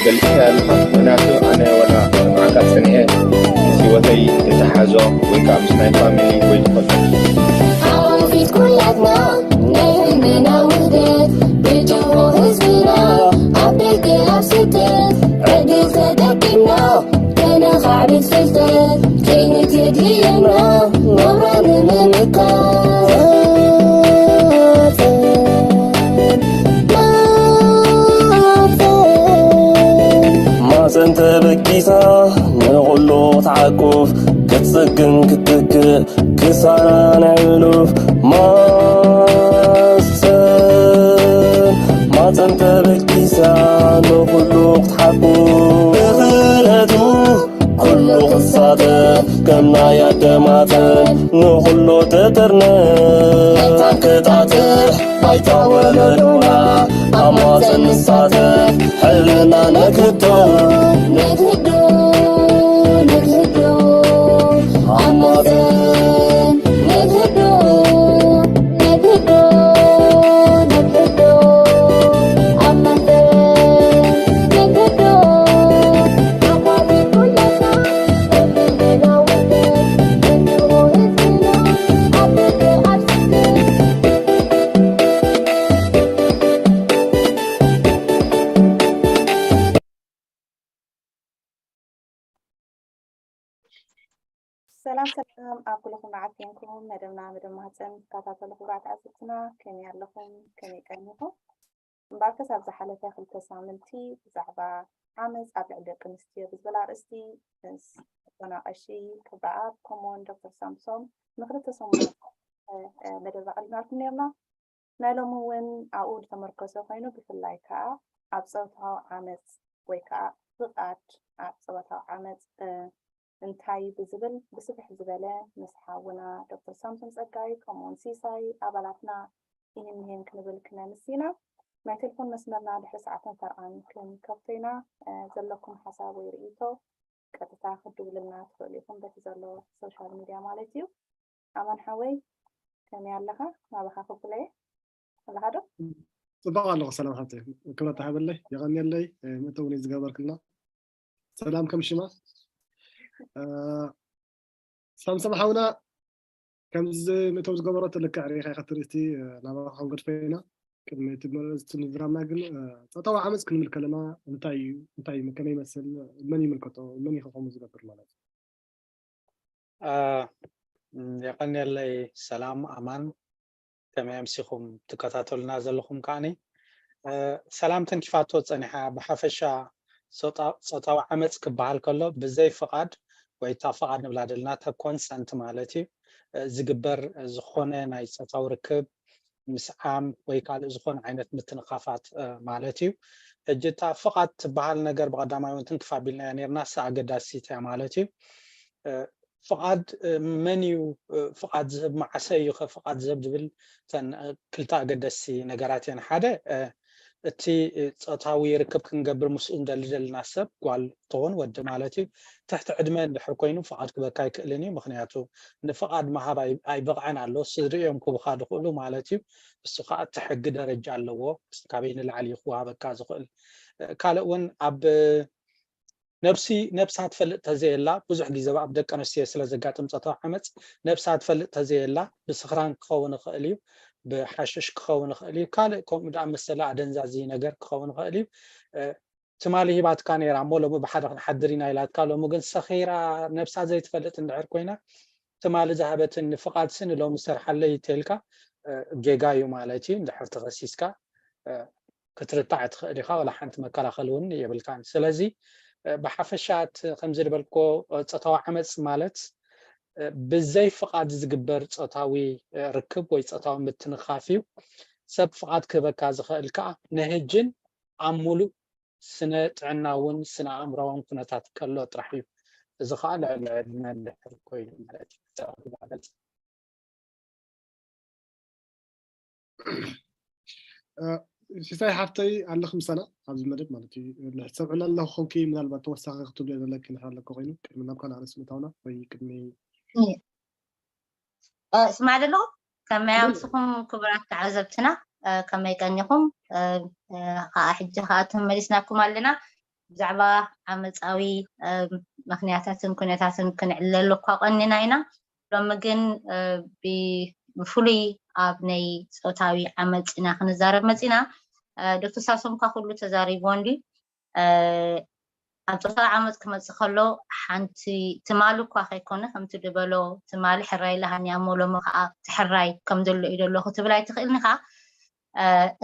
ገሊጽካዮ ኣለኻ፣ ምኽንያቱ ኣነ ወላ መዓልታት ጸኒሐ ምስ ህይወተይ እተሓዞ ወይ ከኣ ምስ ናይ ፋሚሊ ወይ ትፈልጦ ሓወፊት ኩላትና ናይ ህልምና ውህደት ብጅሆ ህዝብና ኣብ ደገ ኣብ ስደት ዕድል ተጠቂምና ከነኻዕብት ፍልጠት ከይንትድየና ናብራ ንምምካት ማፀን ተበጊሳ ንኹሉ ክትዓቁፍ ክትፅግን ክትትክእ ክሳራ ናይ ሕሉፍ ማፀን ማፀን ተበጊሳ ንኹሉ ክትሓቁፍ ብኽእለቱ ኩሉ ክሳተፍ ከም ናይ ኣደማተን ንኹሉ ትጥርነፍ መታን ክጣጥሕ ባይታ ወለዶና ኣብ ማፀን ንሳተፍ ሕልና ነክህዶ ነክህዶ ነክህዶ ኣብ ማፀን ነክህዶ ነክህዶ ነክህዶ ኣብ ማፀን ነክህዶ ኣባቢ ኩላትና ሰላም ሰላም ኣብ ኩልኹም መዓት ኮንኩም መደብና መደብ ማህፀን ትከታተሉ ክቡራት ዓዘብትና ከመይ ኣለኹም? ከመይ ቀኒኹም? እምበኣርከስ ኣብ ዝሓለፈ ክልተ ሳምንቲ ብዛዕባ ዓመፅ ኣብ ልዕሊ ደቂ ኣንስትዮ ብዝብል ኣርእስቲ ምስ ኣቦና ቀሺ ክብረኣብ ከምኡውን ዶክተር ሳምሶም ንክልተ ሰሙናት መደብ ኣቕሪብናልኩም ነርና። ናይ ሎሚ እውን ኣብኡ ዝተመርኮሰ ኮይኑ ብፍላይ ከዓ ኣብ ፆታዊ ዓመፅ ወይ ከዓ ፍቓድ ኣብ ፆታዊ ዓመፅ እንታይ ብዝብል ብስፍሕ ዝበለ ምስ ሓውና ዶክተር ሳምሶን ፀጋይ ከምኡውን ሲሳይ ኣባላትና ይህን ይህን ክንብል ክነምስ ኢና። ናይ ቴሌፎን መስመርና ድሕሪ ሰዓትን ፈርቓን ክንከፍቶ ኢና። ዘለኩም ሓሳብ ወይ ርእይቶ ቀጥታ ክትድውሉልና ትኽእሉ ኢኹም በቲ ዘሎ ሶሻል ሚድያ ማለት እዩ። ኣማን ሓወይ ከመይ ኣለኻ? ናባኻ ክብኩለየ ኣለኻ ዶ? ፅቡቅ ኣለኹ ሰላም ሓብተይ። ክብረት ይሃበለይ የቐንየለይ ምእተውኒ ዝገበርክልና። ሰላም ከም ሽማ ሳምሰም ሓውና ከምዚ ምእተው ዝገበረቶ ልክዕ ርኢኻ ኢኻ ትርእስቲ ናባኻ ክንገድፎ ኢና። ቅድሚ እቲ መርእስቲ ምዝራብና ግን ፆታዊ ዓመፅ ክንብል ከለና እንታይ እዩ እንታይ እዩ ከመይ ይመስል መን ይምልከቶ መን እዩ ከምኡ ዝገብር ማለት እዩ? የቐንየለይ ሰላም ኣማን ከመይ ኣምሲኹም ትከታተሉና ዘለኹም ከዓኒ ሰላም ተንኪፋቶ ፀኒሓ ብሓፈሻ ፆታዊ ዓመፅ ክበሃል ከሎ ብዘይ ፍቓድ ወይ እታ ፍቓድ ንብላ ዘለና እታ ኮንሰንት ማለት እዩ ዝግበር ዝኾነ ናይ ፆታዊ ርክብ ምስዓም ወይ ካልእ ዝኾነ ዓይነት ምትንኻፋት ማለት እዩ። ሕጂ እታ ፍቓድ ትበሃል ነገር ብቐዳማይ እውን ትንክፍ ኣቢልናያ ነርና እሳ ኣገዳሲት እያ ማለት እዩ። ፍቓድ መን እዩ ፍቓድ ዝህብ መዓሰ እዩ ከ ፍቓድ ዝህብ ዝብል እተን ክልተ ኣገደስቲ ነገራት እየን ሓደ እቲ ፆታዊ ርክብ ክንገብር ምስኡ እንደሊ ዘለና ሰብ ጓል ትኹን ወዲ ማለት እዩ ትሕቲ ዕድመ እንድሕር ኮይኑ ፍቓድ ክበካ ኣይክእልን እዩ ምክንያቱ ንፍቓድ ምሃብ ኣይበቕዐን ኣሎ ስድሪኦም ክቡኻ ዝኽእሉ ማለት እዩ እሱ ከዓ እቲ ሕጊ ደረጃ ኣለዎ ካበይ ንላዕሊ እዩ ክወሃበካ ዝኽእል ካልእ እውን ኣብ ነብሲ ነብሳ ትፈልጥ ተዘየላ ብዙሕ ግዜ ኣብ ደቂ ኣንስትዮ ስለ ዘጋጥም ፆታዊ ዓመፅ ነብሳ ትፈልጥ ተዘየላ ብስኽራን ክኸውን ይኽእል እዩ ብሓሽሽ ክኸውን ይኽእል እዩ ካልእ ከምኡ ደኣ መሰለ ኣደንዛዚ ነገር ክኸውን ይኽእል እዩ ትማሊ ሂባትካ ነይራ እሞ ሎሚ ብሓደ ክንሓድር ኢና ኢላትካ ሎሚ ግን ሰኺራ ነብሳ ዘይትፈልጥ እንድሕር ኮይና ትማሊ ዝሃበትኒ ፍቓድሲ ንሎሚ ሰርሓለይ ተልካ ጌጋ እዩ ማለት እዩ እንድሕር ተኸሲስካ ክትርታዕ ትኽእል ኢኻ ወላ ሓንቲ መከላኸሊ እውን የብልካን ስለዚ ብሓፈሻ ከምዚ ዝበልክዎ ፆታዊ ዓመፅ ማለት ብዘይ ፍቓድ ዝግበር ፆታዊ ርክብ ወይ ፆታዊ ምትንኻፍ እዩ ሰብ ፍቓድ ክህበካ ዝኽእል ከዓ ንህጅን ኣብ ሙሉእ ስነ ጥዕናውን ስነ ኣእምሮውን ኩነታት ከሎ ጥራሕ እዩ እዚ ከዓ ልዕሊ ዕድመ እንድሕር ኮይኑ ማለት እዩ ሲሳይ ሓፍተይ ኣለኽ ምሳና ኣብዚ መደብ ማለት እዩ ሰምዕና ኣለኹ ኮንኪ ምናልባት ተወሳኺ ክትብልዮ ዘለኪ ንሕር ኣለካ ኮይኑ ቅድሚ ናብ ካልእ ኣርእስቲ ምእታውና ወይ ቅድሚ ስማዕ ዘለኹ ከመይ ኣምስኹም ክቡራት ተዓዘብትና ከመይ ቀኒኹም ከዓ ሕጂ ከዓ ተመሊስናኩም ኣለና ብዛዕባ ዓመፃዊ ምክንያታትን ኩነታትን ክንዕለሉ እኳ ቀኒና ኢና። ሎሚ ግን ብፍሉይ ኣብ ናይ ፆታዊ ዓመፅ ኢና ክንዛረብ መፂና። ዶክተር ሳምሶም እኳ ኩሉ ተዛሪብዎ እንዲ ኣብ ፆታዊ ዓመፅ ክመፅእ ከሎ ሓንቲ ትማሊ እኳ ከይኮነ ከምቲ ዝበሎ ትማሊ ሕራይ ለሃንያ እሞ ሎሚ ከዓ ትሕራይ ከም ዘሎ እዩ ዘለኹ ትብል ኣይትኽእልኒ ከዓ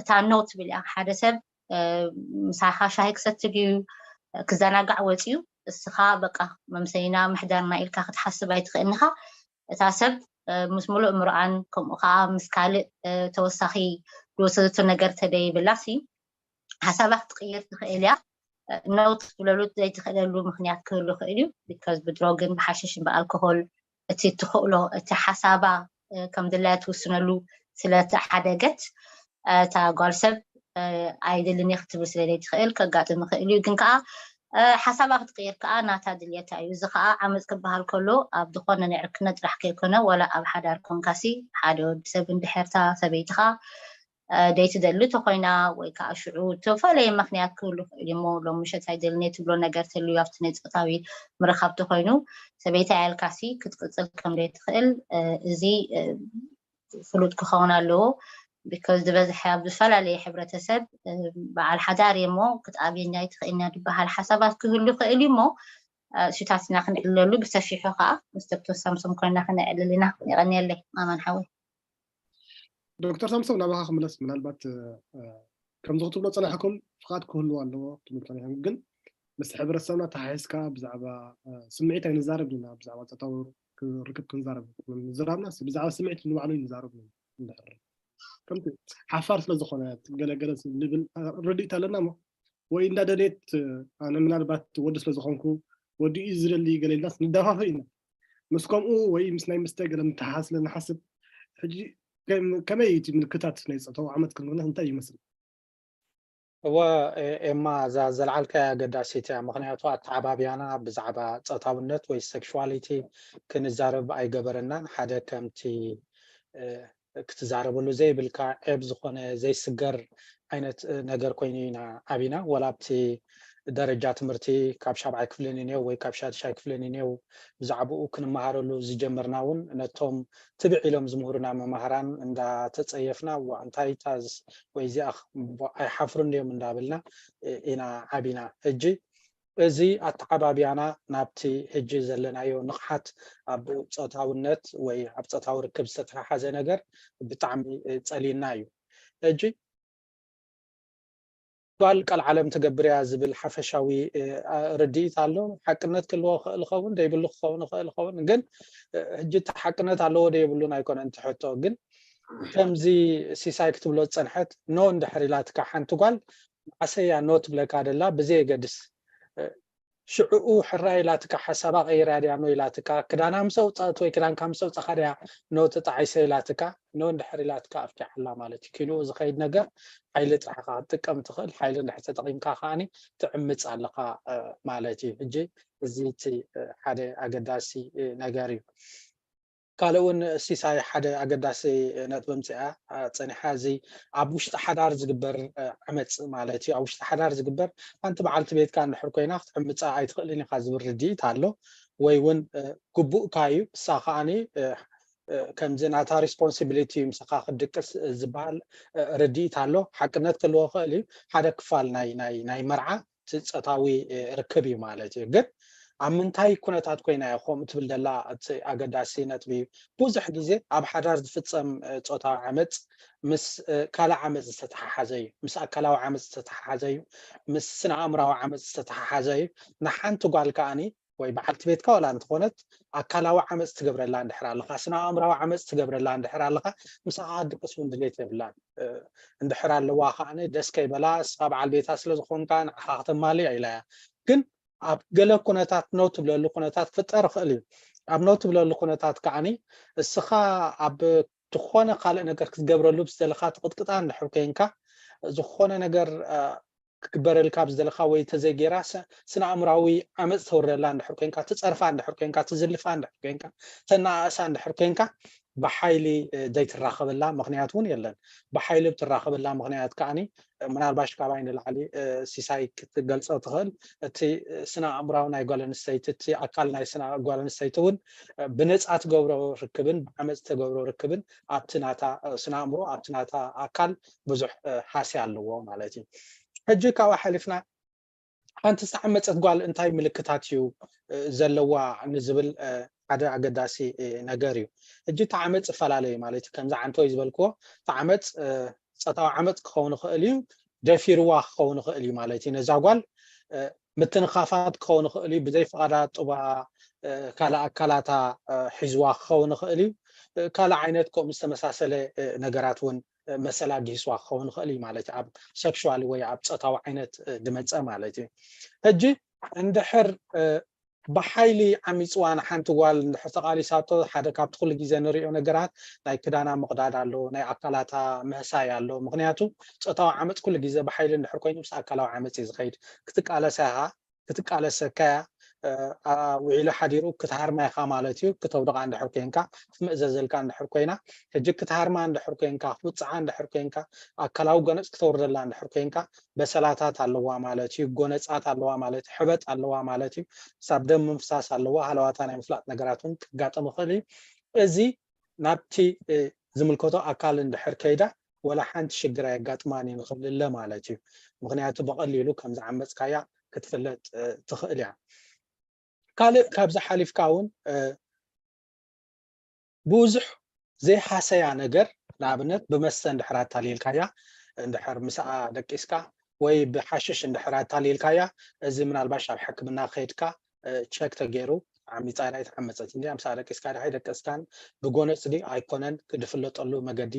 እታ ኖ ትብል እያ ሓደ ሰብ ምሳኻ ሻሂ ክሰቲ ድዩ ክዘናጋዕ ወፂኡ እስኻ በቃ መምሰይና ምሕዳርና ኢልካ ክትሓስብ ኣይትኽእልንኻ እታ ሰብ ምስ ሙሉእ ምርኣን ከምኡ ከዓ ምስ ካልእ ተወሳኺ ዝወሰደቶ ነገር ተደይብላ ሲ ሓሳባ ክትቅይር ትኽእል እያ። ኖ ክትብለሉ ዘይትኽእለሉ ምክንያት ክህሉ ይኽእል እዩ። ቢካዝ ብድሮግን ብሓሽሽን ብኣልኮሆል እቲ ትኽእሎ እቲ ሓሳባ ከም ድላያ ትውስነሉ ስለተሓደገት እታ ጓል ሰብ ኣይደልን እየ ክትብል ስለ ዘይትኽእል ከጋጥም ይኽእል እዩ። ግን ከዓ ሓሳባ ክትቅይር ከዓ ናታ ድልየታ እዩ። እዚ ከዓ ዓመፅ ክበሃል ከሎ ኣብ ዝኾነ ናይ ዕርክነት ጥራሕ ከይኮነ ዋላ ኣብ ሓዳር ኮንካሲ ሓደ ወዲ ሰብ እንድሕርታ ሰበይትኻ ደይትደሊ ተኮይና ወይ ከዓ ሽዑ ተፈላለየ ምክንያት ክህሉ ይኽእል እሞ ሎሚ ምሸት ኣይደልን እየ ትብሎ ነገር ተልዩ ኣብቲ ናይ ፆታዊ ምርኻብ ተኮይኑ ሰበይታ ያልካሲ ክትቅፅል ከም ዘይትኽእል እዚ ፍሉጥ ክኸውን ኣለዎ። ቢካዝ ዝበዝሐ ኣብ ዝተፈላለየ ሕብረተሰብ በዓል ሓዳር እየ እሞ ክትኣብየኒ ኣይትኽእልና ዝበሃል ሓሳባት ክህሉ ይኽእል እዩ እሞ እሱታት ኢና ክንዕልለሉ ብሰፊሑ ከዓ ምስ ዶክተር ሳምሶም ኮይና ክንዕልል ኢና። የቐንየለይ ኣማን ሓወይ። ዶክተር ሳምሶም ናባኻ ክምለስ ምናልባት ከምዚ ክትብሎ ፀናሕኩም ፍቓድ ክህልዎ ኣለዎ ትብል ፀኒሕኩም ግን ምስ ሕብረተሰብና ተሓሒዝካ ብዛዕባ ስምዒት ኣይንዛረብ ኢና ብዛዕባ ፆታዊ ርክብ ክንዛረብ ምዝራብና ብዛዕባ ስምዒት ንባዕሉ ይንዛረብ እንድሕር ከምቲ ሓፋር ስለ ዝኾነ ገለገለ ንብል ርድኢት ኣለና ሞ ወይ እንዳደሌት ኣነ ምናልባት ወዲ ስለ ዝኾንኩ ወዲ እዩ ዝደሊ ገለ ኢልናስ ንደፋፍእ ኢና ምስ ከምኡ ወይ ምስ ናይ መስተ ገለ ምትሓሓዝ ስለ ንሓስብ ሕጂ ከመይ እቲ ምልክታት ናይ ፆታዊ ዓመት ክንክነት እንታይ ይመስል እወ ኤማ እዛ ዘልዓልካያ ኣገዳሲት እያ ምክንያቱ ኣተዓባብያና ብዛዕባ ፆታውነት ወይ ሴክሽዋሊቲ ክንዛረብ ኣይገበረናን ሓደ ከምቲ ክትዛረበሉ ዘይብልካ ዔብ ዝኾነ ዘይስገር ዓይነት ነገር ኮይኑ ኢና ዓቢና ወላ ኣብቲ ደረጃ ትምህርቲ ካብ ሻብዓይ ክፍሊ ንኔው ወይ ካብ ሻድሻይ ክፍሊ ንኔው ብዛዕባኡ ክንመሃረሉ ዝጀመርና እውን ነቶም ትብዕ ኢሎም ዝምህሩና መማህራን እንዳተፀየፍና እዋ እንታይ ታዝ ወይ እዚኣ ኣይሓፍሩን ድዮም እንዳበልና ኢና ዓቢና ሕጂ እዚ ኣተዓባብያና ናብቲ ሕጂ ዘለናዮ ንቕሓት ኣብ ፆታውነት ወይ ኣብ ፆታዊ ርክብ ዝተተሓሓዘ ነገር ብጣዕሚ ፀሊና እዩ ሕጂ ጓል ቀልዓለም ትገብር እያ ዝብል ሓፈሻዊ ርድኢት ኣሎ ሓቅነት ክልዎ ክእል ኸውን ደይብሉ ክኸውን ክእል ኸውን ግን ሕጂ እቲ ሓቅነት ኣለዎ ደየብሉን ኣይኮነን ትሕቶ ግን ከምዚ ሲሳይ ክትብሎ ዝፀንሐት ኖ እንድሕር ኢላትካ ሓንቲ ጓል መዓሰያ ኖ ትብለካ ደላ ብዘየገድስ ሽዕኡ ሕራይ ኢላትካ ሓሳባ ቀይራ ድያ ኖ ኢላትካ ክዳና ምስ ኣውፃእት ወይ ክዳንካ ምስ ኣውፃእካ ድያ ኖ ተጣዒሰ ኢላትካ ኖ እንድሕር ኢላትካ ኣፍኪዓላ ማለት እዩ ኪንኡ ዝኸይድ ነገር ሓይሊ ጥራሕካ ክትጥቀም ትኽእል ሓይሊ እንድሕር ተጠቂምካ ከዓኒ ትዕምፅ ኣለካ ማለት እዩ ሕጂ እዚ እቲ ሓደ ኣገዳሲ ነገር እዩ ካልእ እውን ሲሳይ ሓደ ኣገዳሲ ነጥቢ ኣምፂኣ ፀኒሓ እዚ ኣብ ውሽጢ ሓዳር ዝግበር ዓመፅ ማለት እዩ ኣብ ውሽጢ ሓዳር ዝግበር ሓንቲ በዓልቲ ቤትካ እንድሕር ኮይና ክትዕምፃ ኣይትኽእልን ኢኻ ዝብል ርድኢት ኣሎ ወይ እውን ግቡእካ እዩ እሳ ከዓኒ ከምዚ ናታ ሪስፖንሲቢሊቲ እዩ ምሳኻ ክድቅስ ዝበሃል ርድኢት ኣሎ ሓቅነት ክልዎ ክእል እዩ ሓደ ክፋል ናይ ናይ ናይ መርዓ ፆታዊ ርክብ እዩ ማለት እዩ ግን ኣብ ምንታይ ኩነታት ኮይና እያ ከምኡ ትብል ደላ እቲ ኣገዳሲ ነጥቢ እዩ ብዙሕ ግዜ ኣብ ሓዳር ዝፍፀም ፆታዊ ዓመፅ ምስ ካልእ ዓመፅ ዝተተሓሓዘ እዩ ምስ ኣካላዊ ዓመፅ ዝተተሓሓዘ እዩ ምስ ስነ ኣእምራዊ ዓመፅ ዝተተሓሓዘ እዩ ንሓንቲ ጓል ከዓኒ ወይ በዓልቲ ቤትካ ዋላ እንተኾነት ኣካላዊ ዓመፅ ትገብረላ እንድሕር ኣለካ ስነ ኣእምራዊ ዓመፅ ትገብረላ እንድሕር ኣለካ ምሳኻ ክትድቅስ እውን ድሌት የብላን እንድሕር ኣለዋ ከዓ ደስ ከይበላ እስኻ በዓል ቤታ ስለ ዝኾንካ ንዓኻ ከተማልያ ኢላ እያ ግን ኣብ ገለ ኩነታት ነው ትብለሉ ኩነታት ክፍጠር ይኽእል እዩ ኣብ ነው ትብለሉ ኩነታት ከዓኒ እስኻ ኣብ ዝኾነ ካልእ ነገር ክትገብረሉ ብዝደለካ ትቕጥቅጣ እንድሕር ኮይንካ ዝኾነ ነገር ክግበረልካ ኣብ ዝደለካ ወይ ተዘይጌራ ስነ ኣእምራዊ ዓመፅ ተውርደላ እንድሕር ኮንካ፣ ትፀርፋ እንድሕር ኮንካ፣ ትዝልፋ እንድሕር ኮንካ፣ ተናኣእሳ እንድሕር ኮንካ፣ ብሓይሊ ዘይትራኸበላ ምክንያት እውን የለን። ብሓይሊ ብትራኸበላ ምክንያት ከዓኒ ምናልባሽ ካባይ ንላዕሊ ሲሳይ ክትገልፆ ትኽእል። እቲ ስነ ኣእምራዊ ናይ ጓል ኣንስተይቲ፣ እቲ ኣካል ናይ ስነ ጓል ኣንስተይቲ እውን ብነፃ ትገብሮ ርክብን ብዓመፅ ትገብሮ ርክብን ኣብቲ ናታ ስነ ኣእምሮ፣ ኣብቲ ናታ ኣካል ብዙሕ ሃስያ ኣለዎ ማለት እዩ። ሕጂ ካብኣ ሓሊፍና ሓንቲ ዝተዓመፀት ጓል እንታይ ምልክታት እዩ ዘለዋ ንዝብል ሓደ ኣገዳሲ ነገር እዩ። ሕጂ እቲ ዓመፅ ይፈላለ እዩ ማለት እዩ። ከምዚ ዓንተወይ ዝበልክዎ እቲ ዓመፅ ፆታዊ ዓመፅ ክኸውን ይኽእል እዩ፣ ደፊርዋ ክኸውን ይኽእል እዩ ማለት እዩ። ነዛ ጓል ምትንኻፋት ክኸውን ይኽእል እዩ፣ ብዘይ ፍቓዳ ጡባ ካልእ ኣካላታ ሒዝዋ ክኸውን ይኽእል እዩ። ካልእ ዓይነት ከምኡ ዝተመሳሰለ ነገራት እውን መሰላ ጊስዋ ክኸውን ይኽእል እዩ ማለት እዩ። ኣብ ሴክሹዋሊ ወይ ኣብ ፆታዊ ዓይነት ድመፀ ማለት እዩ። ሕጂ እንድሕር ብሓይሊ ዓሚፅዋ ንሓንቲ ጓል እንድሕር ተቓሊሳቶ፣ ሓደ ካብቲ ኩሉ ግዜ ንሪኦ ነገራት ናይ ክዳና ምቕዳድ ኣሎ፣ ናይ ኣካላታ ምህሳይ ኣሎ። ምክንያቱ ፆታዊ ዓመፅ ኩሉ ግዜ ብሓይሊ እንድሕር ኮይኑ ምስ ኣካላዊ ዓመፅ እዩ ዝኸይድ። ክትቃለሳ ኢኻ፣ ክትቃለሰካ እያ። ውዒሉ ሓዲሩ ክትሃርማ ኢኻ ማለት እዩ። ክተውድቓ እንድሕር ኮንካ፣ ክትምእዘዘልካ እንድሕር ኮይና፣ ሕጂ ክትሃርማ እንድሕር ኮንካ፣ ክትውፅዓ እንድሕር ኮንካ፣ ኣካላዊ ጎነፅ ክተውርደላ እንድሕር ኮንካ፣ በሰላታት ኣለዋ ማለት እዩ፣ ጎነፃት ኣለዋ ማለት እዩ፣ ሕበጥ ኣለዋ ማለት እዩ። ክሳብ ደም ምፍሳስ ኣለዋ፣ ሃለዋታ ናይ ምፍላጥ ነገራት እውን ክጋጠም ይኽእል እዩ። እዚ ናብቲ ዝምልከቶ ኣካል እንድሕር ከይዳ ወላ ሓንቲ ሽግር ኣየጋጥማን እዩ ንኽልለ ማለት እዩ። ምክንያቱ ብቐሊሉ ከም ዝዓመፅካያ ክትፍለጥ ትኽእል እያ። ካልእ ካብዚ ሓሊፍካ እውን ብዙሕ ዘይሃሰያ ነገር፣ ንኣብነት ብመስተ እንድሕር ኣታሊልካያ፣ እንድሕር ምስኣ ደቂስካ ወይ ብሓሽሽ እንድሕር ኣታሊልካያ፣ እዚ ምናልባሽ ኣብ ሕክምና ከይድካ ቸክ ተገይሩ ዓሚፃ ዳ ኣይተዓመፀት እንዲ ምሳ ደቂስካ ዳ ኣይደቀስካን ብጎነፅ ዲ ኣይኮነን ክድፍለጠሉ መገዲ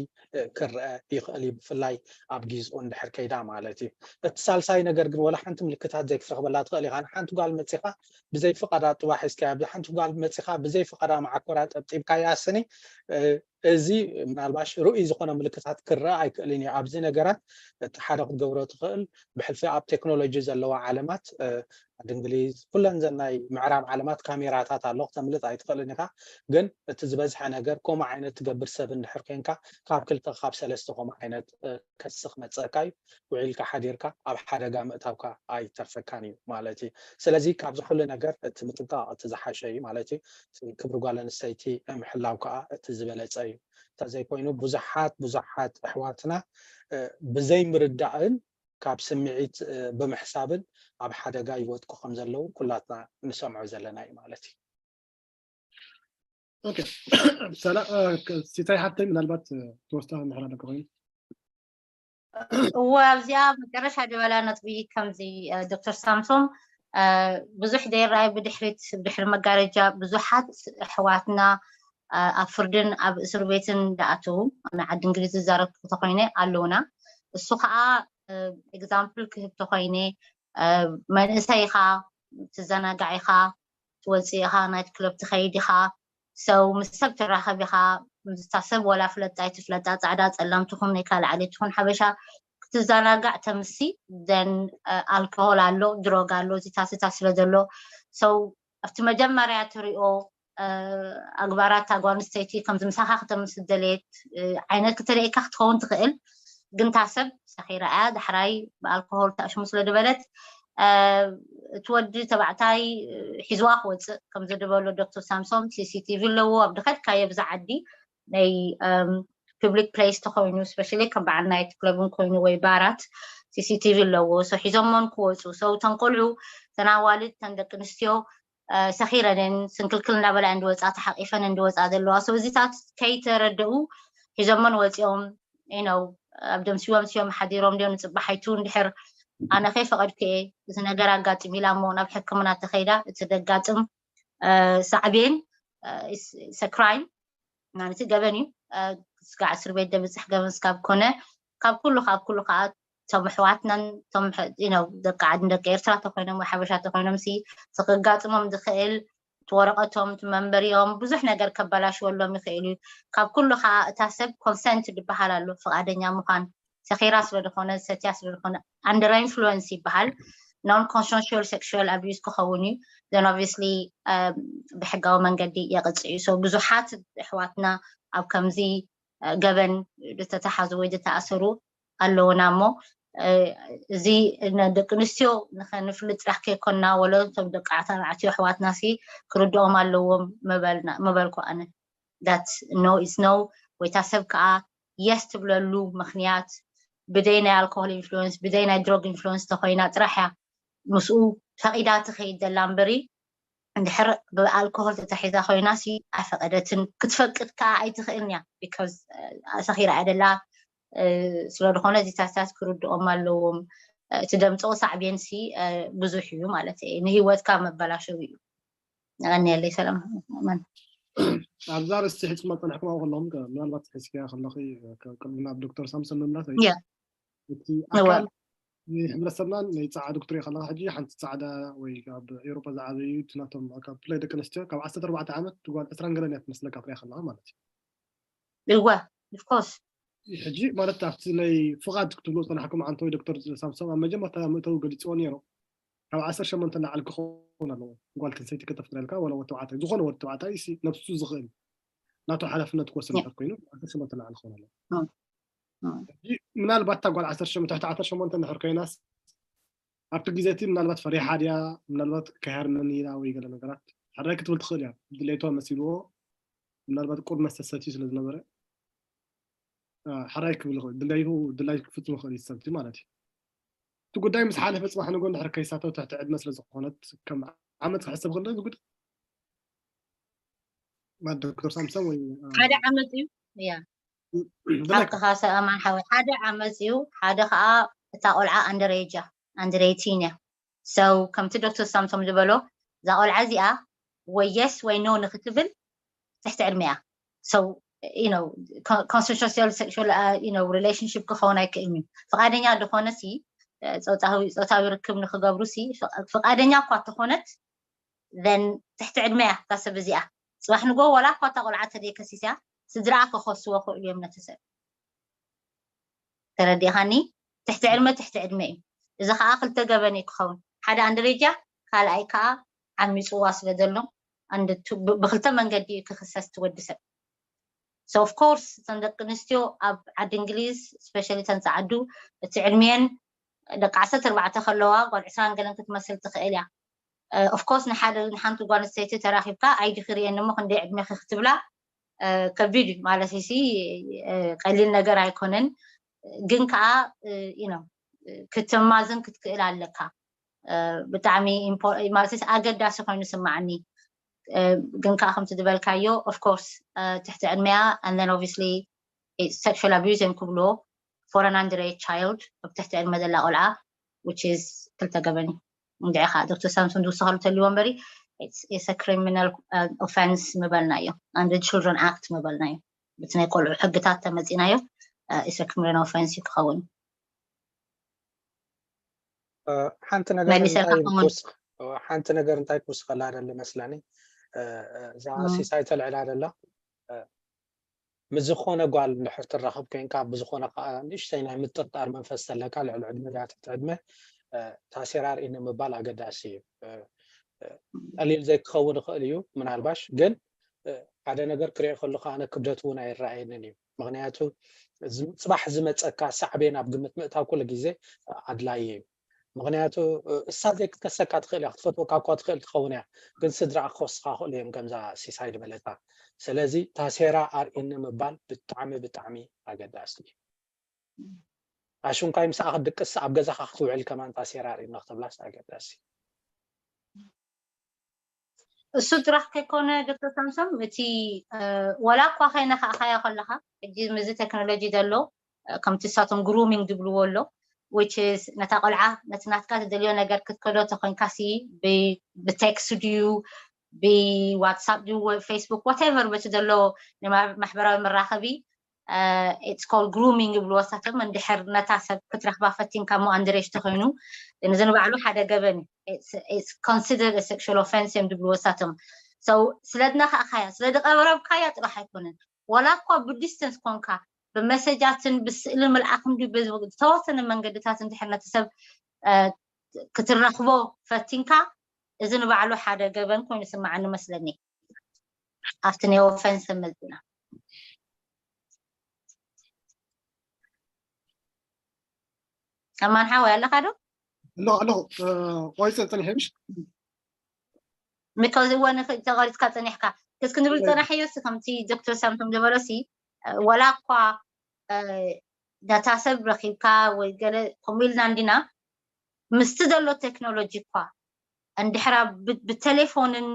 ክረአ ይኽእል እዩ፣ ብፍላይ ኣብ ጊዝኡ እንድሕር ከይዳ ማለት እዩ። እቲ ሳልሳይ ነገር ግን ወላ ሓንቲ ምልክታት ዘይክትረኽበላ ትኽእል ኢኻ። ንሓንቲ ጓል መፂኻ ብዘይ ፍቓዳ ጥባ ሒዝካያ፣ ብሓንቲ ጓል መፂኻ ብዘይ ፍቓዳ መዓኮራ ጠብጢብካያ ስኒ እዚ ምናልባሽ ርኡይ ዝኾነ ምልክታት ክረኣ ኣይክእልን እዩ። ኣብዚ ነገራት እቲ ሓደ ክትገብሮ ትኽእል ብሕልፊ ኣብ ቴክኖሎጂ ዘለዋ ዓለማት ዓዲ እንግሊዝ ኩለን ዘናይ ምዕራብ ዓለማት ካሜራታት ኣሎ፣ ክተምልጥ ኣይትኽእልን ኢኻ። ግን እቲ ዝበዝሐ ነገር ከምኡ ዓይነት ትገብር ሰብ እንድሕር ኮንካ ካብ ክልተ ካብ ሰለስተ ከምኡ ዓይነት ከስኽ መፀካ እዩ። ውዒልካ ሓዲርካ ኣብ ሓደጋ ምእታውካ ኣይተርፈካን እዩ ማለት እዩ። ስለዚ ካብዚ ኩሉ ነገር እቲ ምጥንቃቕ እቲ ዝሓሸ እዩ ማለት እዩ። ክብሪ ጓል ኣንስተይቲ ምሕላው ከዓ እቲ ዝበለፀ እዩ። እንተዘይኮይኑ ብዙሓት ብዙሓት ኣሕዋትና ብዘይ ምርዳእን ካብ ስምዒት ብምሕሳብን ኣብ ሓደጋ ይወድቁ ከም ዘለዉ ኩላትና ንሰምዖ ዘለና እዩ ማለት እዩ። ሲታይ ሓፍተይ ምናልባት ተወስታ ምሕራ ደቂ ኮይኑ እወ ኣብዚኣ መጨረሻ ደበላ ነጥቢ ከምዚ ዶክተር ሳምሶም ብዙሕ ዘይረኣይ ብድሕሪት ብድሕሪ መጋረጃ ብዙሓት ኣሕዋትና ኣብ ፍርድን ኣብ እስር ቤትን ዝኣተዉ ንዓዲ እንግሊዝ ዝዛረብ ተኮይነ ኣለውና። እሱ ከዓ ኤግዛምፕል ክህብ ተኮይነ መንእሰይ ኢኻ፣ ትዘናጋዕ ኢኻ፣ ትወፅእ ኢኻ፣ ናይት ክለብ ትኸይድ ኢኻ፣ ሰው ምስ ሰብ ትራኸብ ኢኻ፣ ምስታ ሰብ ወላ ፍለጣ ኣይትፍለጣ፣ ፃዕዳ ፀላም ትኹን ናይ ካልእ ዓሌት ትኹን ሓበሻ ክትዘናጋዕ ተምሲ ዘን ኣልኮሆል ኣሎ፣ ድሮግ ኣሎ፣ እዚታስታ ስለ ዘሎ ሰው ኣብቲ መጀመርያ ትሪኦ ኣግባራት ኣጓል ኣንስተይቲ ከምዚ ምሳኻ ክተምስ ዝደለየት ዓይነት ክተርእየካ ክትኸውን ትኽእል። ግን እታ ሰብ ሰኺራ እያ፣ ዳሕራይ ብኣልኮሆል ተኣሽሙ ስለ ዝበለት እቲ ወዲ ተባዕታይ ሒዝዋ ክወፅእ ከምዚ ዝበሎ ዶክተር ሳምሶም ሲሲቲቪ ኣለዎ ኣብ ድኸድካዮ ብዛ ዓዲ ናይ ፒብሊክ ፕሌስ ተኮይኑ ስፔሻሊ ከም በዓል ናይት ክለብን ኮይኑ ወይ ባራት ሲሲቲቪ ኣለዎ ሰው ሒዞሞን ክወፁ ሰው ተንቆልዑ ተናዋልድ ተን ደቂ ኣንስትዮ ሰኺረንን ስንክልክል እናበላ እንድወፃ ተሓቂፈን እንድወፃ ዘለዋ ሰው እዚታት ከይተረደኡ ሒዞሞን ወፂኦም ነው ኣብ ደምሲዎም ሲዮም ሓዲሮም ዲዮም ንፅባሓይቱ እንድሕር ኣነ ከይፈቐድኩ እየ እዚ ነገር ኣጋጢሙ ኢላ እሞ ናብ ሕክምና ተኸይዳ እቲ ደጋጥም ሳዕቤን ሰክራይም ማለት ገበን እዩ ስጋዕ እስር ቤት ደብፅሕ ገበን ስካብ ኮነ ካብ ኩሉ ካብ ኩሉ ከዓ እቶም ኣሕዋትናን እቶም ደቂ ዓድን ደቂ ኤርትራ ተኮይኖም ወይ ሓበሻ ተኮይኖም ሲ ክጋጥሞም ዝኽእል እቲ ወረቐቶም እቲ መንበሪኦም ብዙሕ ነገር ከበላሽወሎም ይኽእል እዩ ካብ ኩሉ ከዓ እታ ሰብ ኮንሰንት ዝበሃል ኣሎ ፍቓደኛ ምዃን ሰኺራ ስለ ዝኾነ ሰትያ ስለ ዝኾነ under influence ይበሃል። Non consensual sexual abuse ክኸውን እዩ። Then obviously ብሕጋዊ መንገዲ የቕፅዕ እዩ። ብዙሓት ኣሕዋትና ኣብ ከምዚ ገበን ዝተተሓዙ ወይ ዝተኣሰሩ ኣለውና እሞ እዚ ደቂ ኣንስትዮ ንክንፍልጥ ጥራሕ ከይኮና ወለቶም ደቂ ተባዕትዮ ኣሕዋትና ሲ ክርድኦም ኣለዎም ምበልኩ ኣነ። That no is no ወይ እታ ሰብ ከዓ yes ትብለሉ ምክንያት ብደይ ናይ ኣልኮሆል ኢንፍሉንስ ብደይ ናይ ድሮግ ኢንፍሉንስ ተኮይና ጥራሕ እያ ምስኡ ፈቂዳ ትኸይድ ዘላ እምበሪ እንድሕር ብኣልኮሆል ተታሒዛ ኮይና ሲ ኣይፈቀደትን ክትፈቅድ ከዓ ኣይትኽእልን እያ because ሰኺራ እያ ደላ ስለዝኾነ እዚታታት ክርድኦም ኣለዎም እቲ ደምፅኦ ሳዕቤን ሲ ብዙሕ እዩ ማለት እዩ ንህይወትካ መበላሸዊ እዩ ቀኒየለይ ሰላም መን ኣብዛ ርስቲ ሕፅማ ፀንሕኩም ኣብ ከለኹም ምናልባት ሕዝክያ ከለኺ ቅድሚ ናብ ዶክተር ሳምሰን ምምላስ እቲ ኣካል ናይ ሕብረተሰብና ናይ ፃዕዳ ዶክተር ከለካ ሕጂ ሓንቲ ፃዕዳ ወይ ኣብ ኤሮፓ ዝዓበዩ እቲ ናቶም ካብ ብፍላይ ደቂ ኣንስትዮ ካብ ዓሰርተ ኣርባዕተ ዓመት ጓል ዕስራን ገለን እያ ትመስለካ ትሪያ ከለካ ማለት እዩ እወ ኦፍኮርስ ሕጂ ማለት ኣብቲ ናይ ፍቓድ ክትብሉ ፀናሕኩም ዓንተ ወይ ዶክተር ሳምሶም ኣብ መጀመርታ ምእተው ገሊፅዎ ነይሩ ካብ ዓሰርተ ሸሞንተ ላዕሊ ክኸውን ኣለዎ ጓል ተንሰይቲ ከተፍቅደልካ ወላ ወዲ ተባዕታይ ዝኾነ ወዲ ተባዕታይ ነብሱ ዝኽእል ናቱ ሓላፍነት ክወስድ እንድሕር ኮይኑ ዓሰርተ ሸሞንተ ላዕሊ ክኸውን ኣለዎ ምናልባት እታ ጓል ዓሰርተ ሸሞንተ ትሕቲ ዓሰርተ ሸሞንተ እንድሕር ኮይናስ ኣብቲ ግዜ እቲ ምናልባት ፈሪሓ ድያ ምናልባት ከይሃርመኒ ኢላ ወይ ገለ ነገራት ሕራይ ክትብል ትኽእል እያ ድሌቷ መሲልዎ ምናልባት ቁር መስተ ሰትዩ ስለ ዝነበረ ሕራይ ክብል ይኽእል ድላዩ ድላይ ክፍፅም ይኽእል እዩ ሰብቲ ማለት እዩ እቲ ጉዳይ ምስ ሓለፈ ፅባሕ ንጎ እንድሕር ከይሳተው ትሕቲ ዕድመ ስለ ዝኾነት ከም ዓመፅ ክሕሰብ ከሎ እዚ ጉዳይ ዶክተር ሳምሰን ወይ ሓደ ዓመፅ እዩ ያ ሓቅኻ ሰኣማን ሓወይ ሓደ ዓመፅ እዩ ሓደ ከዓ እታ ቆልዓ under age under eighteen እያ so ከምቲ ዶክተር ሳምሶም ዝበሎ እዛ ቆልዓ እዚኣ ወይ yes ወይ no ንክትብል ትሕቲ ዕድመ እያ so consensual sexual relationship ክኸውን ኣይክእልን እዩ ፍቃደኛ ዝኾነ ሲ ፆታዊ ርክብ ንክገብሩ ሲ ፍቃደኛ እኳ ተኾነት then ትሕቲ ዕድመ እያ እታ ሰብ እዚኣ ፅባሕ ንጎ ዋላ እኳ እታ ቆልዓ ተደይከሲስ እያ ስድራኣ ክኸስዎ ክእሉ እዮም ነቲ ሰብ ተረዲኻኒ ትሕቲ ዕድመ ትሕቲ ዕድመ እዩ እዚ ከዓ ክልተ ገበን እዩ ክኸውን ሓደ under age እያ ካልኣይ ከዓ ዓሚፅዋ ስለ ዘሎ ብክልተ መንገዲ እዩ ክክሰስ ትወዲ ሰብ so of course እተን ደቂ ኣንስትዮ ኣብ ዓዲ እንግሊዝ especially እተን ፀዓዱ እቲ ዕድሜን ደቂ ዓሰርተ ኣርባዕተ ከለዋ ጓል ዕስራን ገለን ክትመስል ትኽእል እያ of course ንሓንቲ ጓል ኣንስተይቲ ተራኺብካ ID ክርእየኒ እሞ ክንደይ ዕድሜኺ ክትብላ ከቢድ እዩ ማለት ሲ ቀሊል ነገር ኣይኮነን ግን ከዓ ክትማዝን ክትክእል ኣለካ ብጣዕሚ ማለት ኣገዳሲ ኮይኑ ስማዓኒ ግን ከዓ ከምቲ ዝበልካዮ of course ትሕቲ ዕድመያ and then obviously sexual abuse እዮም ክብልዎ for an under age child ኣብ ትሕቲ ዕድመ ዘላ ቆልዓ which is ክልተ ገበን እዩ እንድዒ ከዓ ዶክተር ሳምሶን ዝውስኸሉ ተልዎ እምበሪ it's a criminal offense ምበልናዮ under children act ምበልናዮ ብቲ ናይ ቆልዑ ሕግታት ተመፂናዮ it's a criminal offense እዩ ክኸውን ሓንቲ ነገር ሓንቲ ነገር እንታይ ክውስኸላ ደሊ መስለኒ እዛ ሲሳይ ተልዕላ ደላ ምስ ዝኾነ ጓል እንድሕር ትራኸብ ኮይንካ ብዝኾነ ከዓ ንእሽተይ ናይ ምጥርጣር መንፈስ ተለካ ልዕሊ ዕድመ ድያ ትሕቲ ዕድመ ታሴራ ርእኒ ምባል ኣገዳሲ እዩ ቀሊል ዘይክኸውን ይኽእል እዩ ምናልባሽ ግን ሓደ ነገር ክሪኦ ከለኹ ኣነ ክብደት እውን ኣይረኣየንን እዩ ምክንያቱ ፅባሕ ዝመፀካ ሳዕቤን ኣብ ግምት ምእታው ኩሉ ግዜ ኣድላዪ እዩ ምክንያቱ እሳ ዘይክትከሰካ ትኽእል እያ ክትፈትወካ እኳ ትኽእል ትኸውን እያ ግን ስድራ ክወስካ ክእሉ እዮም ከምዛ ሲሳይ ዝበለታ ስለዚ ታሴራ ኣርእኒ ምባል ብጣዕሚ ብጣዕሚ ኣገዳሲ እዩ ኣሹንኳይ ምሳኣ ክትድቅስ ኣብ ገዛካ ክትውዕል ከማን ታሴራ ኣርእና ክትብላስ ኣገዳሲ እሱ ጥራሕ ከይኮነ ዶክተር ሳምሶም እቲ ወላ እኳ ከይነካእካዮ ከለካ ሕጂ ምዚ ቴክኖሎጂ ዘሎ ከምቲ እሳቶም grooming ዝብልዎ ኣሎ which is ነታ ቆልዓ ነቲ ናትካ ትደልዮ ነገር ክትከዶ ተኮይንካ ሲ ብቴክስት ድዩ ብዋትሳፕ ድዩ ወይ ፌስቡክ whatever በቲ ዘሎ ማሕበራዊ መራኸቢ it's called grooming ይብልዎ እሳቶም እንድሕር ነታ ሰብ ክትረክባ ፈቲንካ እሞ under age ተኮይኑ እዚ ንባዕሉ ሓደ ገበን consider sexual offense እዮም ዝብልዎ እሳቶም so ስለ ዝነካእካያ ስለ ዝቀረብካያ ጥራሕ ኣይኮነን ዋላ እኳ ብዲስተንስ ኮንካ ብመሰጃትን ብስእሊ ምልኣኽን ድዩ ብዝተወሰነ መንገድታት እንድሕር ነቲ ሰብ ክትረኽቦ ፈቲንካ፣ እዚ ንባዕሉ ሓደ ገበን ኮይኑ ይስምዓኒ መስለኒ። ኣብቲ ናይ ኦፈንስ መዝና ኣማን ሓወይ ኣለኻ ዶ? ኣለኹ ኣለኹ። ቆይፀ ፀኒሐ ምሽ ምካዚ እዋን ተቐሪፅካ ፀኒሕካ ክስ ክንብል ፀናሕዮ ሲ ከምቲ ዶክተር ሳምቶም ዝበሎ ሲ ወላ እኳ ዳታ ሰብ ረኪብካ ወይ ገለ ከምኡ ኢልና እንዲና ምስቲ ዘሎ ቴክኖሎጂ እኳ እንድሕራ ብቴሌፎንን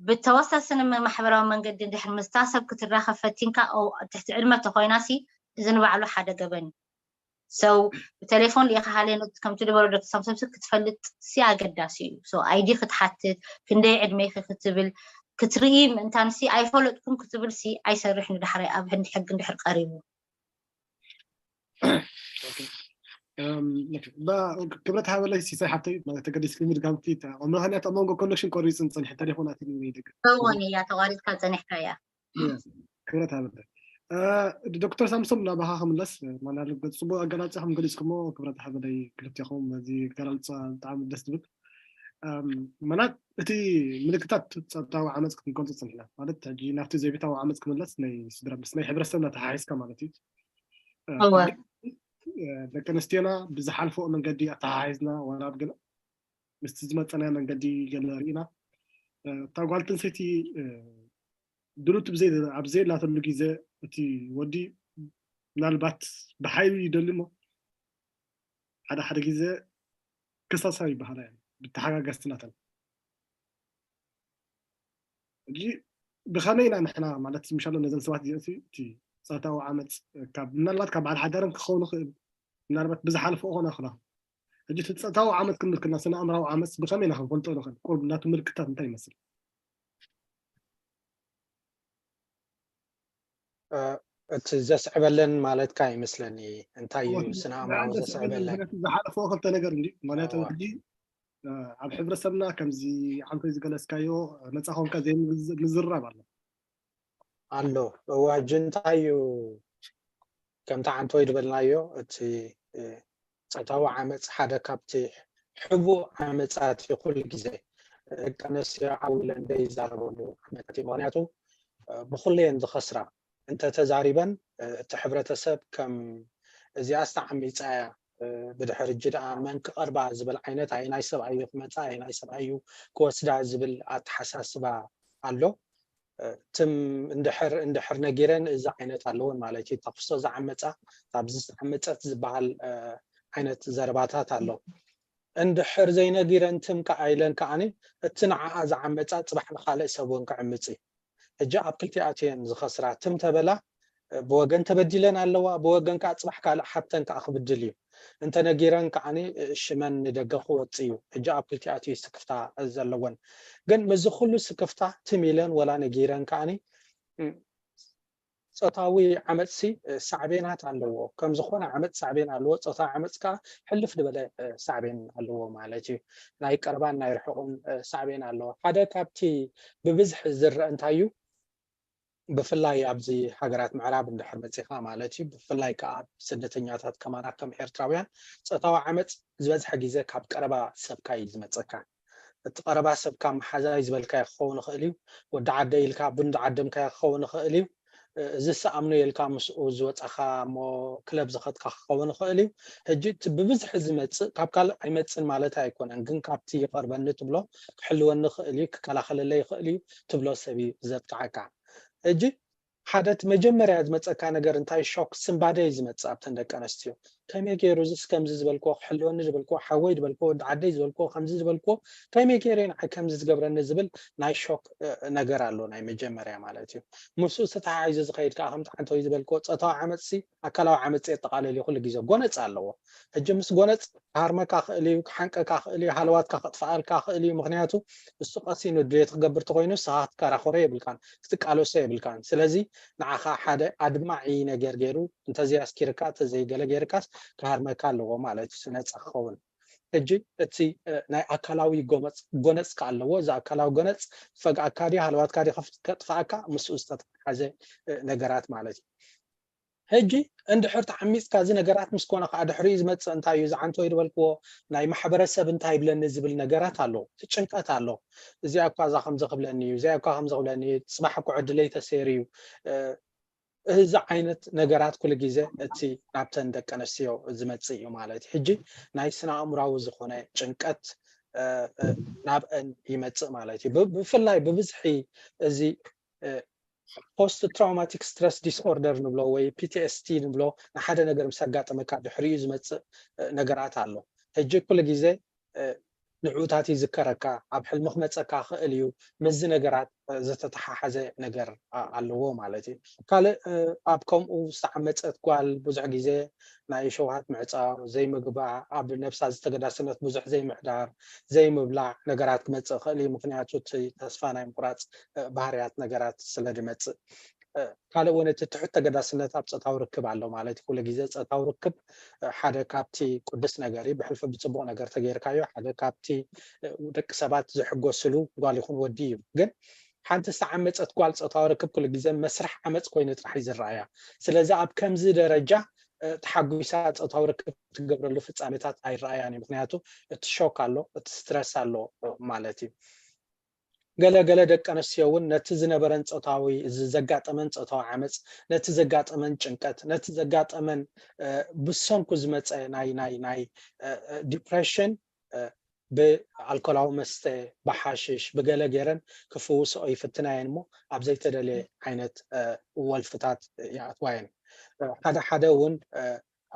ብተወሳስኒ ማሕበራዊ መንገዲ እንድሕር ምስታ ሰብ ክትራኸብ ፈቲንካ ትሕቲ ዕድመ ተኮይና ሲ እዚ ንባዕሉ ሓደ ገበን እዩ። ሰው ብቴሌፎን ሊኢኻ ሃሌ ከምቲ ዝበሎ ዶክተር ሳምሶም ክትፈልጥ ሲ ኣገዳሲ እዩ። ሰው ኣይዲ ክትሓትት ክንደይ ዕድሜ ክትብል ክትርኢ ምእንታን ሲ ኣይፈለጥኩም ክትብል ሲ ኣይሰርሕ ንዳሕራይ ኣብ ህንዲ ሕጊ እንድሕር ቀሪቡ ክብረት ሃበለይ ሲሳይ ሓብተይ ተገዲስኪ ምድጋምኪ ምክንያት ኣብ መንጎ ኮኔክሽን ቆሪፅን ፀኒሐ ቴሌፎን ኣትኒ ይደግ እውን እያ ተቋሪፅካ ፀኒሕካ እያ ክብረት ሃበለይ ዶክተር ሳምሶም ናባኻ ክምለስ ማለት ፅቡቅ ኣገላልፃ ከም ገሊፅኩሞ ክብረት ሃበለይ ክልቴኹም ነዚ ኣገላልፃ ብጣዕሚ ደስ ዝብል መናት እቲ ምልክታት ፆታዊ ዓመፅ ክንገልፆ ፀኒሕና ማለት ሕጂ ናብቲ ዘይቤታዊ ዓመፅ ክምለስ ናይ ስድራ ምስ ናይ ሕብረተሰብና ተሓሒዝካ ማለት እዩ ደቂ ኣንስትዮና ብዝሓልፈኦ መንገዲ ኣተሓሒዝና ዋላ ኣብ ገለ ምስቲ ዝመፀናዮ መንገዲ ገለ ርኢና እታ ጓል ኣንስተይቲ ድሉት ኣብ ዘይላተሉ ግዜ እቲ ወዲ ምናልባት ብሓይሉ ይደሊ እሞ ሓደ ሓደ ግዜ ክሳሳ ይበሃላ እየን ብተሓጋገዝቲ ናተን ሕጂ ብኸመይ ኢና ንሕና ማለት ምሻሎ ነዘን ሰባት እዚኦ እቲ ፆታዊ ዓመፅ ካብ ምናልባት ካብ በዓል ሓዳረን ክኸውን ይኽእል ምናልባት ብዝሓለፈ ኾነ ክላ ሕጂ እቲ ፆታዊ ዓመፅ ክንብል ከለና ስነ ኣእምራዊ ዓመፅ ብኸመይ ኢና ክንፈልጦ ንኽእል ቁርብ ናቱ ምልክታት እንታይ ይመስል እቲ ዘስዕበለን ማለትካ ይመስለኒ እንታይ እዩ ስነ ኣእምራዊ ዘስዕበለን ዝሓለፈ ክልተ ነገር እንዲ ማለት ሕጂ ኣብ ሕብረተሰብና ከምዚ ዓንቶይ ዝገለፅካዮ ነፃ ኮንካ ዘይምዝራብ ኣሎ ኣሎ እዋ ሕጂ እንታይ እዩ ከምቲ ዓንቶይ ዝበልናዮ እቲ ፆታዊ ዓመፅ ሓደ ካብቲ ሕቡእ ዓመፃት እዩ ኩሉ ግዜ ደቂ ኣንስትዮ ዓው ኢለን ዘይዛረበሉ ዓመታት እዩ ምክንያቱ ብኩለየን ዝኸስራ እንተተዛሪበን እቲ ሕብረተሰብ ከም እዚኣስ ተዓሚፃ እያ ብድሕር እጂ ደኣ መን ክቐርባ ዝብል ዓይነት ኣየናይ ሰብኣዩ ክመፃ ኣየናይ ሰብኣዩ ክወስዳ ዝብል ኣተሓሳስባ ኣሎ ትም እንድሕር እንድሕር ነጊረን እዚ ዓይነት ኣለውን ማለት እዩ ተኽሶ ዝዓመፃ ኣብዚ ዝዓመፀት ዝበሃል ዓይነት ዘረባታት ኣሎ እንድሕር ዘይነጊረን ትም ከዓ ኢለን ከዓኒ እቲ ንዓኣ ዝዓመፃ ፅባሕ ንካልእ ሰብ እውን ክዕምፅ እዩ ሕጂ ኣብ ክልቲኣትየን ዝኸስራ ትም ተበላ ብወገን ተበዲለን ኣለዋ ብወገን ከዓ ፅባሕ ካልእ ሓብተን ከዓ ክብድል እዩ እንተነጊረን ከዓኒ ሽመን ንደገ ክወፅ እዩ ሕጂ ኣብ ክልቲኣትዩ ስክፍታ ዘለወን ግን ምዚ ኩሉ ስክፍታ ትም ኢለን ወላ ነጊረን ከዓኒ ፆታዊ ዓመፅሲ ሳዕቤናት ኣለዎ ከም ዝኾነ ዓመፅ ሳዕቤን ኣለዎ ፆታዊ ዓመፅ ከዓ ሕልፍ ዝበለ ሳዕቤን ኣለዎ ማለት እዩ ናይ ቀረባን ናይ ርሑቕን ሳዕቤን ኣለዎ ሓደ ካብቲ ብብዝሒ ዝረአ እንታይ እዩ ብፍላይ ኣብዚ ሃገራት ምዕራብ እንድሕር መፂኻ ማለት እዩ ብፍላይ ከዓ ስደተኛታት ከማና ከም ኤርትራውያን ፆታዊ ዓመፅ ዝበዝሐ ግዜ ካብ ቀረባ ሰብካ እዩ ዝመፀካ እቲ ቀረባ ሰብካ መሓዛይ ዝበልካዮ ክኸውን ይኽእል እዩ ወዲ ዓደ ኢልካ ቡን ዝዓደምካዮ ክኸውን ይኽእል እዩ ዝሰኣምኖ የልካ ምስኡ ዝወፃኻ እሞ ክለብ ዝኸድካ ክኸውን ይኽእል እዩ ሕጂ እቲ ብብዝሒ ዝመፅእ ካብ ካልእ ኣይመፅን ማለት ኣይኮነን ግን ካብቲ ይቐርበኒ ትብሎ ክሕልወኒ ይኽእል እዩ ክከላኸለለይ ይኽእል እዩ ትብሎ ሰብ እዩ ዘጥቅዓካ ሕጂ ሓደ እቲ መጀመርያ ዝመፀካ ነገር እንታይ ሾክ ስንባደ እዩ ዝመፅእ ኣብተን ደቂ ኣንስትዮ ከመይ ገይሩ እዚስ ከምዚ ዝበልክዎ ክሕልወኒ ዝበልክዎ ሓወይ ዝበልክዎ ወዲ ዓደይ ዝበልክዎ ከምዚ ዝበልክዎ ከመይ ገይሩ እዩ ንዓይ ከምዚ ዝገብረኒ ዝብል ናይ ሾክ ነገር ኣሎ ናይ መጀመርያ ማለት እዩ ምስኡ ዝተተሓሒዙ ዝኸይድ ከዓ ከምቲ ሓንተወይ ዝበልክዎ ፆታዊ ዓመፅሲ ኣካላዊ ዓመፅ የጠቃለል እዩ ኩሉ ግዜ ጎነፅ ኣለዎ ሕጂ ምስ ጎነፅ ክሃርመካ ክእል እዩ ክሓንቀካ ክእል እዩ ሃለዋትካ ከጥፍኣልካ ክእል እዩ ምክንያቱ እሱ ቀሲኑ ድሌት ክገብር ተኮይኑ ንስኻ ክትከራኸሮ የብልካን ክትቃለሶ የብልካን ስለዚ ንዓኻ ሓደ ኣድማዒ ነገር ገይሩ እንተዘይ ኣስኪርካ እንተዘይ ገለ ገይርካስ ክሃርመካ ኣለዎ ማለት እዩ ነፃ ክኸውን ሕጂ እቲ ናይ ኣካላዊ ጎመፅ ጎነፅ ከ ኣለዎ እዚ ኣካላዊ ጎነፅ ፈግኣካ ድዩ ሃለዋትካ ድዩ ከጥፍኣካ ምስኡ ዝተተሓሓዘ ነገራት ማለት እዩ ሕጂ እንድሕር ተዓሚፅካ እዚ ነገራት ምስ ኮነ ከዓ ድሕሪኡ ዝመፅእ እንታይ እዩ ዝዓንቶ ዝበልክዎ ናይ ማሕበረሰብ እንታይ ይብለኒ ዝብል ነገራት ኣሎ። እቲ ጭንቀት ኣሎ። እዚኣ እኳ እዛ ከምዚ ክብለኒ እዩ፣ እዚኣ እኳ ከምዚ ክብለኒ እዩ፣ ፅባሕ እኮ ዕድለይ ተሰይሩ እዩ። እዚ ዓይነት ነገራት ኩሉ ግዜ እቲ ናብተን ደቂ ኣንስትዮ ዝመፅእ እዩ ማለት እዩ። ሕጂ ናይ ስነ ኣእምራዊ ዝኾነ ጭንቀት ናብአን ይመፅእ ማለት እዩ። ብፍላይ ብብዝሒ እዚ post traumatic stress disorder ንብሎ ወይ PTSD ንብሎ ንሓደ ነገር ምስ ኣጋጠመካ ድሕሪኡ ዝመፅእ ነገራት ኣሎ። ሕጂ ኩሉ ግዜ ንዕኡታት ይዝከረካ፣ ኣብ ሕልሚ ክመፀካ ክእል እዩ። ምስዚ ነገራት ዝተተሓሓዘ ነገር ኣለዎ ማለት እዩ። ካልእ ኣብ ከምኡ ዝተዓመፀት ጓል ብዙሕ ግዜ ናይ ሸውሃት ምዕፃው፣ ዘይምግባእ፣ ኣብ ነብሳ ዝተገዳስነት ብዙሕ ዘይምሕዳር፣ ዘይምብላዕ ነገራት ክመፅእ ክእል እዩ። ምክንያቱ እቲ ተስፋ ናይ ምቁራፅ ባህርያት ነገራት ስለ ድመፅእ። ካልእ እውን እቲ ትሑት ተገዳስነት ኣብ ፆታዊ ርክብ ኣሎ ማለት እዩ። ኩሉ ግዜ ፆታዊ ርክብ ሓደ ካብቲ ቅዱስ ነገር እዩ። ብሕልፊ ብፅቡቕ ነገር ተገይርካዮ ሓደ ካብቲ ደቂ ሰባት ዝሕጎስሉ ጓል ይኹን ወዲ እዩ። ግን ሓንቲ ዝተዓመፀት ጓል ፆታዊ ርክብ ኩሉ ግዜ መስርሕ ዓመፅ ኮይኑ ጥራሕ እዩ ዝረኣያ። ስለዚ ኣብ ከምዚ ደረጃ ተሓጒሳ ፆታዊ ርክብ ትገብረሉ ፍፃሜታት ኣይረኣያን እዩ። ምክንያቱ እቲ ሾክ ኣሎ፣ እቲ ስትረስ ኣሎ ማለት እዩ። ገለ ገለ ደቂ ኣንስትዮ እውን ነቲ ዝነበረን ፆታዊ ዘጋጠመን ፆታዊ ዓመፅ፣ ነቲ ዘጋጠመን ጭንቀት፣ ነቲ ዘጋጠመን ብሰንኩ ዝመፀ ናይ ናይ ናይ ዲፕሬሽን ብኣልኮላዊ መስተ፣ ብሓሽሽ፣ ብገለ ገይረን ክፍውስኦ ይፍትና እየን እሞ ኣብ ዘይተደለየ ዓይነት ወልፍታት ይኣትዋ እየን። ሓደ ሓደ እውን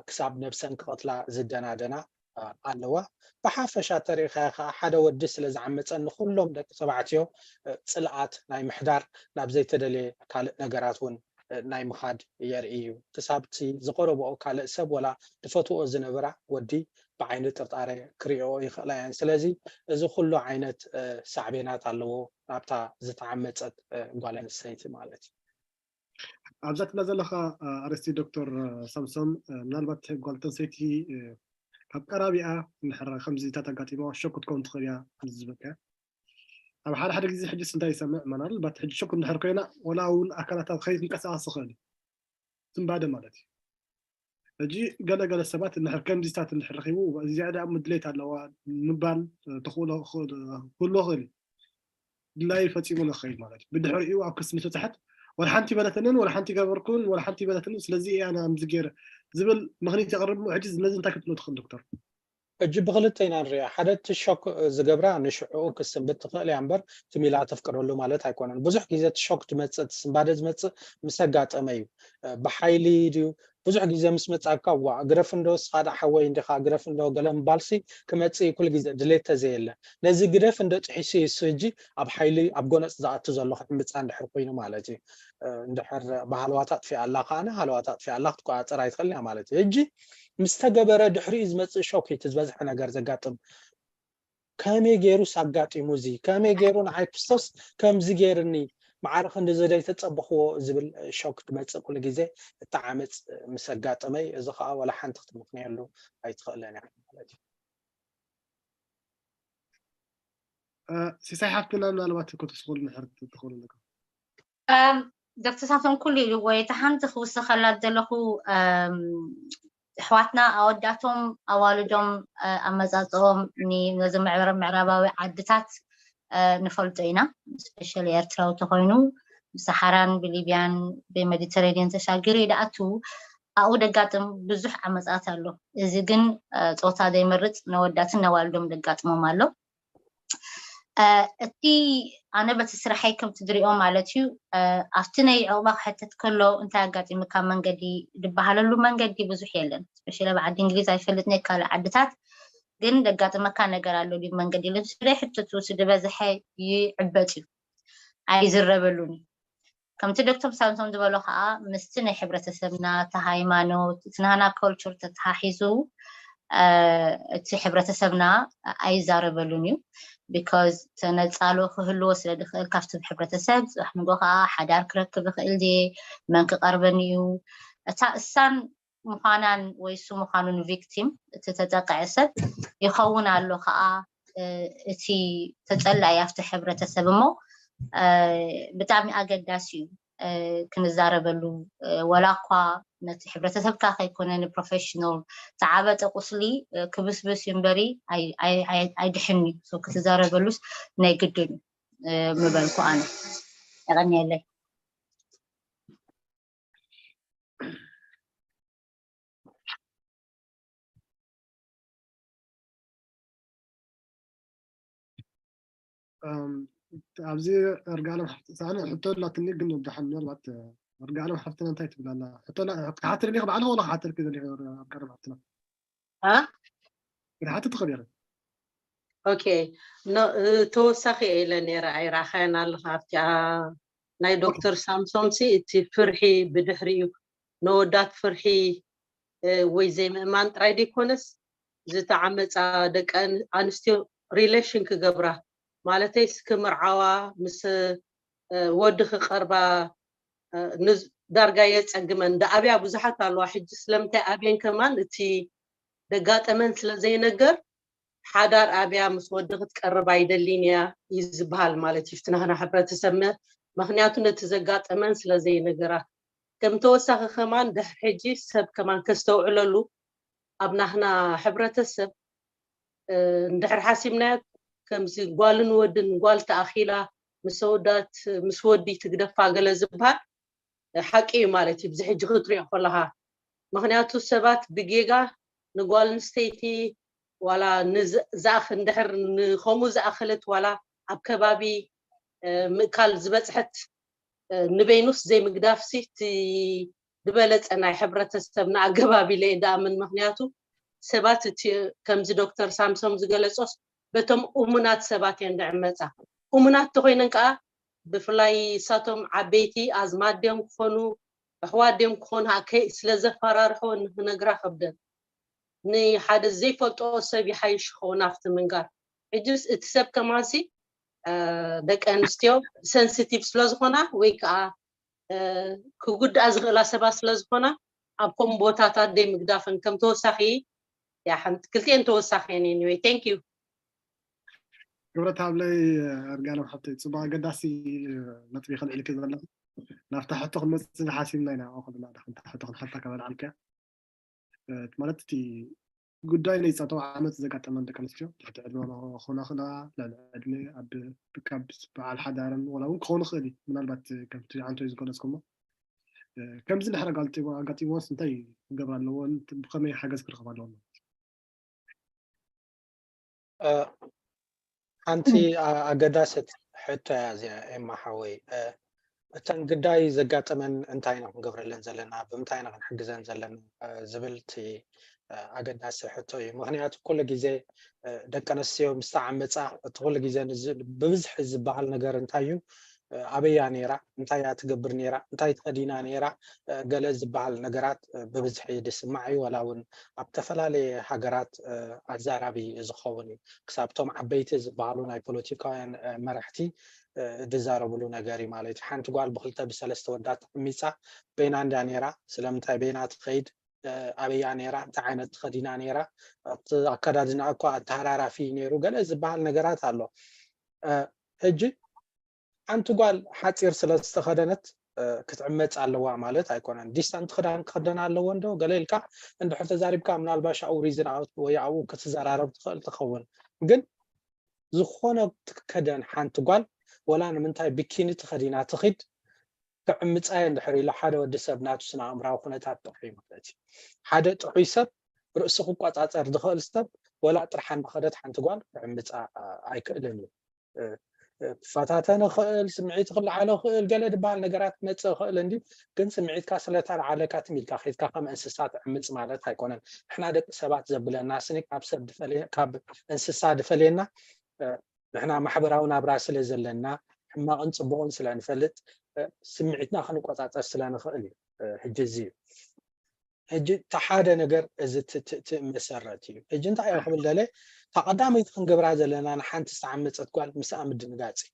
ክሳብ ነብሰን ክቐትላ ዝደናደና ኣለዋ። ብሓፈሻ ተሪኢኻዮ ከዓ ሓደ ወዲ ስለ ዝዓመፀ ንኩሎም ደቂ ተባዕትዮ ፅልኣት ናይ ምሕዳር ናብ ዘይተደለየ ካልእ ነገራት እውን ናይ ምኻድ የርኢ እዩ። ክሳብ እቲ ዝቐረብኦ ካልእ ሰብ ወላ ዝፈትውኦ ዝነበራ ወዲ ብዓይኒ ጥርጣረ ክሪኦ ይኽእላ እየን። ስለዚ እዚ ኩሉ ዓይነት ሳዕቤናት ኣለዎ ናብታ ዝተዓመፀት ጓል ኣንስተይቲ ማለት እዩ። ኣብዛ ትብላ ዘለኻ ኣርእስቲ ዶክተር ሳምሶም፣ ምናልባት ጓል ኣንስተይቲ ካብ ቀራቢኣ እንድሕር ከምዚታት ኣጋጢሞ ሸክ ክትከውን ትኽእል እያ ዝበልካያ። ኣብ ሓደ ሓደ ግዜ ሕጅስ እንታይ ይሰምዕ ምናልባት ሕጂ ሸክ እንድሕር ኮይና ወላ እውን ኣካላታ ከይትንቀሳቐስ ትኽእል እዩ። ስንባደ ማለት እዩ። ሕጂ ገለገለ ሰባት እንድሕር ከምዚታት እንድሕር ረኺቡ እዚኣ ደኣ ምድሌት ኣለዋ ምባል ተኽእሎ ክህልዎ ክእል እዩ። ድላይ ፈፂሙ ንኽእል ማለት እዩ። ብድሕሪኡ ኣብ ክሲ ምስ በፅሐት ወላ ሓንቲ በለተንን ወላ ሓንቲ ገበርኩን ወላ ሓንቲ በለተንን ስለዚ እያ ኣነ ኣምዚ ገይረ ዝብል ምኽኒት የቕርብ። ሕጂ ነዚ እንታይ ክትብሎ ትኽእል ዶክተር? ሕጂ ብክልተ ኢና ንሪኣ። ሓደ እቲ ሾክ ዝገብራ ንሽዕኡ ክስንብድ ትኽእል እያ እምበር ትም ኢላ ተፍቅደሉ ማለት ኣይኮነን። ብዙሕ ግዜ እቲ ሾክ ዝመፅእ እቲ ስንባደ ዝመፅእ ምስ ኣጋጠመ እዩ። ብሓይሊ ድዩ ብዙሕ ግዜ ምስ መፃካ ዋ ግደፍ እንዶ ስኻ ደኣ ሓወይ እንዲኻ ግደፍ እንዶ ገለ ምባልሲ ክመፅእ እዩ ኩሉ ግዜ ድሌት ተዘየለ። ነዚ ግደፍ እንዶ ጥሒሱ እዩ እሱ ሕጂ ኣብ ሓይሊ ኣብ ጎነፅ ዝኣቱ ዘሎ ክዕምፃ እንድሕር ኮይኑ ማለት እዩ። እንድሕር ብሃለዋት ኣጥፊኣ ኣላ ከዓነ ሃለዋት ኣጥፊኣ ኣላ ክትቆፃፀር ኣይትኽእልን እያ ማለት እዩ። ሕጂ ምስ ተገበረ ድሕሪኡ ዝመፅእ ሾክ እዩ እቲ ዝበዝሐ ነገር ዘጋጥም። ከመይ ገይሩስ ኣጋጢሙ እዚ ከመይ ገይሩ ንዓይ ክስቶስ ከምዚ ገይርኒ ማዕረ ክንዲ ዘደይ ተፀበኽዎ ዝብል ሾክ ትመፅእ ኩሉ ግዜ እተዓመፅ ምስ ኣጋጠመይ እዚ ከዓ ወላ ሓንቲ ክትምኽንየሉ ኣይትኽእለን እያ ማለት እዩ። ሲሳይ ሓፍትና ምናልባት ከተስኩል ንሕር ትኽእሉ ኣለኩም። ዶክተር ሳምሶን ኩሉ ኢልዎ እቲ ሓንቲ ክውስኸላ ዘለኹ ኣሕዋትና ኣወዳቶም ኣዋልዶም ኣመፃፅኦም ነዚ ምዕራባዊ ዓድታት ንፈልጦ ኢና። ስፔሻሊ ኤርትራዊ ተኮይኑ ብሰሓራን ብሊብያን ብሜዲተሬኒየን ተሻጊሩ እዩ ደኣትዉ ኣብኡ ደጋጥም ብዙሕ ዓመፃት ኣሎ። እዚ ግን ፆታ ዘይመርፅ ነወዳትን ነዋልዶም ደጋጥሞም ኣሎ። እቲ ኣነ በቲ ስራሐይ ከምቲ ዝሪኦ ማለት እዩ ኣብቲ ናይ ዕቑባ ክሕተት ከሎ እንታይ ኣጋጢምካ መንገዲ ዝበሃለሉ መንገዲ ብዙሕ የለን። ስፔሻሊ ኣብ ዓዲ እንግሊዝ ኣይፈልጥን ካልእ ዓድታት ግን ደጋጥመካ ነገር ኣሎ ድዩ መንገዲ ልብስለ ሕትቱ ስድበዝሐ ይዕበጥ እዩ ኣይዝረበሉን እዩ። ከምቲ ዶክተር ሳምሶን ዝበሎ ከዓ ምስቲ ናይ ሕብረተሰብና እቲ ሃይማኖት እቲ ናህና ኮልቸር ተተሓሒዙ እቲ ሕብረተሰብና ኣይዛረበሉን እዩ። ቢካዝ ተነፃሎ ክህልዎ ስለ ዝኽእል ካብቲ ሕብረተሰብ ፅባሕ ንጎ ከዓ ሓዳር ክረክብ ይኽእል ድየ መን ክቐርበኒ እዩ እታ እሳን ምዃናን ወይ እሱ ምዃኑን ቪክቲም እቲ ተጠቅዐ ሰብ ይኸውን ኣሎ ከዓ እቲ ተፀላኢ ኣብቲ ሕብረተሰብ እሞ ብጣዕሚ ኣገዳሲ እዩ። ክንዛረበሉ፣ ወላ እኳ ነቲ ሕብረተሰብካ ከይኮነ ንፕሮፌሽናል ዝዓበጠ ቁስሊ ክብስብስ እዩ እምበሪ ኣይድሕን እዩ። ክትዛረበሉስ ናይ ግድን እዩ ምበልኩ ኣነ። የቐንየለይ። ኣብዚ እርጋለም ሓፍቲ ሳነ ሕቶ ኣላትኒ፣ ግን ወዳሓን ምናልባት እርጋለም ሓፍትና እንታይ ትብል ኣላ? ሕቶ ክትሓትር ዲኺ ባዕልኺ ወላ ክትሓትርኪ ዘሊኺ? እርጋለም ሓፍትና ክትሓትር ትኽእል ኢኺ። ኦኬ፣ ተወሳኺ ኢለ ነይረ፣ ኣይረኣኻያን ኣለኻ ኣብቲኣ ናይ ዶክተር ሳምሶም ሲ እቲ ፍርሒ ብድሕሪኡ ነወዳት ፍርሒ ወይ ዘይምእማን ጥራይ ደይኮነስ ዝተዓመፃ ደቂ ኣንስትዮ ሪሌሽን ክገብራ ማለተይስ ክምርዓዋ ምስ ወዲ ክቐርባ ዳርጋ የፀግመን። ዳኣብያ ብዙሓት ኣለዋ ሕጂ ስለምንታይ ኣብየን ከማን እቲ ደጋጠመን ስለ ዘይነገር ሓዳር ኣብያ ምስ ወዲ ክትቀርብ ኣይደሊን እያ እዩ ዝበሃል ማለት እዩ ናህና ሕብረተሰብ። ምክንያቱ ነቲ ዘጋጠመን ስለ ዘይነገራት ከም ተወሳኺ ከማን ድሕሪ ሕጂ ሰብ ከማን ከስተውዕለሉ ኣብ ናህና ሕብረተሰብ እንድሕር ሓሲብናዮ ከምዚ ጓልን ወድን ጓል ተኣኺላ ምስ ኣወዳት ምስ ወዲ ትግደፋ ገለ ዝበሃል ሓቂ እዩ ማለት እዩ። ብዚ ሕጂ ክትሪኦ ከለኻ ምክንያቱ ሰባት ብጌጋ ንጓል ኣንስተይቲ ዋላ ንዝኣኽ እንድሕር ንከምኡ ዝኣኸለት ዋላ ኣብ ከባቢ ምእካል ዝበፅሐት ንበይኑስ ዘይምግዳፍሲ እቲ ዝበለፀ ናይ ሕብረተሰብና ኣገባብ ኢለ እየ ድኣምን። ምክንያቱ ሰባት እቲ ከምዚ ዶክተር ሳምሶም ዝገለፆስ በቶም እሙናት ሰባት እየን ዝዕመፃ። እሙናት ተኮይነን ከዓ ብፍላይ እሳቶም ዓበይቲ ኣዝማድ ድዮም ክኾኑ ኣሕዋት ድዮም ክኾኑ ስለ ዘፈራርሕወን ንክነግራ ከብደን። ንሓደ ዘይፈልጥኦ ሰብ ይሓይሽ ክኸውን ኣብቲ ምንጋር። ሕጅስ እቲ ሰብ ከማንሲ ደቂ ኣንስትዮ ሰንሲቲቭ ስለዝኾና ወይ ከዓ ክጉድኣ ዝኽእላ ሰባት ስለዝኾና ኣብ ከምኡ ቦታታት ዘይምግዳፈን ከም ተወሳኺ እያ ሓንቲ ክልቲኤን ተወሳኺ እየን። Anyway, thank you። ክብረት ሃብለይ እርጋለም ሓብተይ፣ ፅቡቅ ኣገዳሲ ነጥቢ ከልዕልኪ ዘለኹ። ናብታ ሕቶ ክንመፅእ ሓሲብና ኢና። ኣብኡ ከለና ዳ ክንታ ሕቶ ክንሓታ ካብ ኣልዓልክያ ማለት እቲ ጉዳይ ናይ ፆታዊ ዓመፅ ዘጋጠመን ደቂ ኣንስትዮ ትሕቲ ዕድመ ክኾና ክእላ፣ ልዕሊ ዕድመ ኣብ ካብ በዓል ሓዳረን ዋላ እውን ክኾኑ ክእል እዩ። ምናልባት ከምቲ ዓንቶይ ዝገለፅኩሞ ከምዚ ድሕር ኣጋጢሞስ እንታይ ክገብር ኣለዎ? ብኸመይ ሓገዝ ክረኽብ ኣለዎ? ሓንቲ ኣገዳሰት ሕቶ እያ እዚኣ ኤማ ሓወይ። እተን ግዳይ ዘጋጠመን እንታይ ኢና ክንገብረለን ዘለና፣ ብምንታይ ኢና ክንሕግዘን ዘለና ዝብል እቲ ኣገዳሲ ሕቶ እዩ። ምክንያቱ ኩሉ ግዜ ደቂ ኣንስትዮ ምስ ተዓመፃ እቲ ኩሉ ግዜ ብብዝሒ ዝበሃል ነገር እንታይ እዩ? ኣበያ ነይራ፣ እንታይ እያ ትገብር ነይራ፣ እንታይ ተኸዲና ነይራ፣ ገለ ዝበሃል ነገራት ብብዝሒ ዝስማዕ እዩ። ዋላ እውን ኣብ ዝተፈላለየ ሃገራት ኣዛራቢ ዝኸውን እዩ። ክሳብ እቶም ዓበይቲ ዝበሃሉ ናይ ፖለቲካውያን መራሕቲ ዝዛረብሉ ነገር እዩ ማለት እዩ። ሓንቲ ጓል ብክልተ ብሰለስተ ወዳት ተዓሚፃ በይና እንዳ ነይራ፣ ስለምንታይ በይና ትኸይድ፣ ኣበያ ነይራ፣ እንታይ ዓይነት ተኸዲና ነይራ፣ ኣከዳድና እኳ ኣተሃራራፊ ነይሩ፣ ገለ ዝበሃል ነገራት ኣሎ። ሕጂ ሓንቲ ጓል ሓፂር ስለ ዝተኸደነት ክትዕመፅ ኣለዋ ማለት ኣይኮነን። ዲሰንት ክዳን ክኽደን ኣለዎ እንዶ ገለ ኢልካ እንድሕር ተዛሪብካ ምናልባሽ ኣብኡ ሪዝን ኣውት ወይ ኣብኡ ክትዘራረብ ትኽእል ትኸውን። ግን ዝኾነ ትከደን ሓንቲ ጓል ወላ ንምንታይ ቢኪኒ ተኸዲና ትኺድ ክዕምፃ እየ እንድሕር ኢሉ ሓደ ወዲ ሰብ ናቱ ስነ ኣእምራዊ ኩነታት ጥዑይ ማለት እዩ። ሓደ ጥዑይ ሰብ ርእሱ ክቆፃፀር ዝኽእል ሰብ ወላ ጥርሓ እንዳኸደት ሓንቲ ጓል ክዕምፃ ኣይክእልን እዩ። ክፈታተን ይኽእል፣ ስምዒት ክለዓሎ ይኽእል፣ ገለ ዝበሃል ነገራት ክመፅእ ይኽእል እንዲ ግን ስምዒትካ ስለተለዓለካ ትም ኢልካ ከይድካ ከም እንስሳ ትዕምፅ ማለት ኣይኮነን። ንሕና ደቂ ሰባት ዘብለና ስኒ ካብ ሰብ ካብ እንስሳ ዝፈልየና ንሕና ማሕበራዊ ናብራ ስለ ዘለና ሕማቕን ፅቡቕን ስለ ንፈልጥ ስምዒትና ክንቆፃፀር ስለ ንኽእል እዩ። ሕጂ እዚ እዩ ሕጂ እቲ ሓደ ነገር እዚ መሰረት እዩ። ሕጂ እንታይ እየ ክብል ደለ እታ ቀዳመይቲ ክንገብራ ዘለና ንሓንቲ ዝተዓመፀት ጓል ምስኣ ምድንጋፅ እዩ።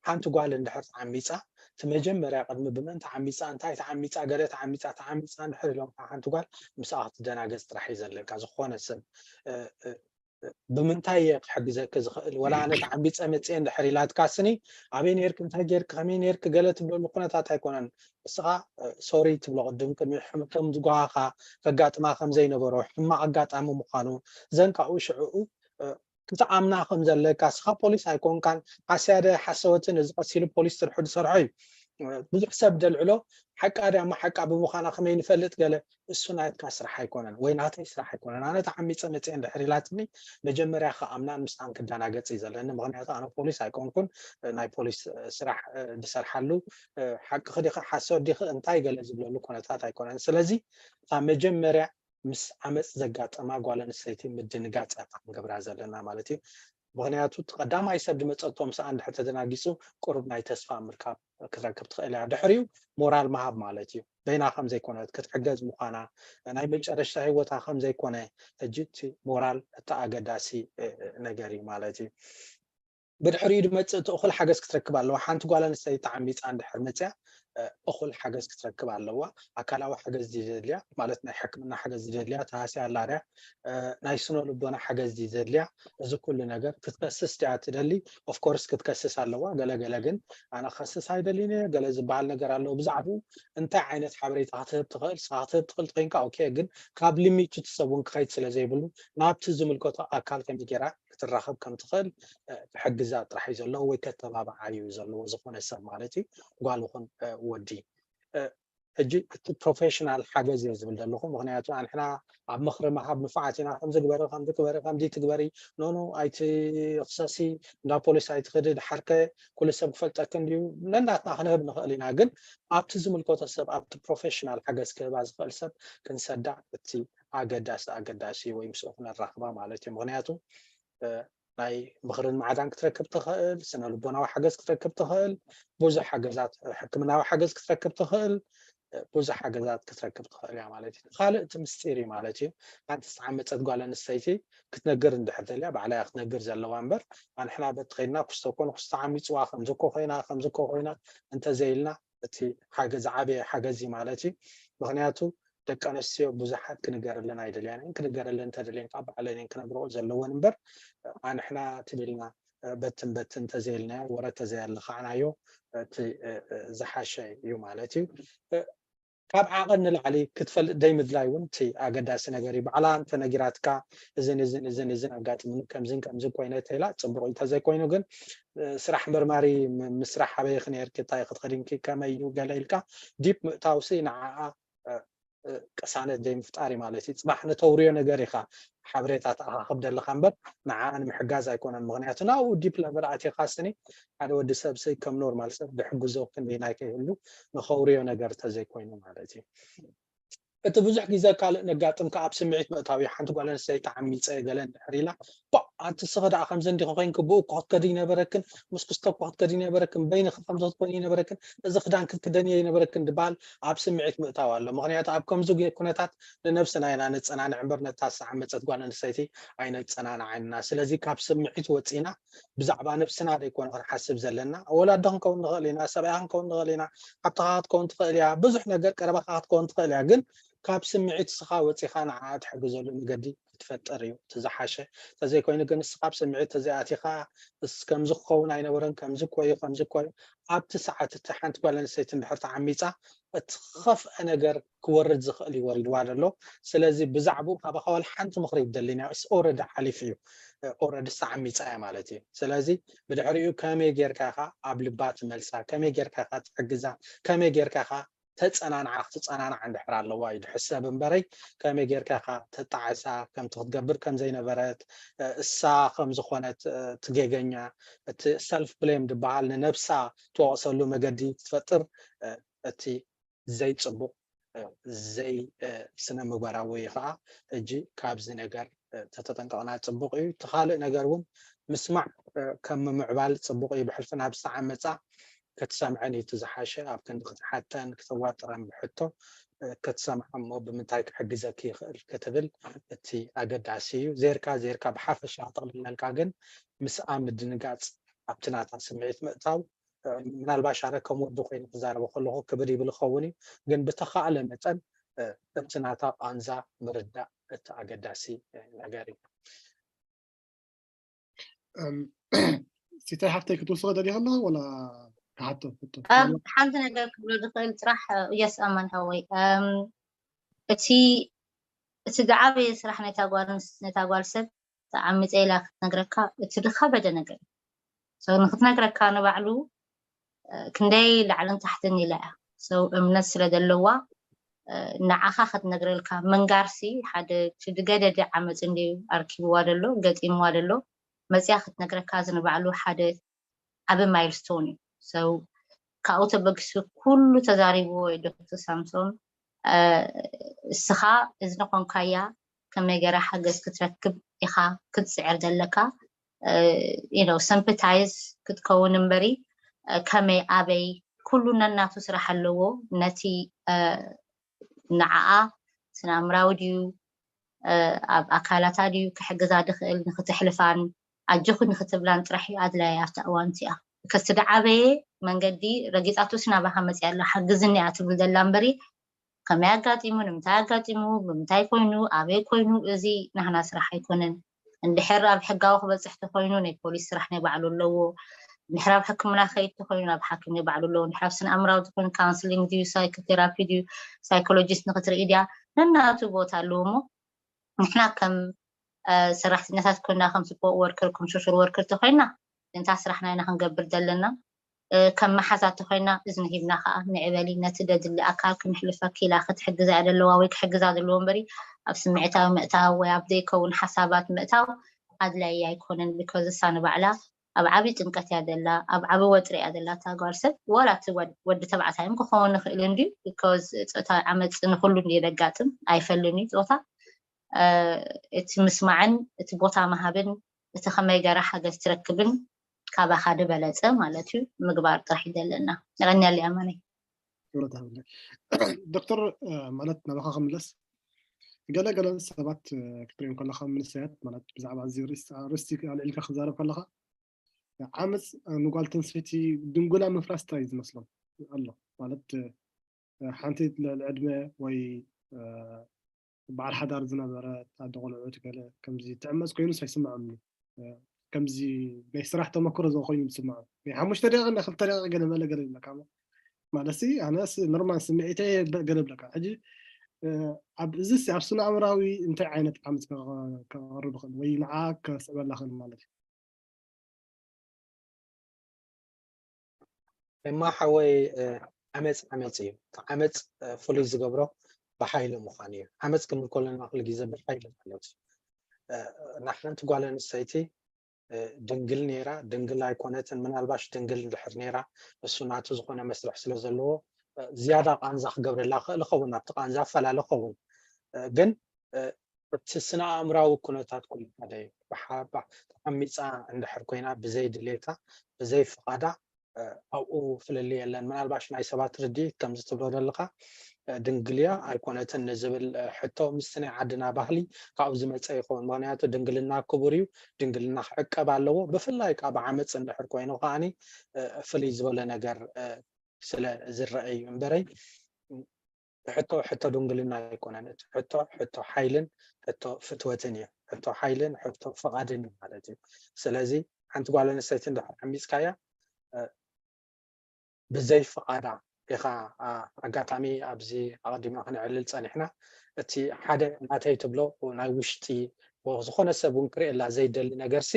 ሓንቲ ጓል እንድሕር ተዓሚፃ እቲ መጀመርያ ቅድሚ ብመን ተዓሚፃ እንታይ ተዓሚፃ ገለ ተዓሚፃ ተዓሚፃ እንድሕር ኢሎም ሓንቲ ጓል ምስኣ ክትደናገፅ ጥራሕ እዩ ዘለካ። ዝኾነ ሰብ ብምንታይ እየ ክሕግዘኪ ዝኽእል? ወላ ኣነ ተዓሚፀ መፅየ እንድሕር ኢላትካ ስኒ ኣበይ ነርክ፣ እንታይ ጌርክ፣ ከመይ ነርክ ገለ ትብለሉ ኩነታት ኣይኮነን። እስኻ ሶሪ ትብሎ ቅድም ቅድሚ ከም ዝጓሃኻ ከጋጥማ ከም ዘይነበሮ ሕማቕ ኣጋጣሚ ምዃኑ ዘንካኡ ሽዕኡ ክትኣምና ከም ዘለካ። እስኻ ፖሊስ ኣይኮንካን። ሓስያደ ሓሰወትን እዚ ቀሲሉ ፖሊስ ስርሑ ዝሰርሖ እዩ። ብዙሕ ሰብ ደልዕሎ ሓቃ ድያ እሞ ሓቃ ብምዃና ከመይ ንፈልጥ ገለ፣ እሱ ናትካ ስራሕ ኣይኮነን ወይ ናተይ ስራሕ ኣይኮነን። ኣነ ተዓሚፀ መፅየ እንድሕር ኢላትኒ መጀመርያ ክኣምናን ምስኣን ክደናገፅ እዩ ዘለኒ። ምክንያቱ ኣነ ፖሊስ ኣይኮንኩን። ናይ ፖሊስ ስራሕ ዝሰርሓሉ ሓቂ ክዲኸ ሓሶት ዲኸ እንታይ ገለ ዝብለሉ ኩነታት ኣይኮነን። ስለዚ እታ መጀመርያ ምስ ዓመፅ ዘጋጠማ ጓል ኣንስተይቲ ምድንጋፅ እያ ክንገብራ ዘለና ማለት እዩ። ምክንያቱ እቲ ቀዳማይ ሰብ ዝመፀቶ ምስኣ እንድሕር ተደናጊፁ ቁሩብ ናይ ተስፋ ምርካብ ክትረክብ ትኽእል እያ። ድሕሪኡ ሞራል ምሃብ ማለት እዩ። በይና ከም ዘይኮነት ክትሕገዝ ምዃና ናይ መጨረሽታ ህይወታ ከም ዘይኮነ ሕጂ እቲ ሞራል እቲ ኣገዳሲ ነገር እዩ ማለት እዩ። ብድሕሪኡ ዝመፅእ እቲ እኹል ሓገዝ ክትረክብ ኣለዋ። ሓንቲ ጓል ኣንስተይቲ ተዓሚፃ እንድሕር መፅያ እኹል ሓገዝ ክትረክብ ኣለዋ። ኣካላዊ ሓገዝ ድዩ ዘድልያ ማለት ናይ ሕክምና ሓገዝ ድዩ ዘድልያ፣ ተሃስያ ኣላ ድያ፣ ናይ ስነ ልቦና ሓገዝ ድዩ ዘድልያ፣ እዚ ኩሉ ነገር ክትከስስ ድያ ትደሊ? ኦፍኮርስ ክትከስስ ኣለዋ። ገለገለ ግን ኣነ ክኸስስ ኣይደልን እየ ገለ ዝበሃል ነገር ኣለዎ። ብዛዕባኡ እንታይ ዓይነት ሓበሬታ ክትህብ ትኽእል? ንስኻ ክትህብ ትኽእል ተኮይንካ ኦኬ፣ ግን ካብ ሊሚቱ እቲ ሰብ እውን ክኸይድ ስለ ዘይብሉ ናብቲ ዝምልከቶ ኣካል ከመይ ጌራ ክትራኸብ ከም ትኽእል ክሕግዛ ጥራሕ እዩ ዘለዎ ወይ ከተባብዓ እዩ ዘለዎ ዝኾነ ሰብ ማለት እዩ፣ ጓል ይኹን ወዲ። ሕጂ እቲ ፕሮፌሽናል ሓገዝ እየ ዝብል ዘለኹ። ምክንያቱ ኣንሕና ኣብ ምኽሪ ምሃብ ንፉዓት ኢና። ከምዚ ግበሪ፣ ከምዚ ግበሪ፣ ከምዚ ትግበሪ፣ ኖ ኖ ኣይትኽሰሲ፣ እንዳ ፖሊስ ኣይትኽዲ፣ ድሓርከ ኩሉ ሰብ ክፈልጠኪ እንድዩ። ነናትና ክንህብ ንኽእል ኢና፣ ግን ኣብቲ ዝምልከቶ ሰብ፣ ኣብቲ ፕሮፌሽናል ሓገዝ ክህባ ዝኽእል ሰብ ክንሰዳ እቲ ኣገዳሲ ኣገዳሲ ወይ ምስኡ ክነራኽባ ማለት እዩ። ምክንያቱ ናይ ምኽርን ማዕዳን ክትረክብ ትኽእል፣ ስነ ልቦናዊ ሓገዝ ክትረክብ ትኽእል፣ ብዙሕ ሓገዛት ሕክምናዊ ሓገዝ ክትረክብ ትኽእል፣ ብዙሕ ሓገዛት ክትረክብ ትኽእል እያ ማለት እዩ። ካልእ እቲ ምስጢር እዩ ማለት እዩ። ሓንቲ ዝተዓመፀት ጓል ኣንስተይቲ ክትነግር እንድሕር ደልያ ባዕላ እያ ክትነግር ዘለዋ እምበር ኣንሕና በቲ ከይድና ኩስቶ ኮን ኩስቶ ዓሚፅዋ ከምዚ እኮ ኮይና ከምዚ እኮ ኮይና እንተዘይልና እቲ ሓገዝ ዓበየ ሓገዝ እዩ ማለት እዩ። ምክንያቱ ደቂ ኣንስትዮ ብዙሓት ክንገረለን ኣይደልያን እየን። ክንገረለን እንተደልየን ከዓ ባዕለን እየን ክነግርኦ ዘለወን እምበር ኣንሕና ትብልና በትን በትን እንተዘይልናዮ ወረ እንተዘይኣለኻዕናዮ እቲ ዝሓሸ እዩ ማለት እዩ። ካብ ዓቐን ንላዕሊ ክትፈልጥ ደይ ምድላይ እውን እቲ ኣገዳሲ ነገር እዩ። ባዕላ እንተነጊራትካ እዝን እዝን እዝን እዝን ኣጋጥምኒ ከምዝን ከምዝን ኮይነ ተይላ ፅቡቅ እዩ። እንተዘይኮይኑ ግን ስራሕ መርማሪ ምስራሕ ኣበይ ክነርኪ እንታይ ክትኸድንኪ ከመይ እዩ ገለ ኢልካ ዲፕ ምእታውሲ ንዓኣ ቅሳነት ዘይምፍጣር እዩ ማለት እዩ። ፅባሕ ንተውርዮ ነገር ኢኻ ሓበሬታ ተኣኻኽብ ደለኻ እምበር ንዓኣ ንምሕጋዝ ኣይኮነን። ምክንያቱ ናብኡ ዲፕ ለቨል ኣቲኻ ስኒ ሓደ ወዲ ሰብ ሲ ከም ኖርማል ሰብ ዝሕግዞ ክንደይ ናይ ከይህሉ ንኸውርዮ ነገር ተዘይኮይኑ ማለት እዩ። እቲ ብዙሕ ግዜ ካልእ ነጋጥም ከኣ ኣብ ስምዒት ምእታው እዩ። ሓንቲ ጓል ኣንስተይቲ ዓሚፀ ገለ እንድሕር ኢላ ባ ኣንቲ ስኸ ደኣ ከምዚ እንዲኺ ኮይንኪ ብኡ እኮ ክትከዲ ይነበረክን ምስ ክስቶ እኮ ክትከዲ ይነበረክን በይንኺ ከምዚ ክትኮኒ ይነበረክን እዚ ክዳን ክትክደንዮ ይነበረክን ድበሃል ኣብ ስምዒት ምእታው ኣሎ። ምክንያቱ ኣብ ከምዚ ኩነታት ንነብስና ኢና ነፀናንዕ እምበር ነታ ዝተዓመፀት ጓል ኣንስተይቲ ኣይነፀናንዓን ኢና። ስለዚ ካብ ስምዒት ወፂና ብዛዕባ ነብስና ደይኮነ ክንሓስብ ዘለና። ወላዲ ክንከውን ንኽእል ኢና፣ ሰብኣያ ክንከውን ንኽእል ኢና፣ ሓብትኻ ክትከውን ትኽእል እያ፣ ብዙሕ ነገር ቀረባኻ ክትከውን ትኽእል እያ። ግን ካብ ስምዒት እስኻ ወፂኻ ንዓኣ ትሕግዘሉ መገዲ ክትፈጥር እዩ እቲ ዝሓሸ። ተዘይኮይኑ ግን እስኻ ኣብ ስምዒት ተዘይኣቲኻ እስ ከምዚ ክኸውን ኣይነበረን፣ ከምዚ እኮ እዩ፣ ከምዚ እኮ እዩ። ኣብቲ ሰዓት እቲ ሓንቲ ጓል ኣንስተይቲ እንድሕር ተዓሚፃ እቲ ዝኸፍአ ነገር ክወርድ ዝኽእል እዩ ወሪድዋ ዘሎ። ስለዚ ብዛዕባኡ ካባኻ ዋላ ሓንቲ ምኽሪ ይደልን እያ። እስ ኦረዲ ሓሊፉ እዩ። ኦረዲ ተዓሚፃ እያ ማለት እዩ። ስለዚ ብድሕሪኡ ከመይ ጌርካ ኢኻ ኣብ ልባ ትመልሳ፣ ከመይ ጌርካ ኢኻ ትሕግዛ፣ ከመይ ጌርካ ኢኻ ተፀናንዓ፣ ክትፀናናዕ እንድሕር ኣለዋ እዩ ዝሕሰብ እምበረይ ከመይ ጌርካ ኢኻ ተጣዕሳ፣ ከምቲ ክትገብር ከም ዘይነበረት፣ እሳ ከም ዝኾነት እቲ ጌገኛ፣ እቲ ሰልፍ ብሌም ዝበሃል ንነብሳ ትወቕሰሉ መገዲ ክትፈጥር እቲ ዘይፅቡቕ ዘይስነ ምግባራዊ ወይ ከዓ ሕጂ ካብዚ ነገር ተተጠንቀቕና ፅቡቕ እዩ። እቲ ካልእ ነገር እውን ምስማዕ ከም ምምዕባል ፅቡቕ እዩ። ብሕልፊ ናብ ዝተዓመፃ ክትሰምዐን እዩ እቲ ዝሓሸ። ኣብ ክንዲ ክትሓተን ክተዋጥረን ብሕቶ ክትሰምዓ እሞ ብምንታይ ክሕግዘኪ ይኽእል ክትብል እቲ ኣገዳሲ እዩ። ዜርካ ዜርካ ብሓፈሻ ክጠቕልለልካ ግን ምስኣ ምድንጋፅ ኣብቲ ናታ ስምዒት ምእታው ምናልባሽ ኣነ ከም ወዲ ኮይኑ ክዛረቦ ከለኹ ክብድ ይብል ይኸውን እዩ፣ ግን ብተኻእለ መጠን እቲ ናታ ቃንዛ ምርዳእ እቲ ኣገዳሲ ነገር እዩ። እም፣ ሲታይ ሓፍተይ ክትውስኸ ደሊኻ ኣለኻ ወላ ክሓቶ? ሕቶ? ኣብ ሓንቲ ነገር ክብሎ ዝኽእል ጥራሕ፣ የስ ኣማን ሓወይ፣ እም፣ እቲ እቲ ዝዓበየ ስራሕ ነታ ጓል ኣንስ- ነታ ጓል ሰብ ተዓሚፀ ኢላ ክትነግረካ እቲ ዝኸበደ ነገር እዩ። So ንክትነግረካ ንባዕሉ እ፣ ክንደይ ላዕልን ታሕትን ኢላ እያ። So እምነት ስለ ዘለዋ እ፣ ንዓኻ ክትነግረልካ ምንጋርሲ ሓደ እቲ ዝገደደ ዓመፅ እንድዩ ኣርኪብዋ ዘሎ ገጢምዋ ዘሎ መፅያ ክትነግረካ እዚ ንባዕሉ ሓደ ዓቢ ማይልስቶን እዩ። So ካብኡ ተበጊሱ ኩሉ ተዛሪብዎ እዩ ዶክተር ሳምሶን። እ፣ እስኻ እዝኒ ኮንካያ ከመይ ገይራ ሓገዝ ክትረክብ ኢኻ ክትፅዕር ዘለካ። You know sympathize ክትከውን እምበሪ እ፣ ከመይ ኣበይ ኩሉ ነናቱ ስራሕ ኣለዎ። ነቲ እ፣ ንዓኣ ስነ ኣእምራዊ ድዩ እ፣ ኣብ ኣካላታ ድዩ ክሕግዛ ድኽእል ንክትሕልፋን ኣጆኺ ንክትብላን ጥራሕ እዩ ኣድላዪ ኣብታ እዋን እቲኣ። ከስቲ ዝዓበየ መንገዲ ረጊፃቱ ስናባኻ መፅያ ኣላ ሓግዝኒ እያ ትብል ዘላ እምበሪ ከመይ ኣጋጢሙ ንምንታይ ኣጋጢሙ ብምንታይ ኮይኑ ኣበይ ኮይኑ እዚ ናህና ስራሕ ኣይኮነን። እንድሕር ኣብ ሕጋዊ ክበፅሕ ተኮይኑ ናይ ፖሊስ ስራሕ ናይ ባዕሉ ኣለዎ። እንድሕር ኣብ ሕክምና ክኸይድ ተኮይኑ ናብ ሓኪም ናይ ባዕሉ ኣለዎ። እንድሕር ኣብ ስነ ኣእምራዊ ተኮይኑ ካውንስሊንግ ድዩ ሳይኮቴራፒ ድዩ ሳይኮሎጂስት ንክትርኢ ድያ ነናቱ ቦታ ኣለዎ እሞ ንሕና ከም እ፣ ሰራሕተኛታት ኮይና ከም ስፖርት ወርከር ከም ሶሻል ወርከር ተኮይና እታ ስራሕና ኢና ክንገብር ዘለና። እ፣ ከም መሓዛ ተኮይና እዝኒ ሂብና ከዓ ንዕበሊ ነቲ ደድሊ ኣካል ክንሕልፈኪ ኢላ ክትሕግዛ እያ ዘለዋ ወይ ክሕግዛ ዘለዎ እምበሪ ኣብ ስምዒታዊ ምእታው ወይ ኣብ ዘይከውን ሓሳባት ምእታው ኣድላዪ ኣይኮነን። ቢኮዝ እሳ ንባዕላ ኣብ ዓብዪ ጭንቀት እያ ዘላ፣ ኣብ ዓብዪ ወጥሪ እያ ዘላ እታ ጓል ሰብ። ዋላ እቲ ወድ- ወዲ ተባዕታይ እውን ክኸውን ይኽእል እንድዩ። ቢኮዝ ፆታዊ ዓመፅ ንኩሉ እንድዩ ዘጋጥም ኣይፈልን እዩ ፆታ። እ፣ እቲ ምስማዕን እቲ ቦታ ምሃብን እቲ ከመይ ገይራ ሓገዝ ትረክብን ካባኻ ዝበለፀ ማለት እዩ ምግባር ጥራሕ እዩ ዘለና። የቐንየለይ ኣማነይ። ክብረት ሃብለ ዶክተር እ፣ ማለት ናባኻ ክምለስ ገለ ገለ ሰባት እ፣ ክትሪኦም ከለኻ መንእሰያት ማለት ብዛዕባ እዚ ርእስ- ርእስቲ ኣልዒልካ ክዛረብ ከለኻ ዓመፅ እ፣ ንጓል ተንስይቲ ድንጉላ ምፍራስ ጥራይ እዩ ዝመስሎም ኣሎ ማለት እ፣ ሓንቲ ልዕሊ ዕድመ ወይ እ፣ በዓል ሓዳር ዝነበረት ኣደ ቆልዑት ገለ ከምዚ ትዕመፅ ኮይኑ ኣይስምዖም እዩ። እ፣ ከምዚ ናይ ስራሕ ተመክሮ ዝኮ ኮይኑ ዝስምዖም ናይ ሓሙሽተ ደቂቃ ናይ ክልተ ደቂቃ ገለ መለ ገለ ይብለካ እሞ ማለት ሲ ኣነ ሲ ኖርማል ስምዒተይ ገለ ይብለካ ሕጂ እ፣ ኣብ እዚ ሲ ኣብ ስነ ኣእምራዊ እንታይ ዓይነት ዓመፅ ከ- ከቕርብ ይኽእል ወይ ንዓ ከስዕበላ ክእል ማለት እዩ። እማ ሓወይ እ፣ ዓመፅ ዓመፅ እዩ። እቲ ዓመፅ እ፣ ፍሉይ ዝገብሮ ብሓይሊ ምዃኑ እዩ። ዓመፅ ክንብል ከለና ኩሉ ግዜ ብሓይሊ ማለት እዩ። እ፣ ንሓንቲ ጓል ኣንስተይቲ እ፣ ድንግል ነይራ ድንግል ኣይኮነትን። ምናልባሽ ድንግል እንድሕር ነይራ እሱ ናቱ ዝኾነ መስርሕ ስለ ዘለዎ እ፣ ዝያዳ ቃንዛ ክገብረላ ክእል ይኸውን፣ ኣብቲ ቃንዛ ኣፈላለ ይኸውን። እ፣ ግን እ፣ እቲ ስነ ኣእምራዊ ኩነታት ኩሉ ሓደ እዩ። ብሓ- ብሓ- ተዓሚፃ እንድሕር ኮይና ብዘይ ድሌታ ብዘይ ፍቓዳ እ፣ ኣብኡ ፍልልይ የለን። ምናልባሽ ናይ ሰባት ርድኢት ከምዚ ትብሎ ዘለኻ እ፣ ድንግልያ ኣይኮነትን ንዝብል እ፣ ሕቶ ምስቲ ናይ ዓድና ባህሊ ካብኡ ዝመፀ ይኸውን። ምክንያቱ ድንግልና ክቡር እዩ፣ ድንግልና ክዕቀብ ኣለዎ። ብፍላይ ካብ ዓመፅ እንድሕር ኮይኑ ከዓኒ እ፣ ፍልይ ዝበለ ነገር እ፣ ስለ ዝረአ እዩ እምበረይ ሕቶ ሕቶ ድንግልና ኣይኮነን። እቲ ሕቶ ሕቶ ሓይልን ሕቶ ፍትወትን እዩ። ሕቶ ሓይልን ሕቶ ፍቓድን እዩ ማለት እዩ። ስለዚ ሓንቲ ጓል ኣንስተይቲ እንድሕር ዓሚፅካያ እ፣ ብዘይ ፍቓዳ ኢኻ ኣ- ኣጋጣሚ ኣብዚ ኣቐዲምና ክነዕልል ፀኒሕና እቲ ሓደ ናተይ ትብሎ ናይ ውሽጢ ዝኾነ ሰብ እውን ክርእየላ ዘይደሊ ነገርሲ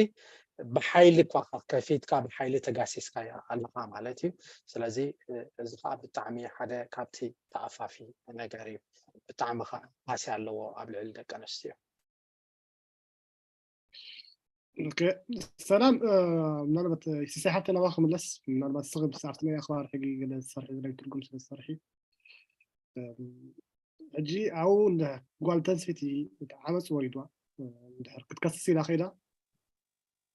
ብሓይሊ እኳ ከፊትካ ብሓይሊ ተጋሲስካ ኣለኻ ማለት እዩ። ስለዚ እ፣ እዚ ከዓ ብጣዕሚ ሓደ ካብቲ ተኣፋፊ ነገር እዩ። ብጣዕሚ ከዓ ሃስያ ኣለዎ ኣብ ልዕሊ ደቂ ኣንስትዮ። ኦኬ፣ ሰላም እ፣ ምናልባት ሲሳይ ሓብተ ናባ ክምለስ ምናልባት ስኺ ብሰዓብቲ ናይ ኣኽባር ሕጊ ገለ ዝሰርሒ ናይ ትርጉም ስለ ዝሰርሒ እ፣ ሕጂ ኣብኡ እንደ ጓል ተንስይቲ እቲ ዓመፅ ወሪድዋ እ፣ እንድሕር ክትከስስ ኢላ ከይዳ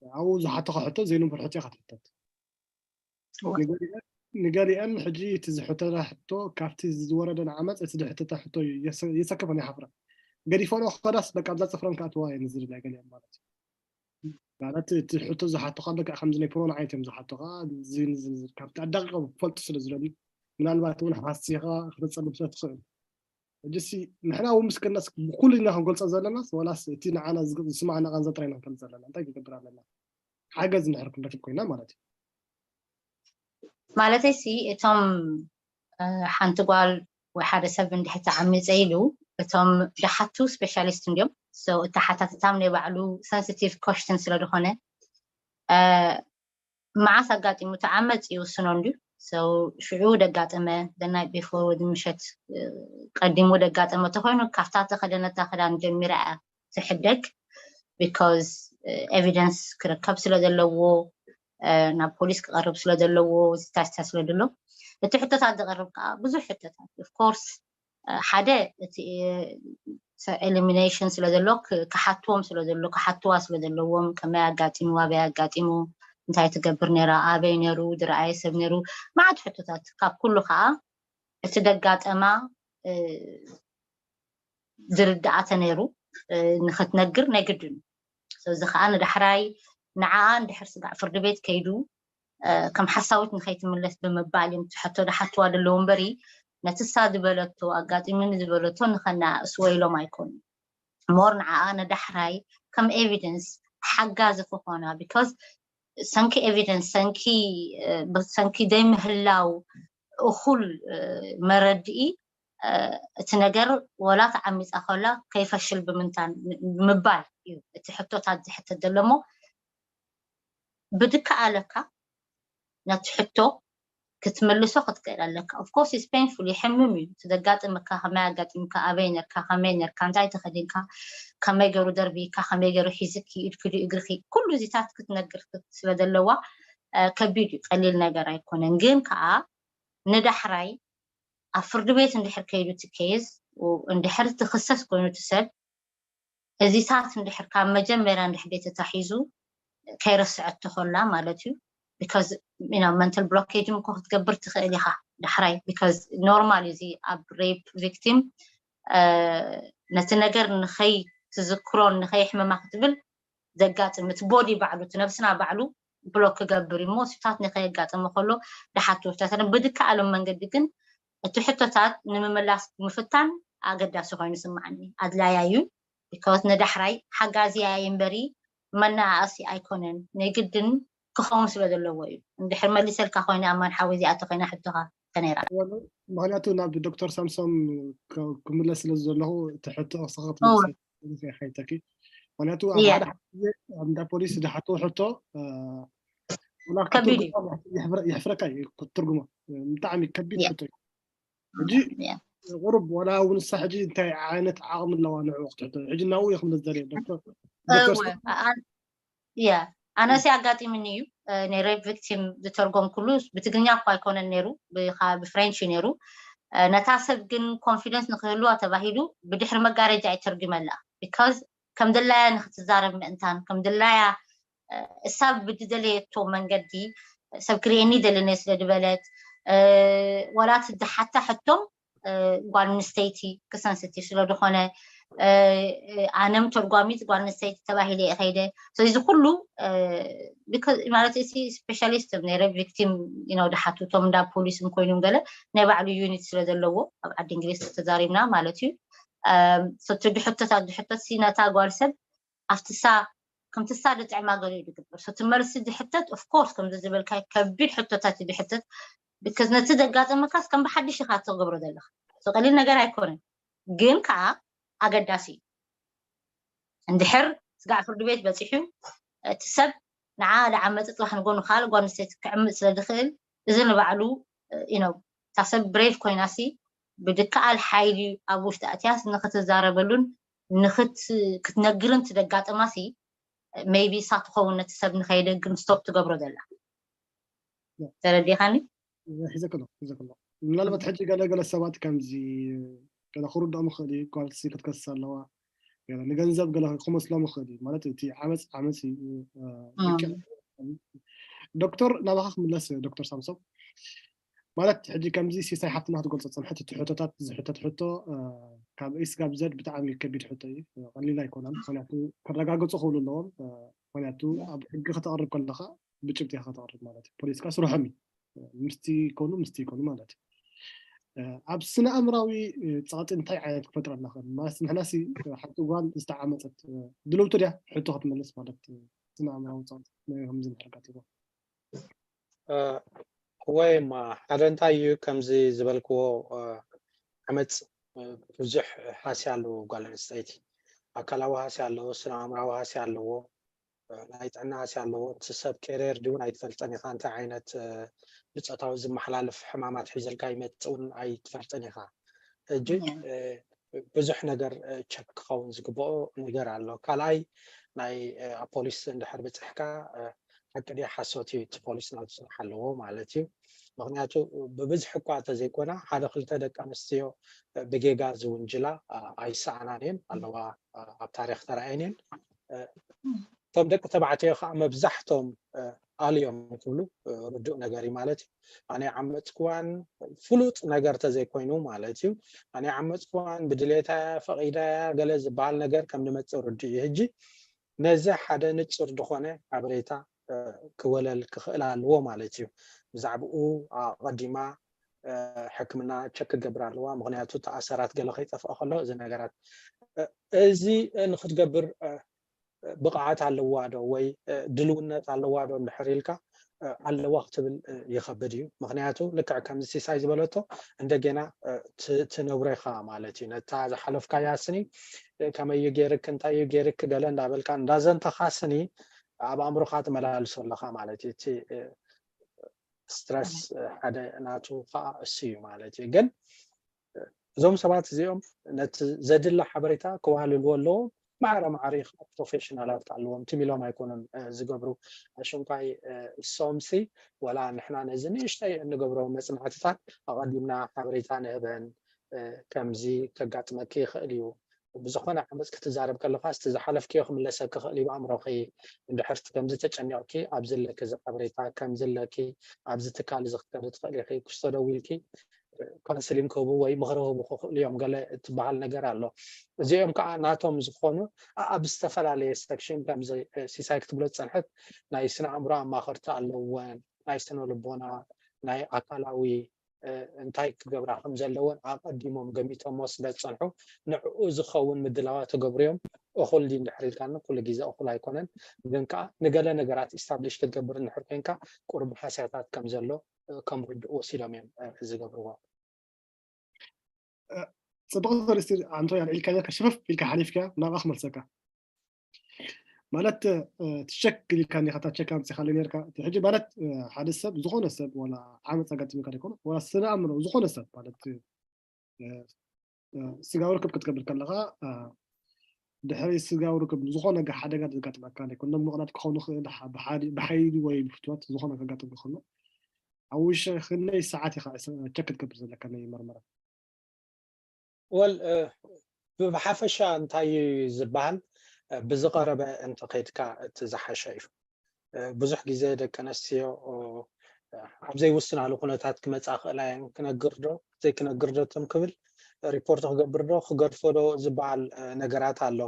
ኣብኡ ዝሓተኻ ሕቶ ዘይንቡር ሕቶ ኢኻ ትሕተት። ንገሊአን- ንገሊአን ሕጂ እቲ ዝሕተታ ሕቶ ካብቲ ዝወረደን ዓመፅ እቲ ዝሕተታ ሕቶ እዩ የሰ- የሰክፈን ይሓፍረን። ገዲፈንኦ ከዳስ በቃ ኣብዛ ፅፍረን ክኣትዋ እየን ዝደልያ ገሊአን ማለት እዩ። ማለት እቲ ሕቶ ዝሓቶኻ በቃ ከምዚ ናይ ፖሮን ዓይነት እዮም ዝሓቶኻ ዝን ዝን ዝን ካብቲ ኣዳቂቆም ክፈልጡ ስለ ዝደልዩ ምናልባት እውን ሓሲኻ ክተፀልም ስለ ትኽእል። ሕጂ ሲ ንሕና እውን ምስክርናስ ብኩሉ ኢና ክንገልፆ ዘለናስ ወላስ እቲ ንዓና ዝግ- ዝስማዕና ቃንዛ ጥራይ ኢና ክንገልፅ ዘለና እንታይ ክንገብር ኣለና? ሓገዝ እንድሕር ክንረክብ ኮይና ማለት እዩ። ማለተይ ሲ እቶም ሓንቲ ጓል ወይ ሓደ ሰብ እንድሕር ተዓሚፀ ኢሉ እቶም ደሓቱ ስፔሻሊስት እንዲዮም። እቲ ሓታትታም ናይ ባዕሉ ሰንስቲቭ ኮሽትን ስለዝኾነ መዓስ ኣጋጢሙ ተዓመፅ ይውስኖ እንድዩ። ሽዑ ደጋጠመ ደናይ ቢፎር ወዲ ምሸት ቀዲሙ ደጋጠመ ተኮይኑ ካብታ ተኸደነታ ክዳን ጀሚራ እያ ትሕደግ። ቢካዝ ኤቪደንስ ክርከብ ስለ ዘለዎ ናብ ፖሊስ ክቐርብ ስለ ዘለዎ ዝታስታ ስለ ድሎ እቲ ሕቶታት ዝቐርብ ከዓ ብዙሕ ሕቶታት ኦፍኮርስ ሓደ እቲ ኤሊሚኔሽን ስለ ዘሎ ክሓትዎም ስለ ዘሎ ክሓትዋ ስለ ዘለዎም ከመይ ኣጋጢሙ ኣበይ ኣጋጢሙ እንታይ ትገብር ነራ ኣበይ ነሩ ዝረኣየ ሰብ ነሩ ማዓት ሕቶታት ካብ ኩሉ ከዓ እቲ ደጋጠማ ዝርዳኣ ተነይሩ ንክትነግር ናይ ግድን እዩ። ስለዚ ከዓ ንዳሕራይ ንዓኣ እንድሕር ስጋዕ ፍርዲ ቤት ከይዱ ከም ሓሳዊት ንከይትምለስ ብምባል እዮም ትሕቶ ዝሓትዋ ዘለዉ እምበሪ ነቲ እሳ ዝበለቶ ኣጋጢሙኒ ዝበለቶ ንከነኣእስዎ ኢሎም ኣይኮኑን። ሞር ንዓኣ ንዳሕራይ ከም ኤቪደንስ ሓጋዚ ክኾና because ሰንኪ ኤቪደንስ ሰንኪ ሰንኪ ዘይምህላው እኹል መረድኢ እቲ ነገር ወላ ተዓሚፃ ከላ ከይፈሽል ብምንታን ብምባል እዩ እቲ ሕቶታት ዝሕተት ዘሎ እሞ ብድከኣለካ ነቲ ሕቶ ክትምልሶ ክትክእል ኣለካ። Of course it's painful፣ ይሕምም እዩ። እቲ ዘጋጥመካ ከመይ ኣጋጢምካ፣ ኣበይ ነርካ፣ ከመይ ነርካ፣ እንታይ ተኸዲንካ፣ ከመይ ገይሩ ደርብይካ፣ ከመይ ገይሩ ሒዝኪ፣ ኢድኪ ድዩ እግርኺ፣ ኩሉ እዚታት ክትነግር ስለ ዘለዋ ከቢድ እዩ፣ ቀሊል ነገር ኣይኮነን። ግን ከዓ ንዳሕራይ ኣብ ፍርዲ ቤት እንድሕር ከይዱ እቲ ኬዝ እንድሕር ትኽሰስ ኮይኑ እቲ ሰብ እዚታት እንድሕር ካብ መጀመርያ እንድሕር ቤት ተታሒዙ ከይረስዐቶ ከላ ማለት እዩ። Because mental blockage እኮ ክትገብር ትኽእል ኢኻ ዳሕራይ because ኖርማል እዚ ኣብ ሬፕ ቪክቲም ነቲ ነገር ንኸይ ትዝክሮን ንኸይ ሕመማ ክትብል ዘጋጥም እቲ ቦዲ ባዕሉ እቲ ነብስና ባዕሉ ብሎክ ክገብር እዩ እሞ እሱታት ንኸየጋጥሞ ከሎ ድሓቱ ብድካ ኣሎም መንገዲ ግን እቲ ሕቶታት ንምምላስ ምፍታን ኣገዳሲ ኮይኑ ስምዓኒ ኣድላያ እዩ። Because ንዳሕራይ ሓጋዚ እያ እምበሪ መነኣእሲ ኣይኮነን፣ ናይ ግድን ክኸውን ስለ ዘለዎ እዩ። እንድሕር መሊሰልካ ኮይነ ኣማን ሓወይ እዚኣቶ ኮይና ሕቶኻ ተነይራ። ምክንያቱ ናብ ዶክተር ሳምሶም ክምለስ ስለ ዘለኹ እቲ ሕቶ ክስኸት ሓይተኪ ምክንያቱ ኣብ ሓደ ግዜ እንዳ ፖሊስ ዝሓተው ሕቶ ከቢድ እዩ። ይሕፍረካ እዩ ክትትርጉሞ ብጣዕሚ ከቢድ ሕቶ እዩ። ሕጂ ቁሩብ ዋላ እውን ንሳ ሕጂ እንታይ ዓይነት ዓቕሚ ኣለዋ ንዕኡ ክትሕቶ ሕጂ ናብኡ እየ ክምለስ ዘለ ዶክተር ያ ኣነሲ ኣጋጢምኒ እዩ። ናይ ሬፕ ቪክቲም ዝተርጎምኩሉ ብትግርኛ እኳ ኣይኮነን ነይሩ፣ ብፍሬንች እዩ ነይሩ። ነታ ሰብ ግን ኮንፊደንስ ንክህልዋ ተባሂሉ ብድሕሪ መጋረጃ ይተርጉመላ። ቢካዝ ከም ድላያ ንክትዛረብ ምእንታን ከም ድላያ እሳ ብድደለየቶ መንገዲ ሰብ ክርእየኒ ደለነ ስለ ድበለት ዋላት ዝሓታ ሕቶም ጓል ኣንስተይቲ ክሰንስቲቭ ስለ ዝኾነ ኣነም ተርጓሚት ጓል ኣንስተይቲ ተባሂለ እየ ከይደ። ስለዚ ኩሉ ማለት እቲ ስፔሻሊስት ነረ ቪክቲም ነው ድሓቱ እቶም እንዳ ፖሊስ እንኮይኖም ገለ ናይ ባዕሉ ዩኒት ስለ ዘለዎ ኣብ ዓዲ እንግሊዝ ተዛሪብና ማለት እዩ። ሰቲ ድሕቶታት ድሕቶት ሲ ነታ ጓል ሰብ ኣብትሳ ከምትሳ ድጥዕማ ገሊኡ ድግበር ሰቲ መልሲ ድሕተት ኦፍኮርስ ከምዚ ዝበልካ ከቢድ ሕቶታት ድሕተት ብከዝ ነቲ ዘጋጠመካስ ከም ብሓድሽ ኢኻ ትገብሮ ዘለካ ቀሊል ነገር ኣይኮነን። ግን ከዓ ኣገዳሲ እዩ። እንድሕር ስጋዕ ፍርዲ ቤት በፂሑ እቲ ሰብ ንዓ ዝዓመፀ ፅባሕ ንጎኑ ካልእ ጓል ኣንስተይቲ ክዕምፅ ስለ ዝኽእል እዚ ንባዕሉ ነው እታ ሰብ ብሬቭ ኮይናሲ ብድከኣል ሓይሊ ኣብ ውሽጢ ኣትያስ ንክትዛረበሉን ክትነግርን ትደጋጥማሲ ሜይቢ እሳ ትኸውን ነቲ ሰብ ንከይደግም ስቶፕ ትገብሮ ዘላ ተረዲኻኒ? ሒዘክሎ ሒዘክሎ ምናልባት ሕጂ ገለገለ ሰባት ከምዚ ገለ ክርድኦም ይኽእል እዩ። ጓል ኣንስተይቲ ክትከስስ ኣለዋ ገለ ንገንዘብ ገለ ክመስሎም ይኽእል እዩ። ማለት እቲ ዓመፅ ዓመፅ እዩ። ዶክተር ናባኻ ክምለስ ዶክተር ሳምሶም ማለት ሕጂ ከምዚ ሲሳይ ሓፍትና ክትገልፆ ፀንሐት እቲ ሕቶታት ዝሕተት ሕቶ ካብ ኤስ ጋብ ዘድ ብጣዕሚ ከቢድ ሕቶ እዩ። ቀሊል ኣይኮነን። ምክንያቱ ክረጋገፁ ክብሉ ኣለዎም። ምክንያቱ ኣብ ሕጊ ከተቕርብ ከለካ ብጭብጢ ከተቕርብ ማለት እዩ። ፖሊስካ ስርሖም እዩ ምስቲ ይኮኑ ምስቲ ይኮኑ ማለት እዩ። ኣብ ስነ ኣእምራዊ ፀቕጢ እንታይ ዓይነት ክፈጥረልና ክእል ማለት ንሕናሲ ሓንቲ ጓል ዝተዓመፀት ድልውቲ ድያ ሕቶ ክትመልስ ማለት ስነ ኣእምራዊ ጸቕጢ ናይ ከምዚ ንድሕር ኣጋጢምዎ? እወ፣ እማ ሓደ እንታይ እዩ፣ ከምዚ ዝበልክዎ ዓመፅ ብዙሕ ሃስያ ኣለዎ። ጓል ኣንስተይቲ ኣካላዊ ሃስያ ኣለዎ፣ ስነ ኣእምራዊ ሃስያ ኣለዎ፣ ናይ ጥዕና ሃስያ ኣለዎ። እቲ ሰብ ኬሪየር ድውን ኣይትፈልጠን ኢኻ፣ እንታይ ዓይነት ብፆታዊ ዝመሓላለፍ ሕማማት ሒዘልካ ይመፅእ እውን ኣይትፈልጥን ኢኻ። ሕጂ ብዙሕ ነገር ቸክ ክኸውን ዝግብኦ ነገር ኣሎ። ካልኣይ ናይ ኣብ ፖሊስ እንድሕር ብፅሕካ ሓቂ ድዩ ሓሶት እዩ፣ እቲ ፖሊስ ናቱ ስራሕ ኣለዎ ማለት እዩ። ምክንያቱ ብብዝሒ እኳ እንተዘይኮና ሓደ ክልተ ደቂ ኣንስትዮ ብጌጋ ዝውንጅላ ኣይሰኣናን እየን ኣለዋ፣ ኣብ ታሪክ ተረኣየን እየን። እቶም ደቂ ተባዕትዮ ከዓ መብዛሕቶም ኣልዮም ክብሉ ርዱእ ነገር እዩ ማለት እዩ። ኣነ ዓመፅክዋን ፍሉጥ ነገር ተዘይኮይኑ ማለት እዩ። ኣነ ዓመፅክዋን ብድሌታ ፈቂዳ ገለ ዝበሃል ነገር ከም ንመፅእ ርዱእ እዩ። ሕጂ ነዚ ሓደ ንፁር ዝኾነ ሓበሬታ ክወለል ክኽእል ኣለዎ ማለት እዩ። ብዛዕባኡ ኣቐዲማ ሕክምና ቸክ ክገብር ኣለዋ። ምክንያቱ ተኣሰራት ገለ ከይጠፍኣ ከሎ እዚ ነገራት እዚ ንክትገብር ብቕዓት ኣለዋ ዶ ወይ ድልውነት ኣለዋ ዶ እንድሕር ኢልካ ኣለዋ ክትብል ይኸብድ እዩ። ምክንያቱ ልክዕ ከምዚ ሲሳይ ዝበለቶ እንደገና ትነብሮ ኢኻ ማለት እዩ። ነታ ዝሓለፍካያ ስኒ ከመይ እዩ ገይርክ እንታይ እዩ ገይርክ ገለ እንዳበልካ እንዳዘንተኻ ስኒ ኣብ ኣእምሮኻ ትመላልሶ ኣለኻ ማለት እዩ። እቲ ስትረስ ሓደ ናቱ ከዓ እሱ እዩ ማለት እዩ። ግን እዞም ሰባት እዚኦም ነቲ ዘድሊ ሓበሬታ ክዋህልልዎ ኣለዎም። ማዕረ ማዕረ ፕሮፌሽናላት ኣለዎም፣ ትም ኢሎም ኣይኮኑን ዝገብሩ። ኣሽንኳይ እሶምሲ ወላ ንሕና ነዚ ንእሽተይ እንገብሮ መፅናዕትታት ኣቐዲምና ሓበሬታ ንህበን፣ ከምዚ ከጋጥመኪ ይኽእል እዩ፣ ብዝኾነ ዓመፅ ክትዛረብ ከለካ እቲ ዝሓለፍክዮ ክምለሰ ክኽእል እዩ ኣእምሮኺ። እንድሕር ከምዚ ተጨኒቕኪ ኣብዚ ኣለኪ እዚ ሓበሬታ ከምዚ ኣለኪ፣ ኣብዚ ትካል እዚ ክትከዲ ትኽእል ኢኺ፣ ክስቶ ደዊልኪ ካውንስሊንግ ክህቡ ወይ ምኽሪ ክህቡ ክኽእሉ እዮም። ገለ እትበሃል ነገር ኣሎ። እዚኦም ከዓ ናቶም ዝኾኑ ኣብ ዝተፈላለየ ሴክሽን ከምዚ ሲሳይ ክትብሎ ዝፀንሐት ናይ ስነ ኣእምሮ ኣማኸርቲ ኣለውወን፣ ናይ ስነ ልቦና፣ ናይ ኣካላዊ እንታይ ክገብራ ከም ዘለወን ኣቐዲሞም ገሚቶሞ ስለ ዝፀንሑ ንዕኡ ዝኸውን ምድላዋ ተገብርዮም። እኹል ድዩ እንድሕር ኢልካኒ ኩሉ ግዜ እኹል ኣይኮነን፣ ግን ከዓ ንገለ ነገራት ኢስታብሊሽ ክትገብር እንድሕር ኮንካ ቁሩብ ሃስያታት ከም ዘሎ ከም ርድኡ ወሲዶም እዮም ዝገብርዎ። ፅቡቅ ተሪስቲ ኣንቶኒ ኣልዒልካዮ ከሽፈፍ ኢልካ ሓሊፍካ ናብኣ ክመልሰካ ማለት ትሸክ ኢልካ ኒካ ታ ቸክ ኣምፂኻለ ነርካ እቲ ሕጂ ማለት ሓደ ሰብ ዝኾነ ሰብ ዋላ ዓመፅ ኣጋጢሙካ ዘይኮነ ዋላ ስነ ኣእምሮ ዝኾነ ሰብ ማለት ስጋዊ ርክብ ክትገብር ከለካ ድሕሪ ስጋዊ ርክብ ዝኾነ ሓደጋ ዘጋጥመካ ናይ ኮንዶም ምቕዳድ ክኸውን ይኽእል ብሓይሊ ወይ ብፍትወት ዝኾነ ከጋጥም ይኽእሎ ኣብ ውሽጢ ክንደይ ሰዓት ኢኻ ቸክ ክትገብር ዘለካ ናይ መርመራ ወል ብሓፈሻ እንታይ ዝበሃል ብዝቐረበ እንተኸይድካ እቲ ዝሓሸ እዩ። ብዙሕ ግዜ ደቂ ኣንስትዮ ኣብ ዘይውስናሉ ኩነታት ክመፃ ክእላ እየን። ክነግር ዶ ዘይክነግር ዶ ትም ክብል ሪፖርት ክገብር ዶ ክገድፎ ዶ ዝበሃል ነገራት ኣሎ።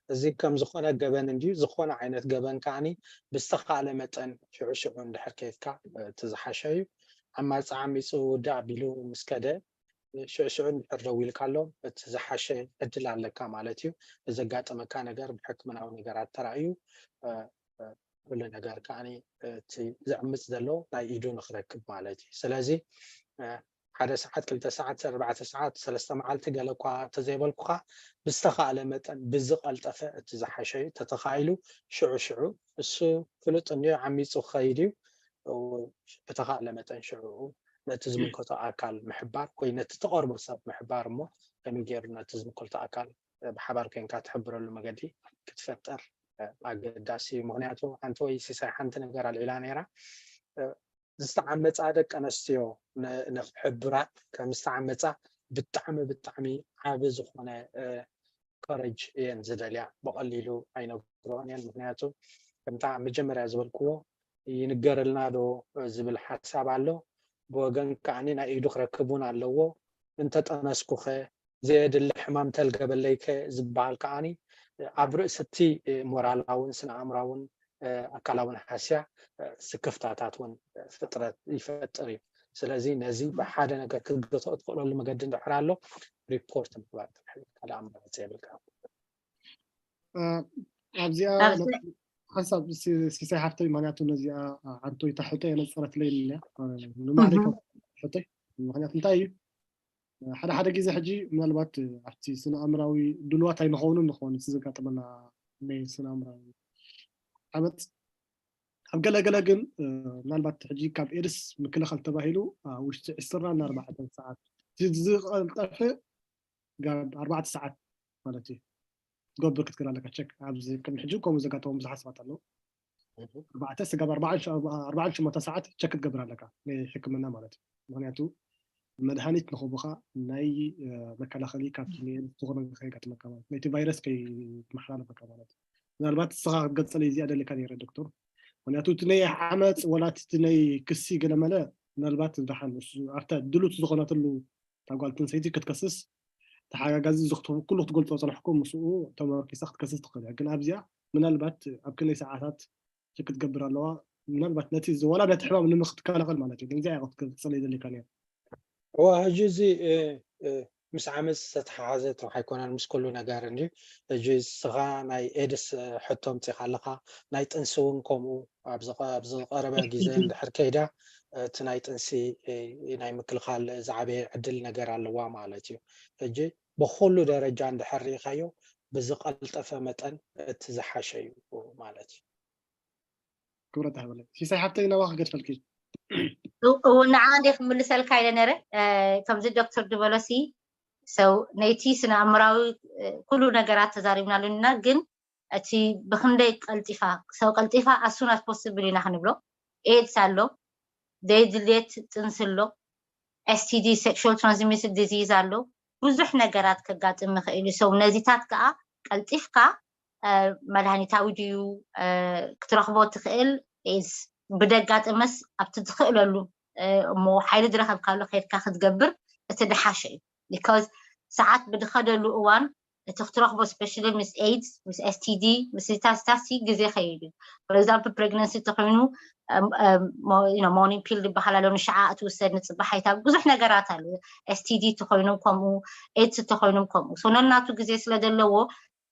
እዚ ከም ዝኾነ ገበን እንድዩ። ዝኾነ ዓይነት ገበን ከዓኒ ብዝተኻእለ መጠን ሽዑ ሽዑ እንድሕር ከይድካ እቲ ዝሓሸ እዩ። ዓማፂ ዓሚፁ ውዳእ ኣቢሉ ምስ ከደ ሽዑ ሽዑ እንድሕር ደዊልካሎም እቲ ዝሓሸ ዕድል ኣለካ ማለት እዩ። ንዘጋጠመካ ነገር ብሕክምናዊ ነገራት ተራእዩ ኩሉ ነገር ከዓ እቲ ዘዕምፅ ዘሎ ናይ ኢዱ ንክረክብ ማለት እዩ። ስለዚ ሓደ ሰዓት ክልተ ሰዓት ኣርባዕተ ሰዓት ሰለስተ መዓልቲ ገለ እኳ እንተዘይበልኩካ ብዝተኻእለ መጠን ብዝቐልጠፈ እቲ ዝሓሸ እዩ። ተተኻኢሉ ሽዑ ሽዑ እሱ ፍሉጥ እንዮ ዓሚፁ ክኸይድ እዩ። ብተኻእለ መጠን ሽዑ ነቲ ዝምልከቶ ኣካል ምሕባር ወይ ነቲ ተቐርቦ ሰብ ምሕባር እሞ ከመይ ገይሩ ነቲ ዝምልከቶ ኣካል ብሓባር ኮይንካ ትሕብረሉ መገዲ ክትፈጥር ኣገዳሲ እዩ። ምክንያቱ ሓንቲ ወይ ሲሳይ ሓንቲ ነገር ኣልዒላ ነይራ። ዝተዓመፃ ደቂ ኣንስትዮ ንክሕብራ ከም ዝተዓመፃ ብጣዕሚ ብጣዕሚ ዓቢ ዝኾነ ከረጅ እየን ዝደልያ። ብቐሊሉ ኣይነግሮን እየን። ምክንያቱ ከምታ መጀመርያ ዝበልክዎ ይንገረልና ዶ ዝብል ሓሳብ ኣሎ። ብወገን ከዓኒ ናይ ኢዱ ክረክብ እውን ኣለዎ። እንተጠነስኩኸ ዘየድሊ ሕማም ተልገበለይከ ዝበሃል ከዓኒ ኣብ ርእሲ እቲ ሞራላውን ስነ ኣእምራውን ኣካላውን ሃስያ ስክፍታታት እውን ፍጥረት ይፈጥር እዩ። ስለዚ ነዚ ብሓደ ነገር ክትገትኦ ትኽእለሉ መገዲ እንድሕር ኣሎ ሪፖርት ምግባር ጥራሕ እዩ። ካልእ ኣማራፂ የብልካ። ኣብዚኣ ሓንሳብ ሲ- ሲሳይ ሓፍተይ፣ ምክንያቱ ነዚኣ ዓንቶይታ ሕቶ የነፀረትለይ እያ። ንማዕለይ ካብ ሕቶይ ምክንያቱ እንታይ እዩ? ሓደ ሓደ ግዜ ሕጂ ምናልባት ኣብቲ ስነ ኣእምራዊ ድልዋት ኣይንኸውንን ንኸውን እቲ ዘጋጥመና ናይ ስነ ኣእምራዊ ዓመፅ። ኣብ ገለ ገለ ግን ምናልባት ሕጂ ካብ ኤድስ ምክልኻል ተባሂሉ ውሽጢ ዕስራን ኣርባዕተን ሰዓት ዝቐልጠፈ ኣርባዕተ ሰዓት ማለት እዩ ትገብር ክትክእል ኣለካ ቸክ። ኣብዚ ቅድሚ ሕጂ ከምኡ ዘጋጠሙ ብዙሓት ሰባት ኣለዉ። ኣርባዕተ ስጋብ ኣርባዓን ሸሞንተ ሰዓት ቸክ ክትገብር ኣለካ ናይ ሕክምና ማለት እዩ። ምክንያቱ መድሃኒት ንክቡካ ናይ መከላኸሊ ካብቲ ዝኾነ ከይጋጥመካ ማለት ነቲ ቫይረስ ከይመሓላለፈካ ማለት እዩ። ምናልባት ንስኻ ክትገልፀለይ እዚኣ ደሊካ ነይረ ዶክተር። ምክንያቱ እቲ ናይ ዓመፅ ወላ እቲ ናይ ክሲ ገለመለ ምናልባት ደሓን ኣብታ ድሉት ዝኾነትሉ እታ ጓል ትንሰይቲ ክትከስስ ተሓጋጋዚ ዝክትቡ ኩሉ ክትገልፆ ፀናሕኩም ምስኡ ተመርኪሳ ክትከስስ ትኽእል እያ። ግን ኣብዚኣ ምናልባት ኣብ ክንደይ ሰዓታት ክትገብር ኣለዋ ምናልባት ነቲ ዝወላ ነቲ ሕማም ንምክትከላኸል ማለት እዩ። ግን እዚኣ ክትገልፀለይ ደሊካ ነይረ። እዋ ሕጂ እዚ ምስ ዓመፅ ዝተተሓሓዘ ጥራሕ ኣይኮነን ምስ ኩሉ ነገር እንጂ ሕጂ ንስኻ ናይ ኤድስ ሕቶ ኣምፂእካ ኣለካ። ናይ ጥንሲ እውን ከምኡ ኣብ ዝቐረበ ግዜ እንድሕር ከይዳ እቲ ናይ ጥንሲ ናይ ምክልኻል ዝዓበየ ዕድል ነገር ኣለዋ ማለት እዩ። ሕጂ ብኩሉ ደረጃ እንድሕር ርኢኻዮ ብዝቐልጠፈ መጠን እቲ ዝሓሸ እዩ ማለት እዩ። ክብረት ይሃበለይ። ሲሳይ ሓብተይ ናባኺ ገድፈልኪ። እው ንዓ እንደ ክምልሰልካ ኢለ ነረ ከምዚ ዶክተር ድበሎሲ ሰው ነይቲ ስነ ኣእምራዊ ኩሉ ነገራት ተዛሪብናሉ ኢና ግን እቲ ብክንደይ ቀልጢፋ ሰው ቀልጢፋ ኣሱን ኣስ ፖስብል ኢና ክንብሎ ኤድስ ኣሎ ዘይድልየት ጥንሲ ኣሎ ኤስቲዲ ሴክሹዋል ትራንስሚትድ ዲዚዝ ኣሎ ብዙሕ ነገራት ከጋጥም ይኽእል እዩ ሰው ነዚታት ከዓ ቀልጢፍካ መድሃኒታዊ ድዩ ክትረኽቦ ትኽእል ብደጋጥመስ ኣብቲ ትኽእለሉ እሞ ሓይሊ ዝረኸብካሉ ከድካ ክትገብር እቲ ድሓሸ እዩ because ሰዓት ብድኸደሉ እዋን እቲ ክትረኽቦ ስፔሻሊ ምስ ኤድስ ምስ ኤስቲዲ ምስ ታስታሲ ግዜ ከይድ እዩ for example pregnancy ተኮይኑ morning pill ዝበሃል ኣሎ ንሽዓ እቲ ውሰድ ንፅባሕ ኣይታ ብዙሕ ነገራት ኣሎ ኤስቲዲ ተኮይኖም ከምኡ ኤድስ ተኮይኖም ከምኡ so ነናቱ ግዜ ስለ ዘለዎ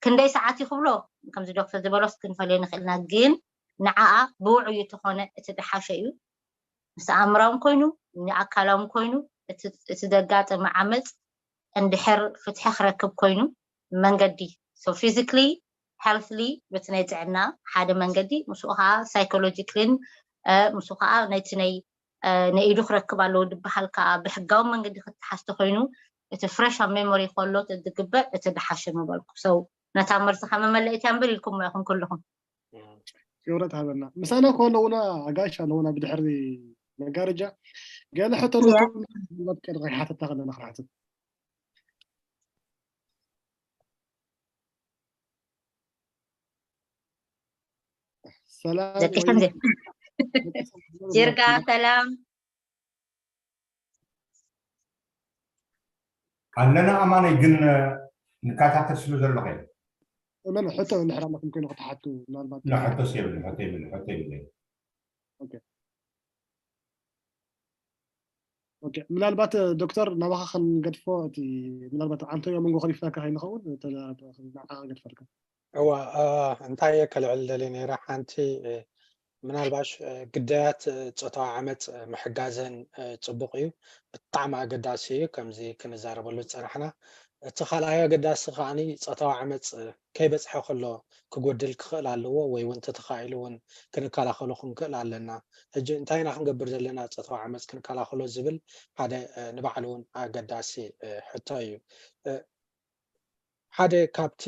ክንደይ ሰዓት እዩ ክብሎ ከምዚ ዶክተር ዝበሎስ ክንፈልዮ ንኽእልና ግን ንዓኣ ብውዑይ ተኾነ እቲ ድሓሸ እዩ ምስ ኣእምራውን ኮይኑ ንኣካላውን ኮይኑ እቲ ዘጋጠመ ዓመፅ እንድሕር ፍትሒ ክረክብ ኮይኑ መንገዲ so physically healthily በቲ ናይ ጥዕና ሓደ መንገዲ ምስኡ ከዓ psychologically ን ምስኡ ከዓ ነቲ ናይ ነኢዱ ክረክብ ኣለዎ ዝበሃል ከዓ ብሕጋዊ መንገዲ ክተሓዝ ተኮይኑ እቲ fresh ኣብ memory ከሎ ዝግበር እቲ ድሓሸ ምበልኩ so ነታ መርዚ ከመመለእትያ እምበር ኢልኩም ኢኹም ኩልኹም ክብረት ሃበና ምሳና ከለውና ኣጋሽ ኣለውና ብድሕሪ መጋረጃ ገለ ሕቶ ቀድሪ ሓተታ ከለና ክሓትት ሰላም ደቂ ከምዚ ጅርጋ ሰላም ኣለና ኣማነይ ግን ንከታተል ስለ ዘለኹ መን ሕቶ እንድሕር ኣለኩም ኮይኑ ክትሓቱ ምናልባት ሕቶስ የብልን ሕቶ የብልን ሕቶ የብልን ምናልባት ዶክተር ናባኻ ክንገድፎ እቲ ምናልባት ኣንቶዮ መንጎ ከሊፍናካ ከይንኸውን ንዓኻ ገድፈልካ እዋ እንታይ እየ ከልዕል ደልየ ነይረ ሓንቲ ምናልባሽ ግዳያት ፆታዊ ዓመፅ ምሕጋዘን ፅቡቅ እዩ ብጣዕሚ ኣገዳሲ እዩ ከምዚ ክንዛረበሉ ዝፀናሕና እቲ ካልኣይ ኣገዳሲ ከዓኒ ፆታዊ ዓመፅ ከይበፅሐ ከሎ ክጎድል ክኽእል ኣለዎ ወይ እውን ተተኻኢሉ እውን ክንከላኸሎ ክንክእል ኣለና ሕጂ እንታይ ኢና ክንገብር ዘለና ፆታዊ ዓመፅ ክንከላኸሎ ዝብል ሓደ ንባዕሉ እውን ኣገዳሲ ሕቶ እዩ ሓደ ካብቲ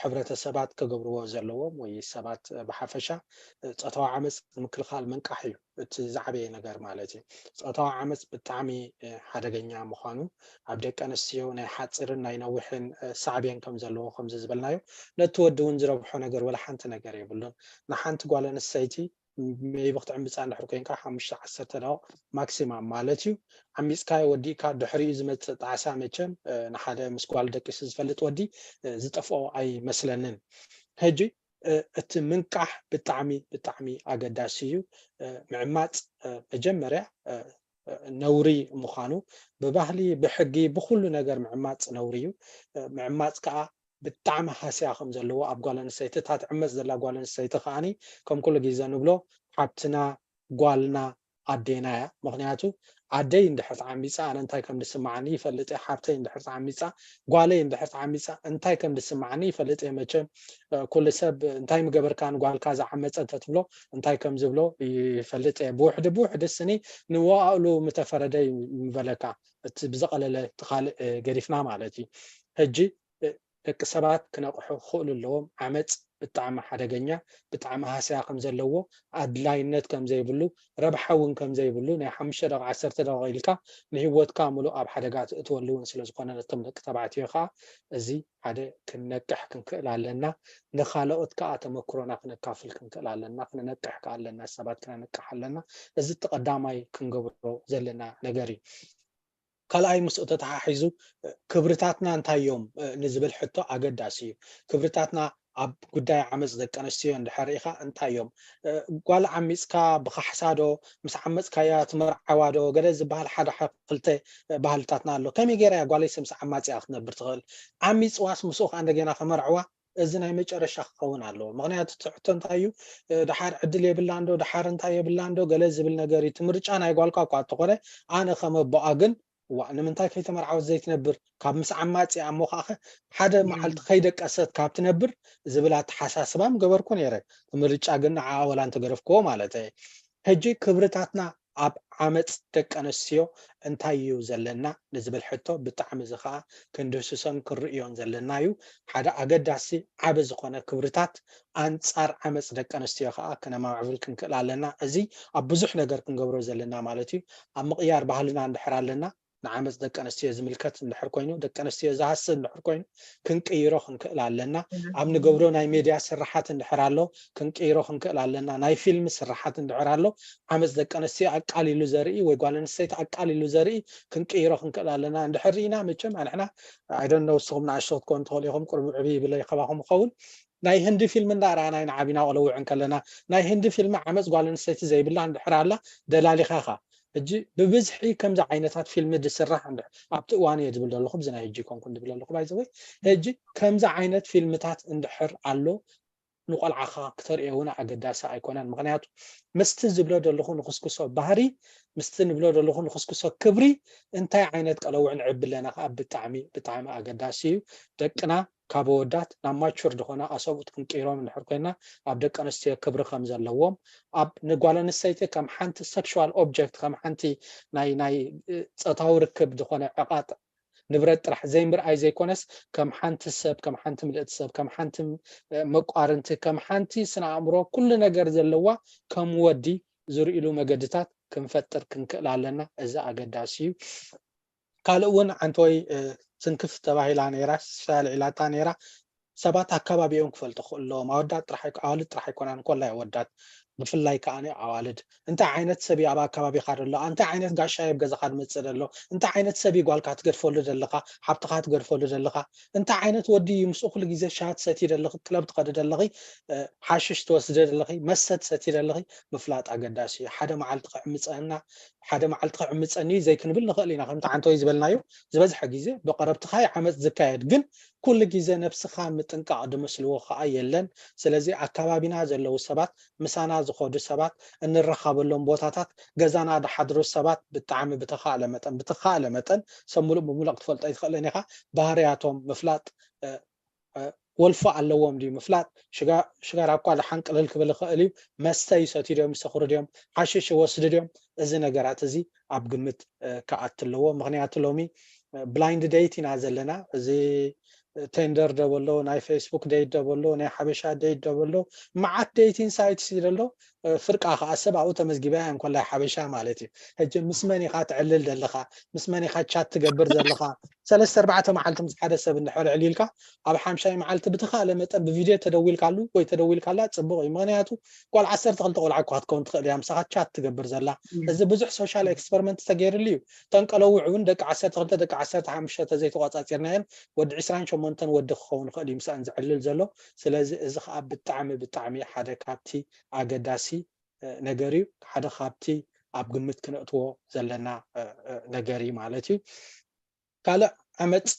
ሕብረተሰባት ክገብርዎ ዘለዎም ወይ ሰባት ብሓፈሻ ፆታዊ ዓመፅ ንምክልኻል ምንቃሕ እዩ እቲ ዝዓበየ ነገር ማለት እዩ ፆታዊ ዓመፅ ብጣዕሚ ሓደገኛ ምዃኑ ኣብ ደቂ ኣንስትዮ ናይ ሓፂርን ናይ ነዊሕን ሳዕቤን ከም ዘለዎ ከምዚ ዝበልናዮ ነቲ ወዲ እውን ዝረብሖ ነገር ወላ ሓንቲ ነገር የብሉን ንሓንቲ ጓል ኣንስተይቲ maybe ክትዕምፃ እንድሕር ኮይንካ ሓሙሽተ ዓሰርተ ደቂቕ ማክሲማም ማለት እዩ ዓሚፅካዮ ወዲእካ ድሕሪኡ ዝመፅእ ጣዕሳ መቸም ንሓደ ምስ ጓል ደቂሱ ዝፈልጥ ወዲ ዝጠፍኦ ኣይመስለንን ሕጂ እቲ ምንቃሕ ብጣዕሚ ብጣዕሚ ኣገዳሲ እዩ ምዕማፅ መጀመርያ ነውሪ ምዃኑ ብባህሊ ብሕጊ ብኩሉ ነገር ምዕማፅ ነውሪ እዩ ምዕማፅ ከዓ ብጣዕሚ ሃስያ ከም ዘለዎ ኣብ ጓል ኣንስተይቲ፣ እታ ትዕመፅ ዘላ ጓል ኣንስተይቲ ከዓኒ ከም ኩሉ ግዜ ንብሎ ሓብትና፣ ጓልና፣ ኣዴና እያ። ምኽንያቱ ኣደይ እንድሕር ተዓሚፃ ኣነ እንታይ ከም ዝስምዓኒ ይፈልጥ እየ። ሓብተይ እንድሕር ተዓሚፃ፣ ጓለይ እንድሕር ተዓሚፃ እንታይ ከም ዝስምዓኒ ይፈልጥ እየ። መቸም ኩሉ ሰብ እንታይ ምገበርካ ንጓልካ ዝዓመፀ እንተትብሎ እንታይ ከም ዝብሎ ይፈልጥ እየ። ብውሕዲ ብውሕዲ ስኒ ንዋእሉ ምተፈረደ ይበለካ። እቲ ብዝቐለለ እቲ ካልእ ገዲፍና ማለት እዩ። ሕጂ ደቂ ሰባት ክነቕሑ ክኽእሉ ኣለዎም። ዓመፅ ብጣዕሚ ሓደገኛ፣ ብጣዕሚ ሃስያ ከም ዘለዎ፣ ኣድላይነት ከም ዘይብሉ፣ ረብሓ እውን ከም ዘይብሉ፣ ናይ ሓሙሽተ ደቂቕ ዓሰርተ ደቂቕ ኢልካ ንህይወትካ ምሉእ ኣብ ሓደጋ ትእትወሉ እውን ስለ ዝኾነ ነቶም ደቂ ተባዕትዮ ከዓ እዚ ሓደ ክንነቅሕ ክንክእል ኣለና። ንኻልኦት ከዓ ተመክሮና ክነካፍል ክንክእል ኣለና፣ ክነነቅሕ ከዓ ኣለና፣ ሰባት ክነነቅሕ ኣለና። እዚ እቲ ቀዳማይ ክንገብሮ ዘለና ነገር እዩ። ካልኣይ ምስኡ ተተሓሒዙ ክብርታትና እንታይ እዮም ንዝብል ሕቶ ኣገዳሲ እዩ። ክብርታትና ኣብ ጉዳይ ዓመፅ ደቂ ኣንስትዮ እንድሕር ኢኻ እንታይ እዮም? ጓል ዓሚፅካ ብካሕሳ ዶ ምስ ዓመፅካያ ትመርዓዋ ዶ ገለ ዝበሃል ሓደ ክልተ ባህልታትና ኣሎ። ከመይ ገይራ እያ ጓለይስ ምስ ዓማፂኣ ክትነብር ትኽእል? ዓሚፅዋስ ምስኡ ከዓ እንደገና ከመርዕዋ እዚ ናይ መጨረሻ ክኸውን ኣለዎ። ምኽንያቱ እቲ ሕቶ እንታይ እዩ? ድሓር ዕድል የብላን ዶ ድሓር እንታይ የብላን ዶ ገለ ዝብል ነገር እዩ። እቲ ምርጫ ናይ ጓልካ እኳ እንተኾነ ኣነ ከም ኣቦኣ ግን ዋእ ንምንታይ ከይተመርዓወት ዘይትነብር? ካብ ምስ ዓማፂ እሞ ከዓ ሓደ መዓልቲ ከይደቀሰት ካብ ትነብር ዝብል ኣተሓሳስባ ምገበርኩ ነይረ። እቲ ምርጫ ግን ንዓኣ ወላ እንተገደፍክዎ ማለት እየ። ሕጂ ክብርታትና ኣብ ዓመፅ ደቂ ኣንስትዮ እንታይ እዩ ዘለና ንዝብል ሕቶ ብጣዕሚ እዚ ከዓ ክንድህስሶን ክንርእዮን ዘለና እዩ። ሓደ ኣገዳሲ ዓቢ ዝኾነ ክብርታት ኣንጻር ዓመፅ ደቂ ኣንስትዮ ከዓ ክነማዕብል ክንክእል ኣለና። እዚ ኣብ ብዙሕ ነገር ክንገብሮ ዘለና ማለት እዩ። ኣብ ምቕያር ባህልና እንድሕር ኣለና ንዓመፅ ደቂ ኣንስትዮ ዝምልከት እንድሕር ኮይኑ ደቂ ኣንስትዮ ዝሃስብ እንድሕር ኮይኑ ክንቅይሮ ክንክእል ኣለና። ኣብ ንገብሮ ናይ ሜድያ ስርሓት እንድሕር ኣሎ ክንቅይሮ ክንክእል ኣለና። ናይ ፊልም ስርሓት እንድሕር ኣሎ ዓመፅ ደቂ ኣንስትዮ ኣቃሊሉ ዘርኢ ወይ ጓል ኣንስተይቲ ኣቃሊሉ ዘርኢ ክንቅይሮ ክንክእል ኣለና። እንድሕር ርኢና መቸም ኣንሕና I don't know ንስኹም ንኣሽቶ ክትኮኑ ትኽእሉ ኢኹም ቅርቡ ዕብይ ይብለ ይኸባኹም ይኸውን ናይ ህንዲ ፊልም እንዳረኣና ኢና ዓቢና ቆለውዕ እንከለና ናይ ህንዲ ፊልም ዓመፅ ጓል ኣንስተይቲ ዘይብላ እንድሕር ኣላ ደላሊኻ ኢኻ። ሕጂ ብብዝሒ ከምዚ ዓይነታት ፊልሚ ዝስራሕ ኣብቲ እዋን እየ ዝብል ዘለኹ ብዚ ናይ ሕጂ ኮንኩን ዝብል ዘለኹ ባይዘወይ ሕጂ ከምዚ ዓይነት ፊልምታት እንድሕር ኣሎ ንቆልዓኻ ክተርእዮ እውን ኣገዳሲ ኣይኮነን። ምኽንያቱ ምስቲ ዝብሎ ዘለኹ ንክስክሶ ባህሪ ምስቲ ንብሎ ዘለኹ ንክስክሶ ክብሪ እንታይ ዓይነት ቀለውዕ ንዕቢ ኣለና ከዓ ብጣዕሚ ብጣዕሚ ኣገዳሲ እዩ። ደቅና ካብ ኣወዳት ናብ ማቹር ዝኾነ ኣሰብኡት ክንቅይሮም እንድሕር ኮይና ኣብ ደቂ ኣንስትዮ ክብሪ ከም ዘለዎም ኣብ ንጓል ኣንስተይቲ ከም ሓንቲ ሴክሹዋል ኦብጀክት ከም ሓንቲ ናይ ናይ ፆታዊ ርክብ ዝኾነ ዕቓጥ ንብረት ጥራሕ ዘይምርኣይ ዘይኮነስ ከም ሓንቲ ሰብ ከም ሓንቲ ምልእቲ ሰብ ከም ሓንቲ መቋርንቲ ከም ሓንቲ ስነ ኣእምሮ ኩሉ ነገር ዘለዋ ከም ወዲ ዝርእሉ መገድታት ክንፈጥር ክንክእል ኣለና። እዚ ኣገዳሲ እዩ። ካልእ እውን ዓንተወይ ትንክፍ ተባሂላ ነይራ ስልዒላታ ነይራ ሰባት ኣካባቢኦም ክፈልጡ ክኽእሉ ኣለዎም ኣወዳት ጥራሕ ኣዋልድ ጥራሕ ኣይኮናን ኮላይ ኣወዳት ብፍላይ ከዓ ኣዋልድ እንታይ ዓይነት ሰብ ኣብ ኣካባቢኻ ዘሎ እንታይ ዓይነት ጋሻ ኣብ ገዛኻ ዝመፅእ ዘሎ እንታይ ዓይነት ሰብ ጓልካ ትገድፈሉ ዘለኻ ሓብትኻ ትገድፈሉ ዘለኻ እንታይ ዓይነት ወዲ እዩ ምስኡ ኩሉ ግዜ ሻት ሰቲ ዘለኺ ክለብ ትኸዲ ዘለኺ ሓሽሽ ትወስደ ዘለኺ መሰት ሰቲ ዘለኺ ምፍላጥ ኣገዳሲ እዩ ሓደ መዓልቲ ክዕምፀና ሓደ መዓልቲ ክዕምፀኒ ዘይክንብል ንኽእል ኢና ከምቲ ዓንተወይ ዝበልናዮ ዝበዝሐ ግዜ ብቐረብትኻ ዓመፅ ዝካየድ ግን ኩሉ ግዜ ነብስኻ ምጥንቃቕ ድመስልዎ ከዓ የለን ስለዚ ኣካባቢና ዘለዉ ሰባት ምሳና ዝኾዱ ሰባት እንረኻበሎም ቦታታት ገዛና ድሓድሩ ሰባት ብጣዕሚ ብተኻእለ መጠን ብተኻእለ መጠን ሰብ ሙሉእ ብሙሉእ ክትፈልጦ ኣይትኽእልን ኢኻ ባህርያቶም ምፍላጥ ወልፎ ኣለዎም ድዩ ምፍላጥ ሽጋራ እኳ ድሓን ቅልል ክብል ይኽእል እዩ መስተ ይሰትዩ ድዮም ይሰኽሩ ድዮም ሓሽሽ ይወስዱ ድዮም እዚ ነገራት እዚ ኣብ ግምት ክኣቱ ኣለዎ ምኽንያቱ ሎሚ ብላይንድ ዴት ኢና ዘለና እዚ ቴንደር ደበሎ ናይ ፌስቡክ ዴት ደበሎ ናይ ሓበሻ ዴት ደበሎ መዓት ዴቲን ሳይትስ ደሎ ፍርቃ ከዓ ሰብ ኣብኡ ተመዝጊባ እያ እንኮላይ ሓበሻ ማለት እዩ ሕጂ ምስ መን ኢኻ ትዕልል ዘለኻ ምስ መን ኢኻ ቻት ትገብር ዘለኻ ሰለስተ ኣርባዕተ መዓልቲ ምስ ሓደ ሰብ እንድሕር ዕሊልካ ኣብ ሓምሻይ መዓልቲ ብተኻእለ መጠን ብቪድዮ ተደዊልካሉ ወይ ተደዊልካላ ፅቡቕ እዩ ምክንያቱ ጓል ዓሰርተ ክልተ ቆልዓ እኳ ክትከውን ትኽእል እያ ምሳኻ ቻት ትገብር ዘላ እዚ ብዙሕ ሶሻል ኤክስፐሪመንት ተገይርሉ እዩ ተንቀለውዕ እውን ደቂ ዓሰርተ ክልተ ደቂ ዓሰርተ ሓሙሽተ ተዘይተቋፃፂርናየን ወዲ ዕስራን ሸሞንተን ወዲ ክኸውን ይኽእል እዩ ምሳእን ዝዕልል ዘሎ ስለዚ እዚ ከዓ ብጣዕሚ ብጣዕሚ ሓደ ካብቲ ኣገዳሲ ነገር እዩ ሓደ ካብቲ ኣብ ግምት ክነእትዎ ዘለና ነገር እዩ ማለት እዩ ካልእ ዓመፅ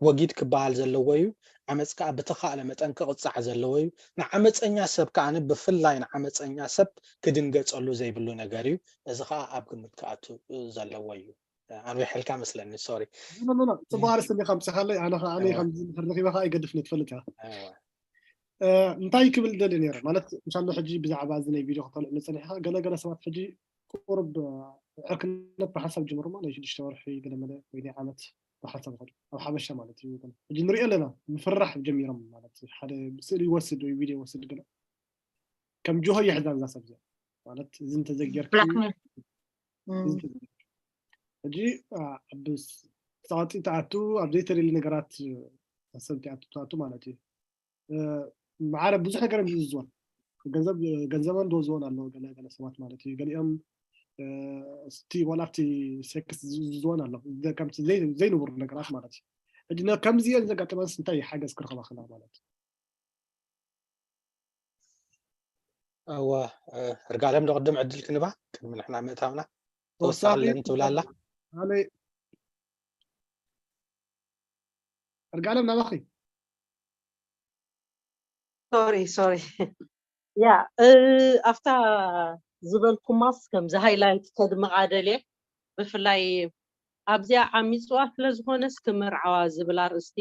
ወጊድ ክበሃል ዘለዎ እዩ። ዓመፅ ከዓ ብተኻእለ መጠን ክቕፃዕ ዘለዎ እዩ። ንዓመፀኛ ሰብ ከዓ ብፍላይ ንዓመፀኛ ሰብ ክድንገፀሉ ዘይብሉ ነገር እዩ። እዚ ከዓ ኣብ ግምት ክኣቱ ዘለዎ እዩ። ኣንዊሐልካ መስለኒ። ሶሪ። ጽቡቅ ኣርእስቲ እንዲኻ ምጽሓለይ። ኣነ ከዓ ኣነ ከም ዝምህር ረኺበ ከዓ ይገድፍኒ ትፈልጥ ኢኻ። እንታይ ክብል ደሊ ነይረ ማለት ምሻሎ ሕጂ ብዛዕባ እዚ ናይ ቪድዮ ክተልዕሉ ጸኒሕካ ገለ ገለ ሰባት ሕጂ ቁርብ ዕርክነት ብሓንሳብ ጀምሩማ ናይ ሽዱሽተ ወርሒ ገለመለ ወይ ናይ ዓመት ብሓንሳብ ይኸዱ ኣብ ሓበሻ ማለት እዩ። ሕጂ ንሪኦ ኣለና ምፍራሕ ጀሚሮም ማለት ሓደ ስእሊ ይወስድ ወይ ቪድዮ ይወስድ ገለ ከም ጅሆ ይሕዛን እዛ ሰብ እዚኣ ማለት እዚ እንተዘጊርኪ ሕጂ ኣብ ጸዋፂ ትኣቱ ኣብ ዘይተደሊ ነገራት ሰብ ትኣቱ ትኣቱ ማለት እዩ። ማዕረ ብዙሕ ነገር እዮም ዝዝወን ገንዘብ ገንዘበን ዝወዝወን ኣለዎ ገለ ገለ ሰባት ማለት እዩ። ገሊኦም ስቲ ዋላ ኣብቲ ሴክስ ዝዝወን ኣሎ ከምቲ ዘይንቡር ነገራት ማለት እዩ። ሕጂ ከምዚ እየን ዘጋጠመንስ እንታይ ሓገዝ ክረኽባ ክላ ማለት እዩ። እወ እርጋለም ዶ ቅድም ዕድል ክንባ ቅድሚ ንሕና ምእታውና ተወሳለን ትብላላ እርጋለም ናባኺ ሶሪ ሶሪ ያ ኣብታ ዝበልኩማስ ከምዚ ሃይላይት ከድምቓ ደልየ ብፍላይ ኣብዚኣ ዓሚፅዋ ስለ ዝኾነስ ክምርዓዋ ዝብል ኣርእስቲ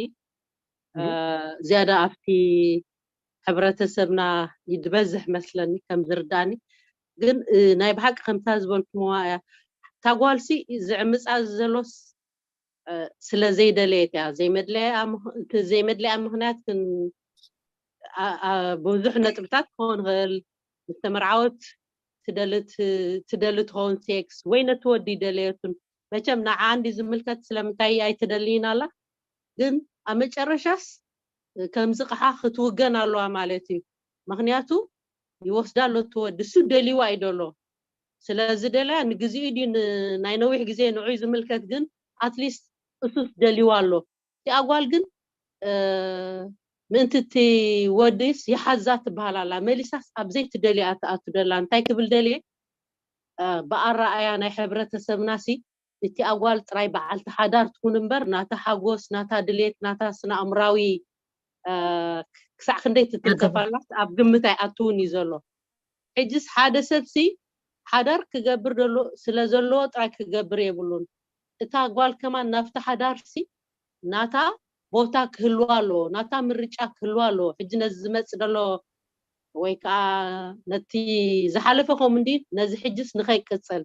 ዝያዳ ኣብቲ ሕብረተሰብና ይድበዝሕ መስለኒ ከም ዝርዳእኒ ግን ናይ ብሓቂ ከምታ ዝበልኩምዋ እያ እታ ጓልሲ ዝዕምፃ ዘሎስ ስለ ዘይደለየት እያ ዘይመድለያ ዘይመድለያ ምክንያት ብዙሕ ነጥብታት ክኸውን ይኽእል ምስ ተመርዓወት ትደሊ ትኸውን ሴክስ ወይ ነቲ ወዲ ደለየቱን መቸም ንዓ እንዲ ዝምልከት ስለምንታይ ኣይትደልይን ኣላ ግን ኣብ መጨረሻስ ከምዚ ቕሓ ክትውገን ኣለዋ ማለት እዩ ምክንያቱ ይወስዳ ኣሎ እቲ ወዲ እሱ ደልይዋ እዩ ደሎ ስለዚ ደልያ ንግዚኡ ድዩ ናይ ነዊሕ ግዜ ንዑይ ዝምልከት ግን ኣትሊስት እሱስ ደልይዋ ኣሎ እቲኣ ጓል ግን ምእንቲ እቲ ወዲስ ይሓዛ ትበሃል ኣላ መሊሳስ ኣብዘይ ትደልያ ትኣቱ ደላ እንታይ ክብል ደልየ ብኣረኣያ ናይ ሕብረተሰብና ሲ እቲ ኣጓል ጥራይ በዓልቲ ሓዳር ትኹን እምበር ናታ ሓጎስ ናታ ድሌት ናታ ስነ ኣእምራዊ ክሳዕ ክንደይ ትትንከፋላስ ኣብ ግምት ኣይኣትውን እዩ ዘሎ ሕጅስ ሓደ ሰብሲ ሓዳር ክገብር ደሎ ስለ ዘለዎ ጥራይ ክገብር የብሉን እታ ጓል ከማን ናብቲ ሓዳርሲ ናታ ቦታ ክህልዋ ኣለዎ ናታ ምርጫ ክህልዋ ኣለዎ ሕጂ ነዚ ዝመፅ ደሎ ወይ ከዓ ነቲ ዝሓለፈ ከም እንዲ ነዚ ሕጅስ ንኸይቅፅል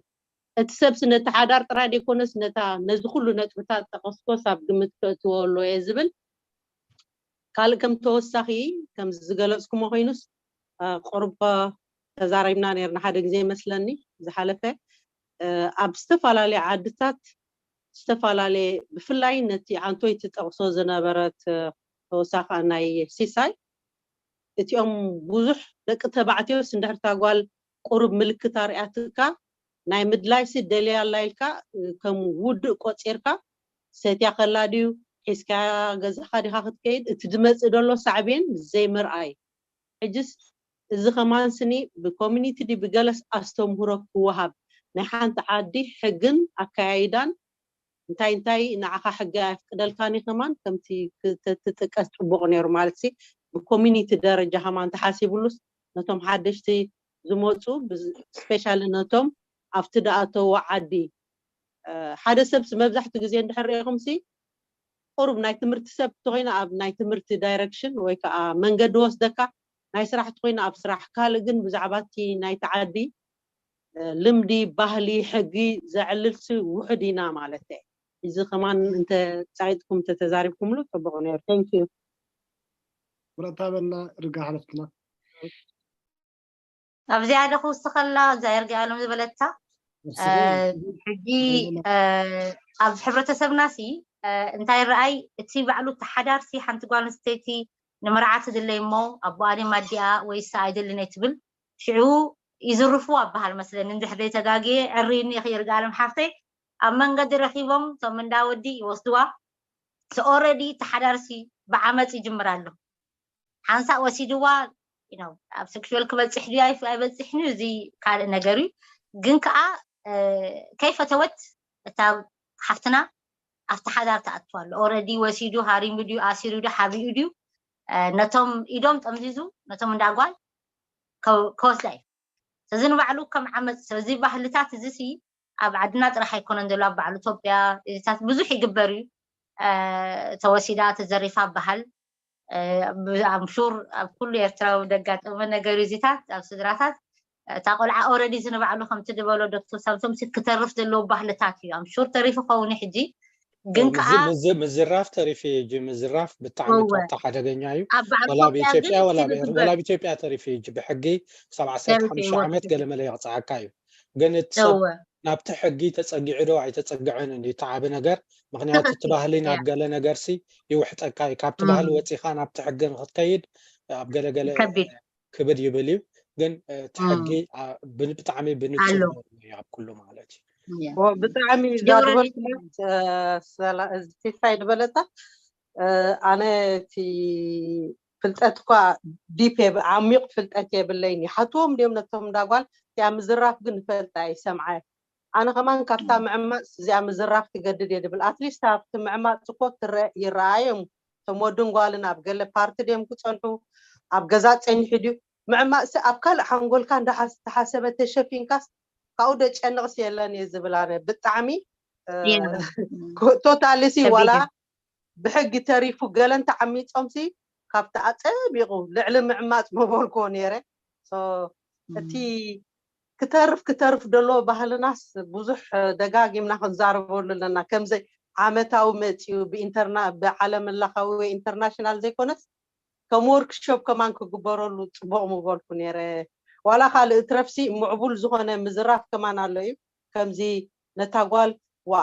እቲ ሰብሲ ነቲ ሓዳር ጥራይ ዘይኮነስ ነታ ነዚ ኩሉ ነጥብታት ጠቐስኮስ ኣብ ግምት ከእትዎ ኣሎ እየ ዝብል ካልእ ከም ተወሳኺ ከም ዝገለፅኩሞ ኮይኑስ ቁርብ ተዛሪብና ነርና ሓደ ግዜ ይመስለኒ ዝሓለፈ ኣብ ዝተፈላለየ ዓድታት ዝተፈላለየ ብፍላይ ነቲ ዓንቶይ ትጠቕሶ ዝነበረት ተወሳኺ ናይ ሲሳይ እቲኦም ብዙሕ ደቂ ተባዕትዮስ እንድሕር እታ ጓል ቁሩብ ምልክት ኣርእያትካ ናይ ምድላይሲ ደልያ ኣላ ኢልካ ከም ውድእ ቆጺርካ ሰትያ ከላ ድዩ ሒዝካያ ገዛኻ ዲኻ ክትከይድ እቲ ዝመጽእ ዘሎ ሳዕቤን ዘይምርኣይ ሕጅስ እዚ ከማን ስኒ ብኮሚኒቲ ድዩ ብገለስ ኣስተምህሮ ክወሃብ ናይ ሓንቲ ዓዲ ሕግን ኣከያይዳን እንታይ እንታይ ንዓኻ ሕጊ ኣየፍቅደልካን እዩ ከማን ከምቲ ትጥቀስ ፅቡቅ ነይሩ ማለት ሲ ብኮሚኒቲ ደረጃ ከማን ተሓሲብሉስ ነቶም ሓደሽቲ ዝመፁ ስፔሻሊ ነቶም ኣብቲ ደኣተዎ ዓዲ ሓደ ሰብሲ መብዛሕትኡ ግዜ እንድሕር ርኢኹም ሲ ቁሩብ ናይ ትምህርቲ ሰብ ተኮይና ኣብ ናይ ትምህርቲ ዳይረክሽን ወይ ከዓ መንገዲ ወስደካ ናይ ስራሕ ተኮይና ኣብ ስራሕ ካልእ ግን ብዛዕባ እቲ ናይቲ ዓዲ ልምዲ ባህሊ ሕጊ ዘዕልልሲ ውሕድ ኢና ማለት እየ እዚ ከማን እንተ ፃይጥኩም እንተተዛሪብኩምሉ ፅቡቅ ነይሩ thank you ብረታበና ርጋ ሓለፍትና ኣብ ዝያደ ክውስኸላ እግዚኣብሔር ገኣሎም ዝበለታ ሕጂ ኣብ ሕብረተሰብና ሲ እንታይ ረኣይ እቲ ባዕሉ ተሓዳርሲ ሓንቲ ጓል ኣንስተይቲ ንመርዓ ትድለይ እሞ ኣቦኣ ድም ኣዲኣ ወይ ሳ ኣይደልን ኣይትብል ሽዑ ይዝርፍዋ ኣበሃል መስለኒ እንድሕር ዘይተጋግየ ዕርይኒ ኢኺ ይርግኣለም ሓፍተይ ኣብ መንገዲ ረኺቦም እቶም እንዳ ወዲ ይወስድዋ ኦረዲ ተሓዳርሲ ብዓመፅ ይጅምር ኣሎ ሓንሳእ ወሲድዋ ኣብ ሴክሹዋል ክበፅሕ ድዩ ኣይበፅሕን እዩ እዚ ካልእ ነገር እዩ ግን ከዓ ከይፈተወት እታ ሓፍትና ኣብቲ ሓዳር ትኣቱ ኣሎ። ኦረዲ ወሲዱ ሃሪሙ ድዩ ኣሲሩ ድዩ ሓቢኡ ድዩ ነቶም ኢዶም ጠምዚዙ ነቶም እንዳጓል ከወስዳ እዩ። እዚ ንባዕሉ ከም ዓመፅ እዚ ባህልታት እዚ ሲ ኣብ ዓድና ጥራሕ ኣይኮነን ዘሎ ኣብ በዓል ኢትዮጵያ እዚታት ብዙሕ ይግበር እዩ። ተወሲዳ ተዘሪፋ በሃል ኣምሹር ኣብ ኩሉ ኤርትራዊ ደጋጠመ ነገር እዚታት ኣብ ስድራታት እታ ቆልዓ ኦረዲ እዚ ንባዕሉ ከምቲ ዝበሎ ዶክተር ሳምሶም ሲ ክተርፍ ዘለዎ ባህልታት እዩ ኣምሹር ተሪፉ ከውን ሕጂ ግን ከዓ ምዝራፍ ተሪፍ እዩ። ምዝራፍ ብጣዕሚ ካብታ ሓደገኛ እዩ። ወላ ኣብ ኢትዮጵያ ወላ ኣብ ኢትዮጵያ ተሪፍ እዩ። ብሕጊ ክሳብ ዓሰርተ ሓሙሽተ ዓመት ገለመለ የቕፅዓካ እዩ። ግን እቲ ሰብ ናብቲ ሕጊ ተፀጊዑ ዶ ኣይተፀግዐን እንዲ እቲ ዓቢ ነገር። ምክንያቱ እቲ ባህሊ ናብ ገለ ነገር ሲ ይውሕጠካ እዩ። ካብቲ ባህሊ ወፂኻ ናብቲ ሕጊ ንክትከይድ ኣብ ገለገለ ክብድ ይብል እዩ። ግን እቲ ሕጊ ብጣዕሚ ብንፁር ኣብ ኩሉ ማለት እዩ። ብጣዕሚ ዛርበትማት ሲሳይ ዝበለታ ኣነ እቲ ፍልጠት እኳ ዲፕ ዓሚቕ ፍልጠት የብለይን። ይሓትዎም ድዮም ነቶም እንዳጓል እቲኣ ምዝራፍ ግን ይፈልጣ ይሰምዓ። ኣነ ከማን ካብታ ምዕማፅ እዚኣ ምዝራፍ ትገድድ እየ ድብል። ኣትሊስት ኣብቲ ምዕማፅ እኮ ትረአ ይረኣዮም። እቶም ወድን ጓልን ኣብ ገለ ፓርቲ ድዮም ክፀንሑ ኣብ ገዛ ፀኒሑ ድዩ ምዕማፅሲ ኣብ ካልእ ሓንጎልካ እንዳሓሰበ ተሸፊንካስ ካብኡ ደጨንቕስ የለን እየ ዝብል ኣነ ብጣዕሚ ቶታሊ ሲ ዋላ ብሕጊ ተሪፉ ገለን ተዓሚፆም ሲ ካብቲ ኣፀቢቑ ልዕሊ ምዕማፅ መበልክዎ ነይረ። እቲ ክተርፍ ክተርፍ ደሎ ባህልናስ ብዙሕ ደጋጊምና ክንዛረበሉ ኣለና። ከምዚ ዓመታዊ መፂኡ ብኢንተርና ብዓለም ለኻዊ ወይ ኢንተርናሽናል ዘይኮነስ ከም ወርክሾፕ ከማን ክግበረሉ ፅቡቕ ምበልኩ ነይረ። ዋላ ካልእ ትረፍሲ ምዕቡል ዝኾነ ምዝራፍ ከማን ኣሎ እዩ። ከምዚ ነታ ጓል ዋ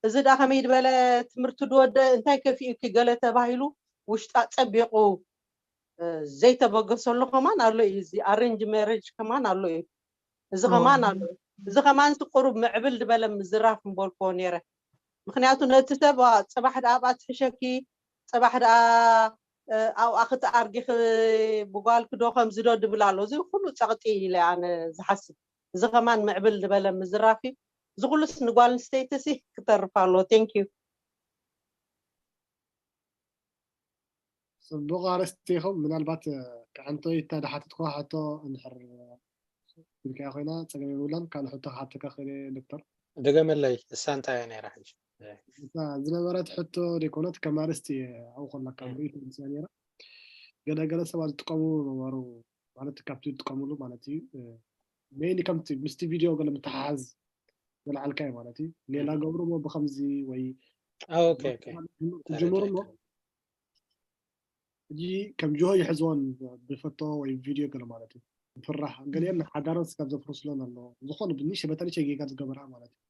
እዚ ደኣ ከመይ ዝበለ ትምህርቲ ድወደ እንታይ ከፊኡኪ ገለ ተባሂሉ ውሽጣ ፀቢቑ ዘይተበገሰሉ ከማን ኣሎ እዩ። እዚ ኣሬንጅ ሜሬጅ ከማን ኣሎ እዩ። እዚ ከማን ኣሎ እዩ። እዚ ከማን ቁሩብ ምዕብል ዝበለ ምዝራፍ ምበልክዎ ነይረ። ምክንያቱ ነቲ ሰብ ጽባሕ ደኣ ኣብኣ ትሕሸኪ፣ ጽባሕ ደኣ ኣብኣ ክትኣርጊ ብጓልኪ ዶ ከምዚ ዶ ድብል ኣሎ። እዚ ኩሉ ጸቕጢ ኢለ ኣነ ዝሓስብ። እዚ ከማን ምዕብል ዝበለ ምዝራፍ እዩ። እዚ ኩሉስ ንጓል ኣንስተይቲ ሲ ክተርፍ ኣለዎ። Thank you። ጽቡቕ ኣርእስቲ ኢኹም። ምናልባት ክዕንቶ ይታ ድሓተትኩዋ ሕቶ እንድሕር ኢልካያ ኮይና ጸገም የብላን። ካልእ ሕቶ ክሓተካ ክእል እየ ዶክተር። ድገመለይ፣ እሳ እንታይ እያ ነይራ ሕጂ? እታ ዝነበረት ሕቶ ደይኮነት ከም ኣርእስቲ ኣብኡ ከለካ ርእይቶ መጽያ ነይራ። ገለ ገለ ሰባት ዝጥቀሙ ነበሩ ማለት ካብቲ ዝጥቀምሉ ማለት እዩ። ሜይንሊ ከምቲ ምስቲ ቪድዮ ገለ ምትሓሓዝ ዘልዓልካዮ ማለት እዩ። ሌላ ገብርዎ ብከምዚ ወይ ኦኬ ኦኬ ክጅምሩ እሞ ሕጂ ከም ጅሆ ይሕዝወን ብፈቶ ወይ ቪድዮ ገለ ማለት እዩ። ፍራሕ ገሊአን ሓዳረን ስጋብ ዘፍርስለን ኣለዎ ዝኾነ ብንሽ በተለይ ጌጋ ዝገበራ ማለት እዩ።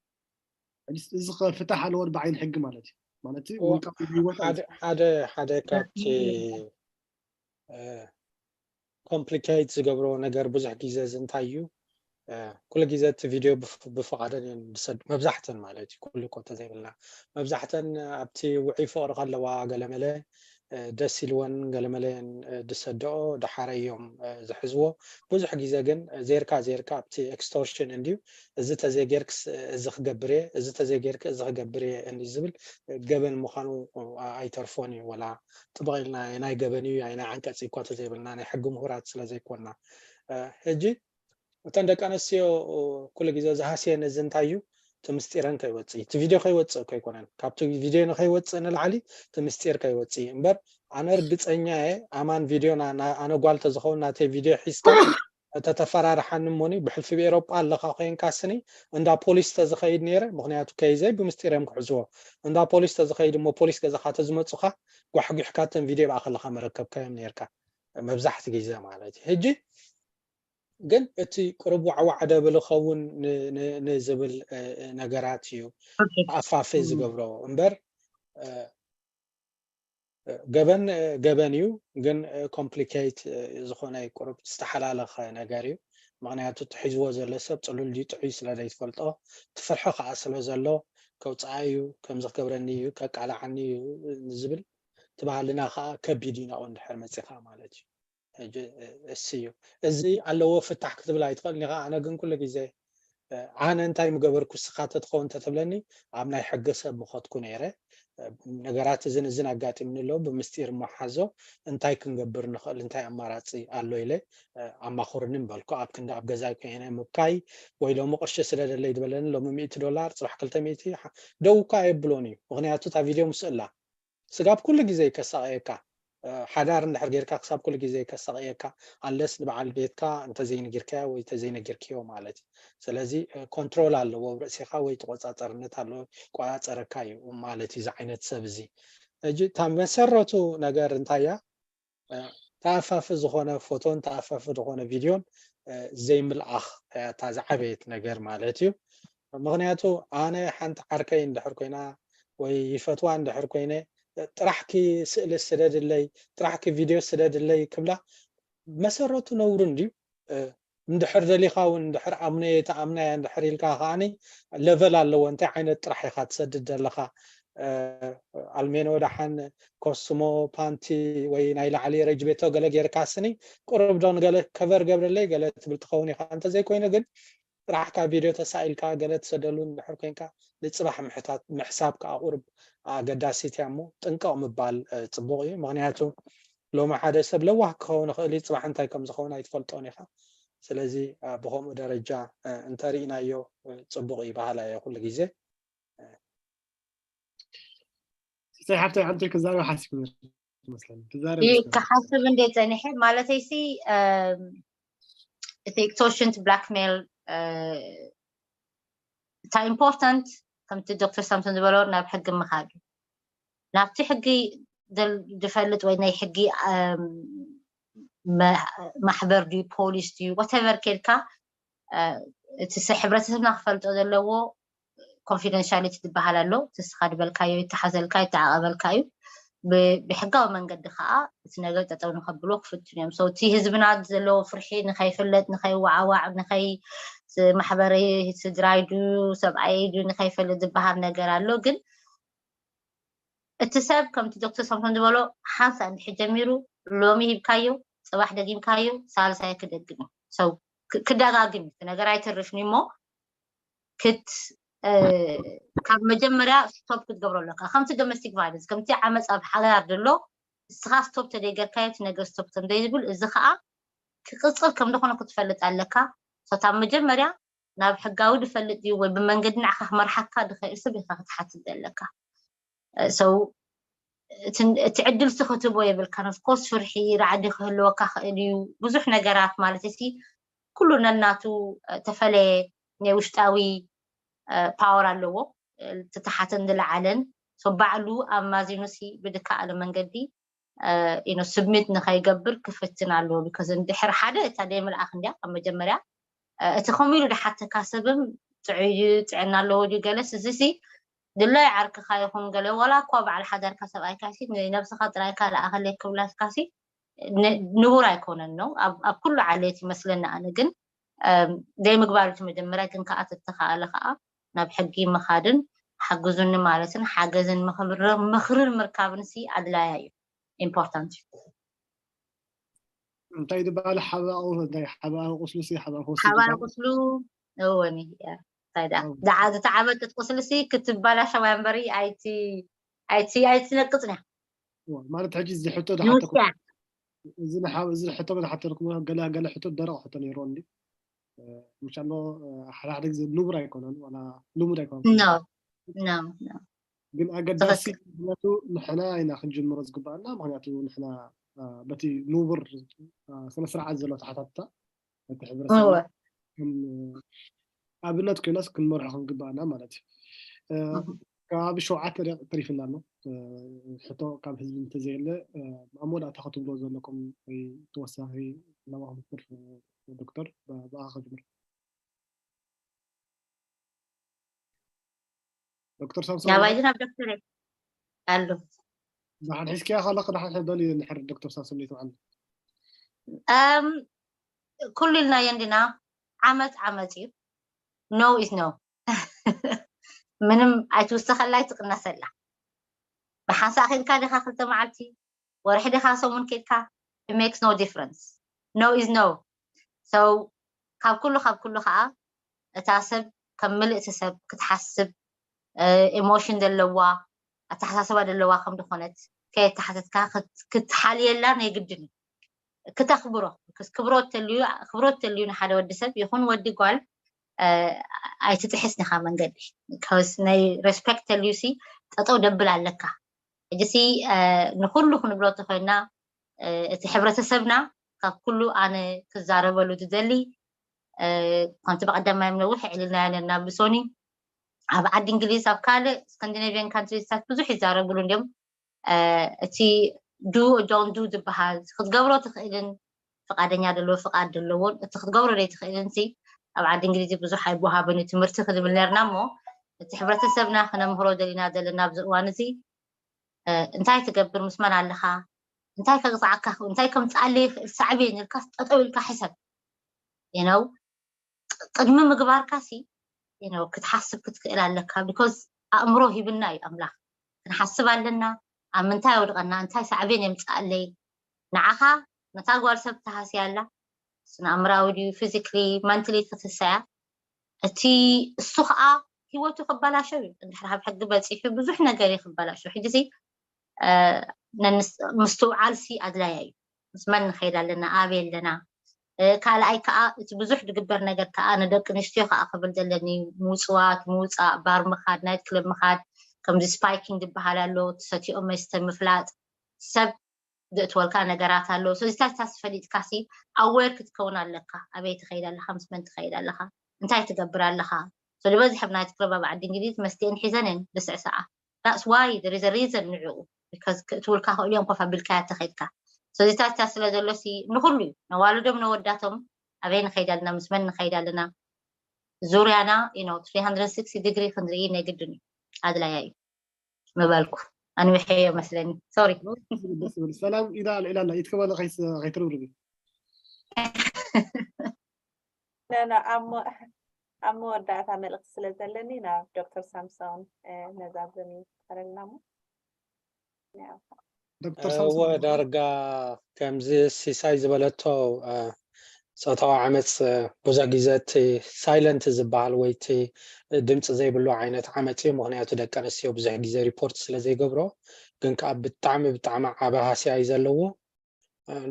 ሕጂ እዚ ከ ፍታሕ ኣለዎ ብዓይኒ ሕጊ ማለት እዩ። ማለት ውልቃዊ ህይወት ሓደ ሓደ ሓደ ካብቲ ኮምፕሊኬት ዝገብሮ ነገር ብዙሕ ግዜ እዚ እንታይ እዩ? ኩሉ ግዜ እቲ ቪድዮ ብፍቓደን እየን ዝሰድ መብዛሕተን ማለት እዩ። ኩሉ እኮ እንተዘይብልና መብዛሕተን ኣብቲ ውዑይ ፍቕሪ ከለዋ ገለመለ ደስ ኢልወን ገለመለ እየን ዝሰደኦ ደሓረ እዮም ዝሕዝዎ። ብዙሕ ግዜ ግን ዜርካ ዜርካ ኣብቲ ኤክስቶርሽን እንድዩ እዚ ተዘይጌርክስ እዚ ክገብር እየ እዚ ተዘይጌርክ እዚ ክገብር እየ እንድዩ ዝብል ገበን ምዃኑ ኣይተርፎን እዩ። ወላ ጥብቕ ኢልና ናይ ገበን እዩ ናይ ዓንቀፅ እኳ ተዘይብልና ናይ ሕጊ ምሁራት ስለ ዘይኮንና ሕጂ እተን ደቂ ኣንስትዮ ኩሉ ግዜ ዝሃስየን እዚ እንታይ እዩ እቲ ምስጢረን ከይወፅእ እቲ ቪድዮ ከይወፅእ እኮ ኣይኮነን ካብቲ ቪድዮ ንከይወፅእ ንላዕሊ እቲ ምስጢር ከይወፅእ እዩ እምበር ኣነ ርግፀኛ እየ ኣማን ቪድዮ ኣነ ጓል ተዝኸውን ናተይ ቪድዮ ሒዝካ ተተፈራርሓኒ እሞኒ ብሕልፊ ብኤሮጳ ኣለኻ ኮይንካ ስኒ እንዳ ፖሊስ ተዝኸይድ ነይረ ምክንያቱ ከይዘይ ብምስጢር እዮም ክሕዝዎ እንዳ ፖሊስ ተዝኸይድ እሞ ፖሊስ ገዛኻ ተዝመፁኻ ጓሕጒሕካ እተን ቪድዮ ብኣ ከለኻ መረከብካዮም ነይርካ መብዛሕቲ ግዜ ማለት እዩ ሕጂ ግን እቲ ቅሩብ ዋዕዋዕ ደብል ኸውን ንዝብል ነገራት እዩ ኣፋፌ ዝገብሮ እምበር ገበን ገበን እዩ ግን ኮምፕሊኬት ዝኾነ ቁሩብ ዝተሓላለኸ ነገር እዩ ምክንያቱ እቲ ሒዝዎ ዘሎ ሰብ ፅሉል ድዩ ጥዑይ ስለ ዘይትፈልጦ እቲ ፍርሒ ከዓ ስለ ዘሎ ከውፅኣ እዩ ከምዚ ክገብረኒ እዩ ከቃልዓኒ እዩ ዝብል እቲ ባህልና ከዓ ከቢድ እዩ ናብኡ እንድሕር መፂኻ ማለት እዩ ሕጂ እሱ እዩ እዚ ኣለዎ ፍታሕ ክትብል ኣይትኽእልን ኢኻ ኣነ ግን ኩሉ ግዜ ኣነ እንታይ ምገበርኩ ስኻ ተትኸውን ተተብለኒ ኣብ ናይ ሕገ ሰብ ምኸትኩ ነይረ። ነገራት እዝን እዝን ኣጋጢምኒ ኣሎ፣ ብምስጢር መሓዞ እንታይ ክንገብር ንኽእል፣ እንታይ ኣማራፂ ኣሎ ኢለ ኣማኽሩኒ ምበልኩ። ኣብ ክንዲ ኣብ ገዛይ ኮይነ ምብካይ ወይ ሎሚ ቅርሺ ስደደለይ ዝበለኒ ሎሚ ሚእቲ ዶላር ፅባሕ ክልተ ሚእቲ ደው እኳ ኣየብሎን እዩ። ምኽንያቱ እታ ቪድዮ ምስእላ ስጋብ ኩሉ ግዜ ከሳቕየካ፣ ሓዳር እንድሕር ጌርካ ክሳብ ኩሉ ግዜ ከሳቕየካ፣ ኣለስ ንበዓል ቤትካ እንተዘይነጊርካዮ ወይ እንተዘይነጊርክዮ ማለት እዩ። ስለዚ ኮንትሮል ኣለዎ ኣብ ርእሲኻ ወይ ተቆጻጸርነት ኣለዎ፣ ይቆጻጸረካ እዩ ማለት እዩ እዚ ዓይነት ሰብ እዚ። ሕጂ እታ መሰረቱ ነገር እንታይ እያ? ተኣፋፊ ዝኾነ ፎቶን ተኣፋፊ ዝኾነ ቪድዮን ዘይምልኣኽ እያ እታ ዝዓበየት ነገር ማለት እዩ። ምኽንያቱ ኣነ ሓንቲ ዓርከይ እንድሕር ኮይና ወይ ይፈትዋ እንድሕር ኮይነ ጥራሕኪ ስእሊ ስደድለይ፣ ጥራሕኪ ቪድዮ ስደድለይ ክብላ መሰረቱ ነውሪ እንድዩ። እንድሕር ደሊኻ እውን እንድሕር ኣምነየ ተኣምናያ እንድሕር ኢልካ ከዓኒ ለቨል ኣለዎ። እንታይ ዓይነት ጥራሕ ኢኻ ትሰድድ ዘለኻ? ኣልሜኖ ደሓን ኮስሞ ፓንቲ ወይ ናይ ላዕሊ ረጅቤቶ ገለ ጌርካ ስኒ ቁሩብ ዶ ንገለ ከቨር ገብረለይ ገለ ትብል ትኸውን ኢኻ። እንተዘይኮይኑ ግን ጥራሕካ ቪድዮ ተሳኢልካ ገለ ትሰደሉ እንድሕር ኮይንካ ንፅባሕ ምሕታት ምሕሳብ ከዓ ቁሩብ ኣገዳሲት እያ እሞ ጥንቀቕ ምባል ፅቡቕ እዩ። ምክንያቱ ሎሚ ሓደ ሰብ ለዋህ ክኸውን ይኽእል እዩ፣ ፅባሕ እንታይ ከም ዝኸውን ኣይትፈልጦን ኢኻ። ስለዚ ብከምኡ ደረጃ እንተርኢናዮ ፅቡቕ እዩ በሃላይ እየ ኩሉ ግዜ። ሲሳይ ሓፍተይ ሓንቲ ክዛረብ ሓሲብ መስለኒ። ትዛረብ ክሓስብ እንደ ፀኒሐ ማለተይ ሲ እቲ ኤክቶርሽንት ብላክሜል እታ ኢምፖርታንት ከምቲ ዶክተር ሳምሶን ዝበሎ ናብ ሕጊ ምኻድ እዩ። ናብቲ ሕጊ ዝፈልጥ ወይ ናይ ሕጊ ማሕበር ድዩ ፖሊስ ድዩ ወተቨር ኬድካ እቲ ሕብረተሰብና ክፈልጦ ዘለዎ ኮንፊደንሻሊቲ ዝበሃል ኣሎ። እቲ ንስኻ ዝበልካዮ ይተሓዘልካ ይተዓቐበልካ እዩ። ብሕጋዊ መንገዲ ከዓ እቲ ነገር ጠጠው ንኸብልዎ ክፍትኑ እዮም። So እቲ ህዝብና ዘለዎ ፍርሒ ንኸይፍለጥ ንኸይወዓዋዕ ንኸይ ማሕበረይ ስድራይ ድዩ ሰብኣየይ ድዩ ንኸይፈልጥ ዝበሃል ነገር ኣሎ። ግን እቲ ሰብ ከምቲ ዶክተር ሳምሶን ዝበሎ ሓንሳ እንድሕር ጀሚሩ ሎሚ ሂብካዮ ፅባሕ ደጊምካዮ ሳልሳይ ክደግም እዩ። ክደጋግም እዩ ነገር ኣይተርፍን እሞ ክት ካብ መጀመርያ ስቶፕ ክትገብሮ ኣለካ። ከምቲ ዶሜስቲክ ቫይለንስ ከምቲ ዓመፅ ኣብ ሓዳር ዘሎ እስኻ ስቶፕ ተደይገርካዮ እቲ ነገር ስቶፕ ከምዘይብል እዚ ከዓ ክቅፅል ከም ዝኾነ ክትፈልጥ ኣለካ። ካብ መጀመርያ ናብ ሕጋዊ ድፈልጥ ድዩ ወይ ብመንገዲ ንዓኻ ክመርሓካ ድኽእል ሰብ ኢኻ ክትሓትት ዘለካ። ሰው እቲ ዕድል ሲ ክትህቦ የብልካን። ኦፍኮርስ ፍርሒ ራዕዲ ክህልወካ ክእል እዩ። ብዙሕ ነገራት ማለት ሲ ኩሉ ነናቱ ተፈለየ ናይ ውሽጣዊ ፓወር ኣለዎ። ተተሓተን ዝለዓለን ባዕሉ ኣማዚኑ ሲ ብድከኣለ መንገዲ ኢኖ ስብሚት ንኸይገብር ክፍትን ኣለዎ። ቢኮዝ እንድሕር ሓደ እታ ደይ ምልኣኽ እንድያ ኣብ መጀመርያ እቲ ከምኡ ኢሉ ድሓተካ ሰብም ጥዑይ ድዩ ጥዕና ኣለዎ ድዩ ገለስ እዚ ሲ ድላይ ዓርክኻ ይኹን ገለ ዋላ እኳ በዓል ሓዳርካ ሰብኣይካ ሲ ንነብስኻ ጥራይ ካልኣኸለይ ክብላትካ ሲ ንቡር ኣይኮነን ነው ኣብ ኩሉ ዓሌት ይመስለኒ። ኣነ ግን ዘይምግባር እቲ መጀመርያ ግን ከዓ ተተኻኣለ ከዓ ናብ ሕጊ ምኻድን ሓግዙኒ ማለትን ሓገዝን ምኽርን ምርካብን ሲ ኣድላያ እዩ። ኢምፖርታንት እዩ። እንታይ ዝበሃል ሓባኡ እንታይ ሓባኡ ቁስሉ ሲ ሓባኡ ቁስሉ ሓባኡ ቁስሉ እወኒ እንታይ ዳ ዝዓበጠት ቁስሉ ሲ ክትባላሸዋ እምበሪ ኣይቲ ኣይቲ ኣይትነቅፅን እያ ማለት ሕጂ እዚ ሕቶ ዝሓተኩ እዚ ንሓ እዚ ሕቶ ዝሓተልኩም ገለ ገለ ሕቶ ደረቕ ሕቶ ነይሩ እንዲ ምሻሎ ሓደ ሓደ ግዜ ንቡር ኣይኮነን ዋላ ልሙድ ኣይኮነን no no no ግን ኣገዳሲ ምክንያቱ ንሕና ኢና ክንጅምሮ ዝግባኣና ምክንያቱ ንሕና በቲ ንቡር ስነ ስርዓት ዘሎ ተሓታትታ በቲ ሕብረተሰብ ኣብነት ኮይናስ ክንመርሖ ክንግባኣና ማለት እዩ። ከባቢ ሸውዓተ ደቂቕ ተሪፍና ኣሎ። ሕቶ ካብ ህዝቢ እንተዘየለ ኣብ መወዳእታ ክትብሎ ዘለኩም ወይ ተወሳኺ ናባኹም ትርፍ ዶክተር ብኣኻ ክጅምር። ዶክተር ሳምሶን ናባይ ናብ ዶክተር ኣሎ ደሓን ሒዝክያ ከለኽ ደሓን ሕደል እዩ ንሕር ዶክተር ሳምሶን ይትብዓል ኩሉ ኢልናዮ እንዲና ዓመፅ ዓመፅ እዩ no is no ምንም ኣይትውሰኸላ ኣይትቕነሰላ ብሓንሳእ ኺድካ ዲኻ ክልተ መዓልቲ ወርሒ ዲኻ ሰሙን ኬድካ makes no difference no is no so ካብ ኩሉ ካብ ኩሉ ከዓ እታ ሰብ ከም ምልእቲ ሰብ ክትሓስብ፣ ኤሞሽን ዘለዋ፣ ኣተሓሳስባ ዘለዋ ከም ዝኾነት ከየተሓተትካ ክትሓልየላ ናይ ግድን እዩ። ክተኽብሮ ክብሮት ተልዩ ክብሮት ተልዩ ንሓደ ወዲ ሰብ ይኹን ወዲ ጓል ኣይትጥሕስ ኒኻ መንገዲ ናይ ሬስፔክት ተልዩ ሲ ጠጠው ደብል ኣለካ። ሕጂ ሲ ንኩሉ ክንብሎ ተኮይና እቲ ሕብረተሰብና ካብ ኩሉ ኣነ ክዛረበሉ ዝደሊ ከምቲ ብቀደማዮም ነዊሕ ዕልልናዮ ነርና ብሶኒ ኣብ ዓዲ እንግሊዝ ኣብ ካልእ ስካንዲናቪያን ካንትሪስታት ብዙሕ ይዛረብሉ እንዲም እቲ ዱ ዶን ዱ ዝበሃል ክትገብሮ ትኽእልን ፍቃደኛ ዘለዎ ፍቃድ ዘለዎን እቲ ክትገብሮ ዘይትኽእልን ሲ ኣብ ዓዲ እንግሊዝ ብዙሕ ኣይወሃብን እዩ ትምህርቲ ክንብል ነርና እሞ እቲ ሕብረተሰብና ክነምህሮ ደሊና ዘለና ኣብዚ እዋን እዚ እንታይ ትገብር ምስ መን ኣለኻ እንታይ ከግዛዓካ እንታይ ከምፅኣለ ይኽእል ሳዕቤን ኢልካ ጠጠው ኢልካ ሕሰብ ነው ቅድሚ ምግባርካ ሲ ክትሓስብ ክትክእል ኣለካ because ኣእምሮ ሂብና እዩ ኣምላኽ ክንሓስብ ኣለና ኣብ ምንታይ ኣውድቀና እንታይ ሳዕቤን የምፅኣለይ ንዓኻ ነታ ጓል ሰብ ተሃስያ ኣላ ስነ ኣእምራዊ ድዩ physically mentally ክትህሰያ እቲ እሱ ከዓ ሂወቱ ክበላሸው እዩ እንድሕር ካብ ሕጊ በፂሑ ብዙሕ ነገር እዩ ክበላሸው ሕጂ ሲ ምስትውዓል ሲ ኣድላያ እዩ ምስ መን ንኸይድ ኣለና ኣበይ ኣለና ካልኣይ ከዓ እቲ ብዙሕ ዝግበር ነገር ከዓ ንደቂ ኣንስትዮ ከዓ ክብል ዘለኒ ምውፅዋት ምውፃእ ባር ምኻድ ናይት ክለብ ምኻድ ከምዚ ስፓይኪንግ ዝበሃል ኣሎ ትሰቲኦ መስተ ምፍላጥ ሰብ ዘእትወልካ ነገራት ኣሎ ስለዚታት ታስ ፈሊጥካ ሲ ኣዌር ክትከውን ኣለካ ኣበይ ትኸይድ ኣለካ ምስ መን ትኸይድ ኣለካ እንታይ ትገብር ኣለካ ዝበዝሕ ኣብ ናይት ክለብ ኣብ ዓዲ እንግሊዝ መስቲአን ሒዘን እየን ብስዕስዓ that's why there is a reason ንዕኡ because ክትውልካ ክእሉ እዮም ኮፍ ኣቢልካያ ተኸይድካ ስለዚታት ታ ስለ ዘሎ ሲ ንኩሉ እዩ ነዋልዶም ነወዳቶም ኣበይ ንኸይድ ኣለና ምስ መን ንኸይድ ኣለና ዙርያና you know three hundred sixty degree ክንርኢ ናይ ግድን እዩ ኣድላያ እዩ ምበልኩ ኣንዊሐዮ መስለኒ sorry ደስ ይብል ሰላም ኢዳ ኣልዒላ ኣላ ኢትክበለ ከይትርብርብ ኣብ መወዳእታ መልእክቲ ስለ ዘለኒ ናብ ዶክተር ሳምሶን ነዛ ብኒ ትኸለልና ሞ ዶክተር ሳምሶን እወ ዳርጋ ከምዚ ሲሳይ ዝበለቶ ፆታዊ ዓመፅ ብዙሕ ግዜ እቲ ሳይለንት ዝበሃል ወይ እቲ ድምፂ ዘይብሉ ዓይነት ዓመፅ እዩ ምክንያቱ ደቂ ኣንስትዮ ብዙሕ ግዜ ሪፖርት ስለ ዘይገብሮ ግን ከዓ ብጣዕሚ ብጣዕሚ ዓበ ሃስያ እዩ ዘለዎ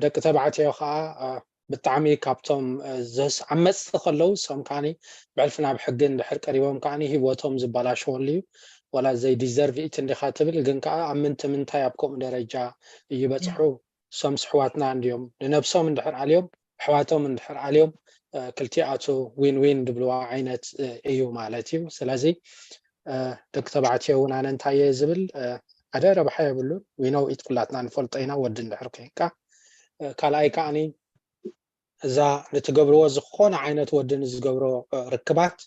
ደቂ ተባዕትዮ ከዓ ብጣዕሚ ካብቶም ዘስ ዓመፅቲ ከለዉ እሶም ከዓ ብሕልፊ ናብ ሕጊ እንድሕር ቀሪቦም ከዓ ሂወቶም ዝበላሸወሉ እዩ ወላ ዘይ ዲዘርቭ ኢት እንዲካ ትብል ግን ከዓ ኣብ ምንቲ ምንታይ ኣብ ከምኡ ደረጃ ይበፅሑ እሶም ስሕዋትና እንዲዮም ንነብሶም እንድሕር ኣልዮም ኣሕዋቶም እንድሕር ኣልዮም ክልቲኣቱ ዊን ዊን ድብልዋ ዓይነት እዩ ማለት እዩ ስለዚ ደቂ ተባዕትዮ እውን ኣነ እንታይ እየ ዝብል ሓደ ረብሓ የብሉን we know it ኩላትና ንፈልጦ ኢና ወዲ እንድሕር ኮይንካ ካልኣይ ከዓኒ እዛ ንትገብርዎ ዝኾነ ዓይነት ወዲ ንዝገብሮ ርክባት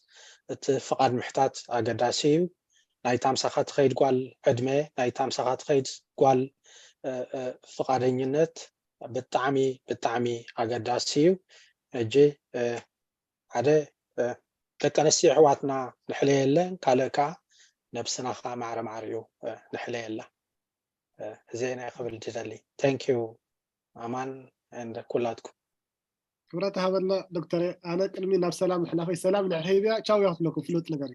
እቲ ፍቓድ ምሕታት ኣገዳሲ እዩ ናይታ ምሳኻ ትኸይድ ጓል ዕድመ ናይታ ምሳኻ ትኸይድ ጓል ፍቓደኝነት ብጣዕሚ ብጣዕሚ ኣገዳሲ እዩ ሕጂ ሓደ ደቂ ኣንስትዮ ኣሕዋትና ንሕለየለን ካልእ ከዓ ነብስና ከዓ ማዕረ ማዕሪኡ ንሕለየላ እዚአ ናይ ክብል ድደሊ thank you ኣማን and ኩላትኩም ክብረት ሃበና ዶክተር ኣነ ቅድሚ ናብ ሰላም ሕናፈይ ሰላም ንሕር ሂብያ ቻው ያ ክትብለኩም ፍሉጥ ነገር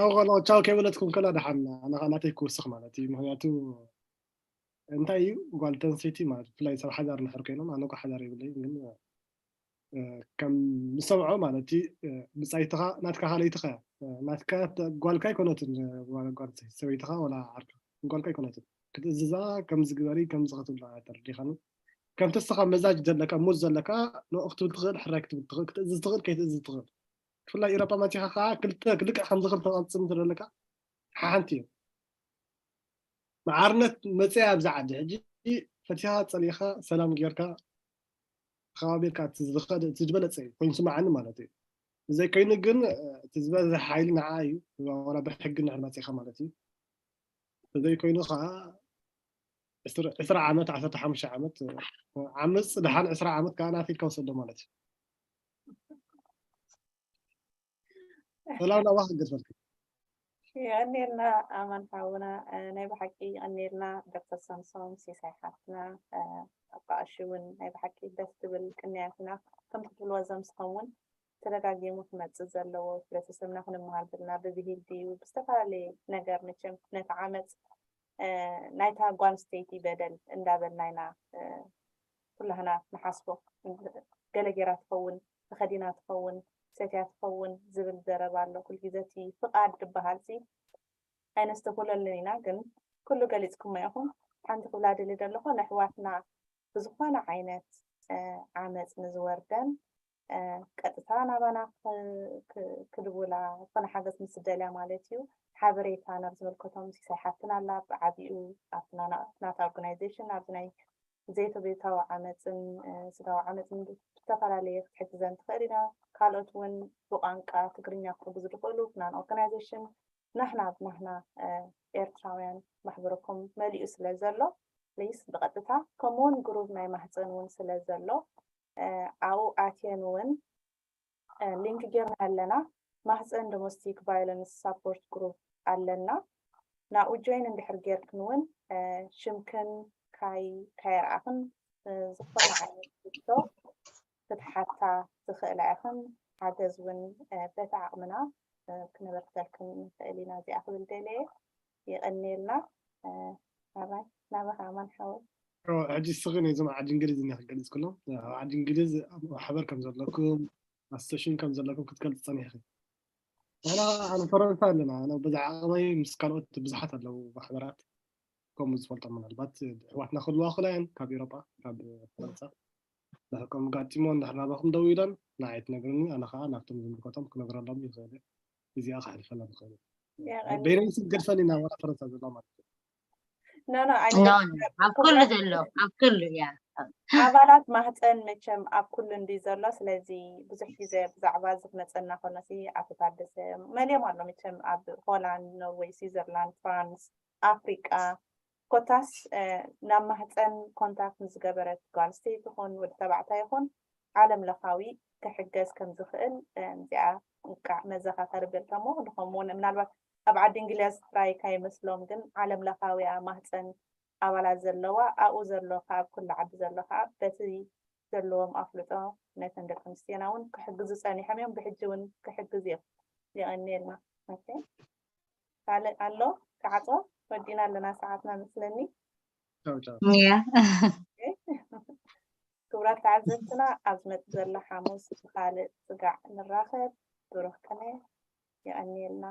ኣብ ቻው ከይበለትኩም ከላ ደሓን ኣነ ናተይ ክውስኽ ማለት እዩ ምክንያቱ እንታይ እዩ ጓል ተንሰይቲ ማለት ብፍላይ ሰብ ሓዳር ንሕር ኮይኖም ኣነ እኮ ሓዳር የብለይ ግን ከም ንሰምዖ ማለት ብፃይትኻ ናትካ ካልኣይትኻ ናትካ ጓልካ ኣይኮነትን ሰበይትኻ ወላ ዓርካ ጓልካ ኣይኮነትን ክትእዝዛ ከምዚ ግበሪ ከምዚ ክትብላ ተረዲኻኒ ከምቲ እስኻ መዛጅ ዘለካ ሙድ ዘለካ ንኡ ክትብል ትኽእል ሕራይ ክትብል ትኽእል ክትእዝዝ ትኽእል ከይትእዝዝ ትኽእል ብፍላይ ኢሮፓ መፂኻ ከዓ ክልተ ክልክዕ ከምዚ ክልተ ቅርፂ እንተደለካ ሓንቲ እዩ መዓርነት መፅያ ኣብዚ ዓዲ ሕጂ ፈቲኻ ፀሊእኻ ሰላም ጌርካ ተኸባቢርካ እቲ ዝኸድ እቲ ዝበለፀ እዩ ኮይኑ ስማዓኒ ማለት እዩ እንተዘይኮይኑ ግን እቲ ዝበዝሕ ሓይሊ ንዓ እዩ ዋላ ብሕጊ እንድሕር መፂኻ ማለት እዩ እንተዘይኮይኑ ከዓ ዕስራ ዓመት ዓሰርተ ሓሙሽተ ዓመት ዓመፅ ድሓን ዕስራ ዓመት ከዓ ናፊልካ ወሰዶ ማለት እዩ ሰላም ናባኻ ገድፈልካ የቐንየልና ኣማን ሓውና። ናይ ብሓቂ የቐንየልና ዶክተር ሳምሶም ሲሳይ ሓፍትና። ኣባኣሽ እውን ናይ ብሓቂ ደስ ትብል ቅንያትና። ከምቲ ትብልዎ ዘምስኸም እውን ተደጋጊሙ ክመፅእ ዘለዎ፣ ሕብረተሰብና ክንመሃር ዘለና ብብሂል ድዩ ብዝተፈላለየ ነገር፣ መቸም ነቲ ዓመፅ ናይታ ጓል ኣንስተይቲ በደል እንዳበልና ኢና ኩላህና ንሓስቦ። ገለ ጌራ ትኸውን፣ ተኸዲና ትኸውን፣ ሰትያ ትኸውን ዝብል ዘረባ ኣሎ። ኩልግዜ እቲ ፍቓድ ዝበሃል ሲ ኣይነስተብህለሉን ኢና፣ ግን ኩሉ ገሊፅኩሞ ኢኹም። ሓንቲ ክብላ ደሊ ዘለኹ፣ ነሕዋትና ብዝኾነ ዓይነት ዓመፅ ንዝወርደን ቀጥታ ናባና ክድውላ፣ ዝኾነ ሓገዝ ምስ ዝደልያ ማለት እዩ። ሓበሬታ ናብ ዝምልከቶም ሲሳይ ሓፍትና ኣላ፣ ብዓቢኡ ኣብቲ ናታ ኦርጋናይዜሽን ኣብዚ ናይ ዘይተቤታዊ ዓመፅን ስጋዊ ዓመፅን ብዝተፈላለየ ክትሕግዘን ትኽእል ኢና። ካልኦት እውን ብቋንቋ ትግርኛ ክሕግዙ ዝኽእሉ ናን ኦርጋናይዜሽን፣ ናሕና ብናህና ኤርትራውያን ማሕበረኩም መሊኡ ስለ ዘሎ፣ ፕሊስ ብቐጥታ፣ ከምኡውን ግሩብ ናይ ማህፀን እውን ስለ ዘሎ ኣብኡ ኣትየን እውን ሊንክ ጌርና ኣለና። ማህፀን ዶሜስቲክ ቫዮለንስ ሳፖርት ግሩፕ ኣለና። ናብኡ ጆይን እንድሕር ጌርክን እውን ሽምክን ካይ ካየርኣኽን ዝኾነ ዓይነት ሕቶ ክትሓታ ትኽእላ ኢኽን። ሓገዝ እውን በቲ ዓቕምና ክነበርክተልክን ንኽእል ኢና። እዚኣ ክብል ደልየ። የቐንየልና። ኣባይ ናባኻ ኣማን ሓወይ። ሕጂ እስኺ ነዞም ዓዲ እንግሊዝ እኒኣ ክገልጽ ከሎ፣ ኣብ ዓዲ እንግሊዝ ኣብ ማሕበር ከም ዘለኩም፣ ኣሶሴሽን ከም ዘለኩም ክትገልጽ ጸኒሕኺ። ንሕና ኣብ ፈረንሳ ኣለና። ኣነ በዚ ዓቕመይ ምስ ካልኦት ብዙሓት ኣለዉ ማሕበራት ከምኡ ዝፈልጦም፣ ምናልባት ኣሕዋትና ክህልዋ ይኽእላ እየን ካብ ኤውሮጳ፣ ካብ ፈረንሳ። ንሕኩም ጋጢሞ እንድሕር ናባኹም ደው ኢለን ንዓይ ትነግርኒ፣ ኣነ ኸዓ ናብቶም ዝምልከቶም ክነግረሎም ይኽእል እየ። እዚኣ ከሕልፈላ ንኽእል። በይነይ ስብ ገድፈኒ ናብ ወላ ፈረንሳ ዘሎ ማለት እዩ። ኖ ኖ፣ ኣብ ኩሉ ዘሎ፣ ኣብ ኩሉ እያ። ኣባላት ማህፀን መቸም ኣብ ኩሉ እንዲ ዘሎ። ስለዚ ብዙሕ ግዜ ብዛዕባ እዚ ክመፀና ከሎሲ ኣቶ ታደሰ መሊኦም ኣሎ መቸም፣ ኣብ ሆላንድ፣ ኖርወይ፣ ስዊዘርላንድ፣ ፍራንስ፣ ኣፍሪቃ፣ ኮታስ ናብ ማህፀን ኮንታክት ንዝገበረት ጓል ኣንስተይቲ ይኹን ወዲ ተባዕታይ ይኹን ዓለም ለኻዊ ክሕገዝ ከም ዝኽእል እዚኣ እንቃዕ መዘኻኸሪ በልካሞ። ንኸምኡ ምናልባት ኣብ ዓዲ እንግሊዝ ጥራይ ካይመስሎም፣ ግን ዓለም ለኻዊ ኣብ ማህፀን ኣባላት ዘለዋ ኣብኡ ዘሎ ካብ ኩሉ ዓዲ ዘሎ ከዓ በቲ ዘለዎም ኣፍልጦ ነተን ደቂ ኣንስትዮና እውን ክሕግዙ ፀኒሖም እዮም፣ ብሕጂ እውን ክሕግዙ እዮም። የቐንየልና። ኦኬ። ካልእ ኣሎ? ክዓጾ ወዲና ኣለና፣ ሰዓትና መስለኒ። ክቡራት ተዓዘብትና፣ ኣብ ዝመጽእ ዘሎ ሓሙስ ብኻልእ ስጋዕ ንራኸብ። ብሩኽ ቅነ። የቐንየልና።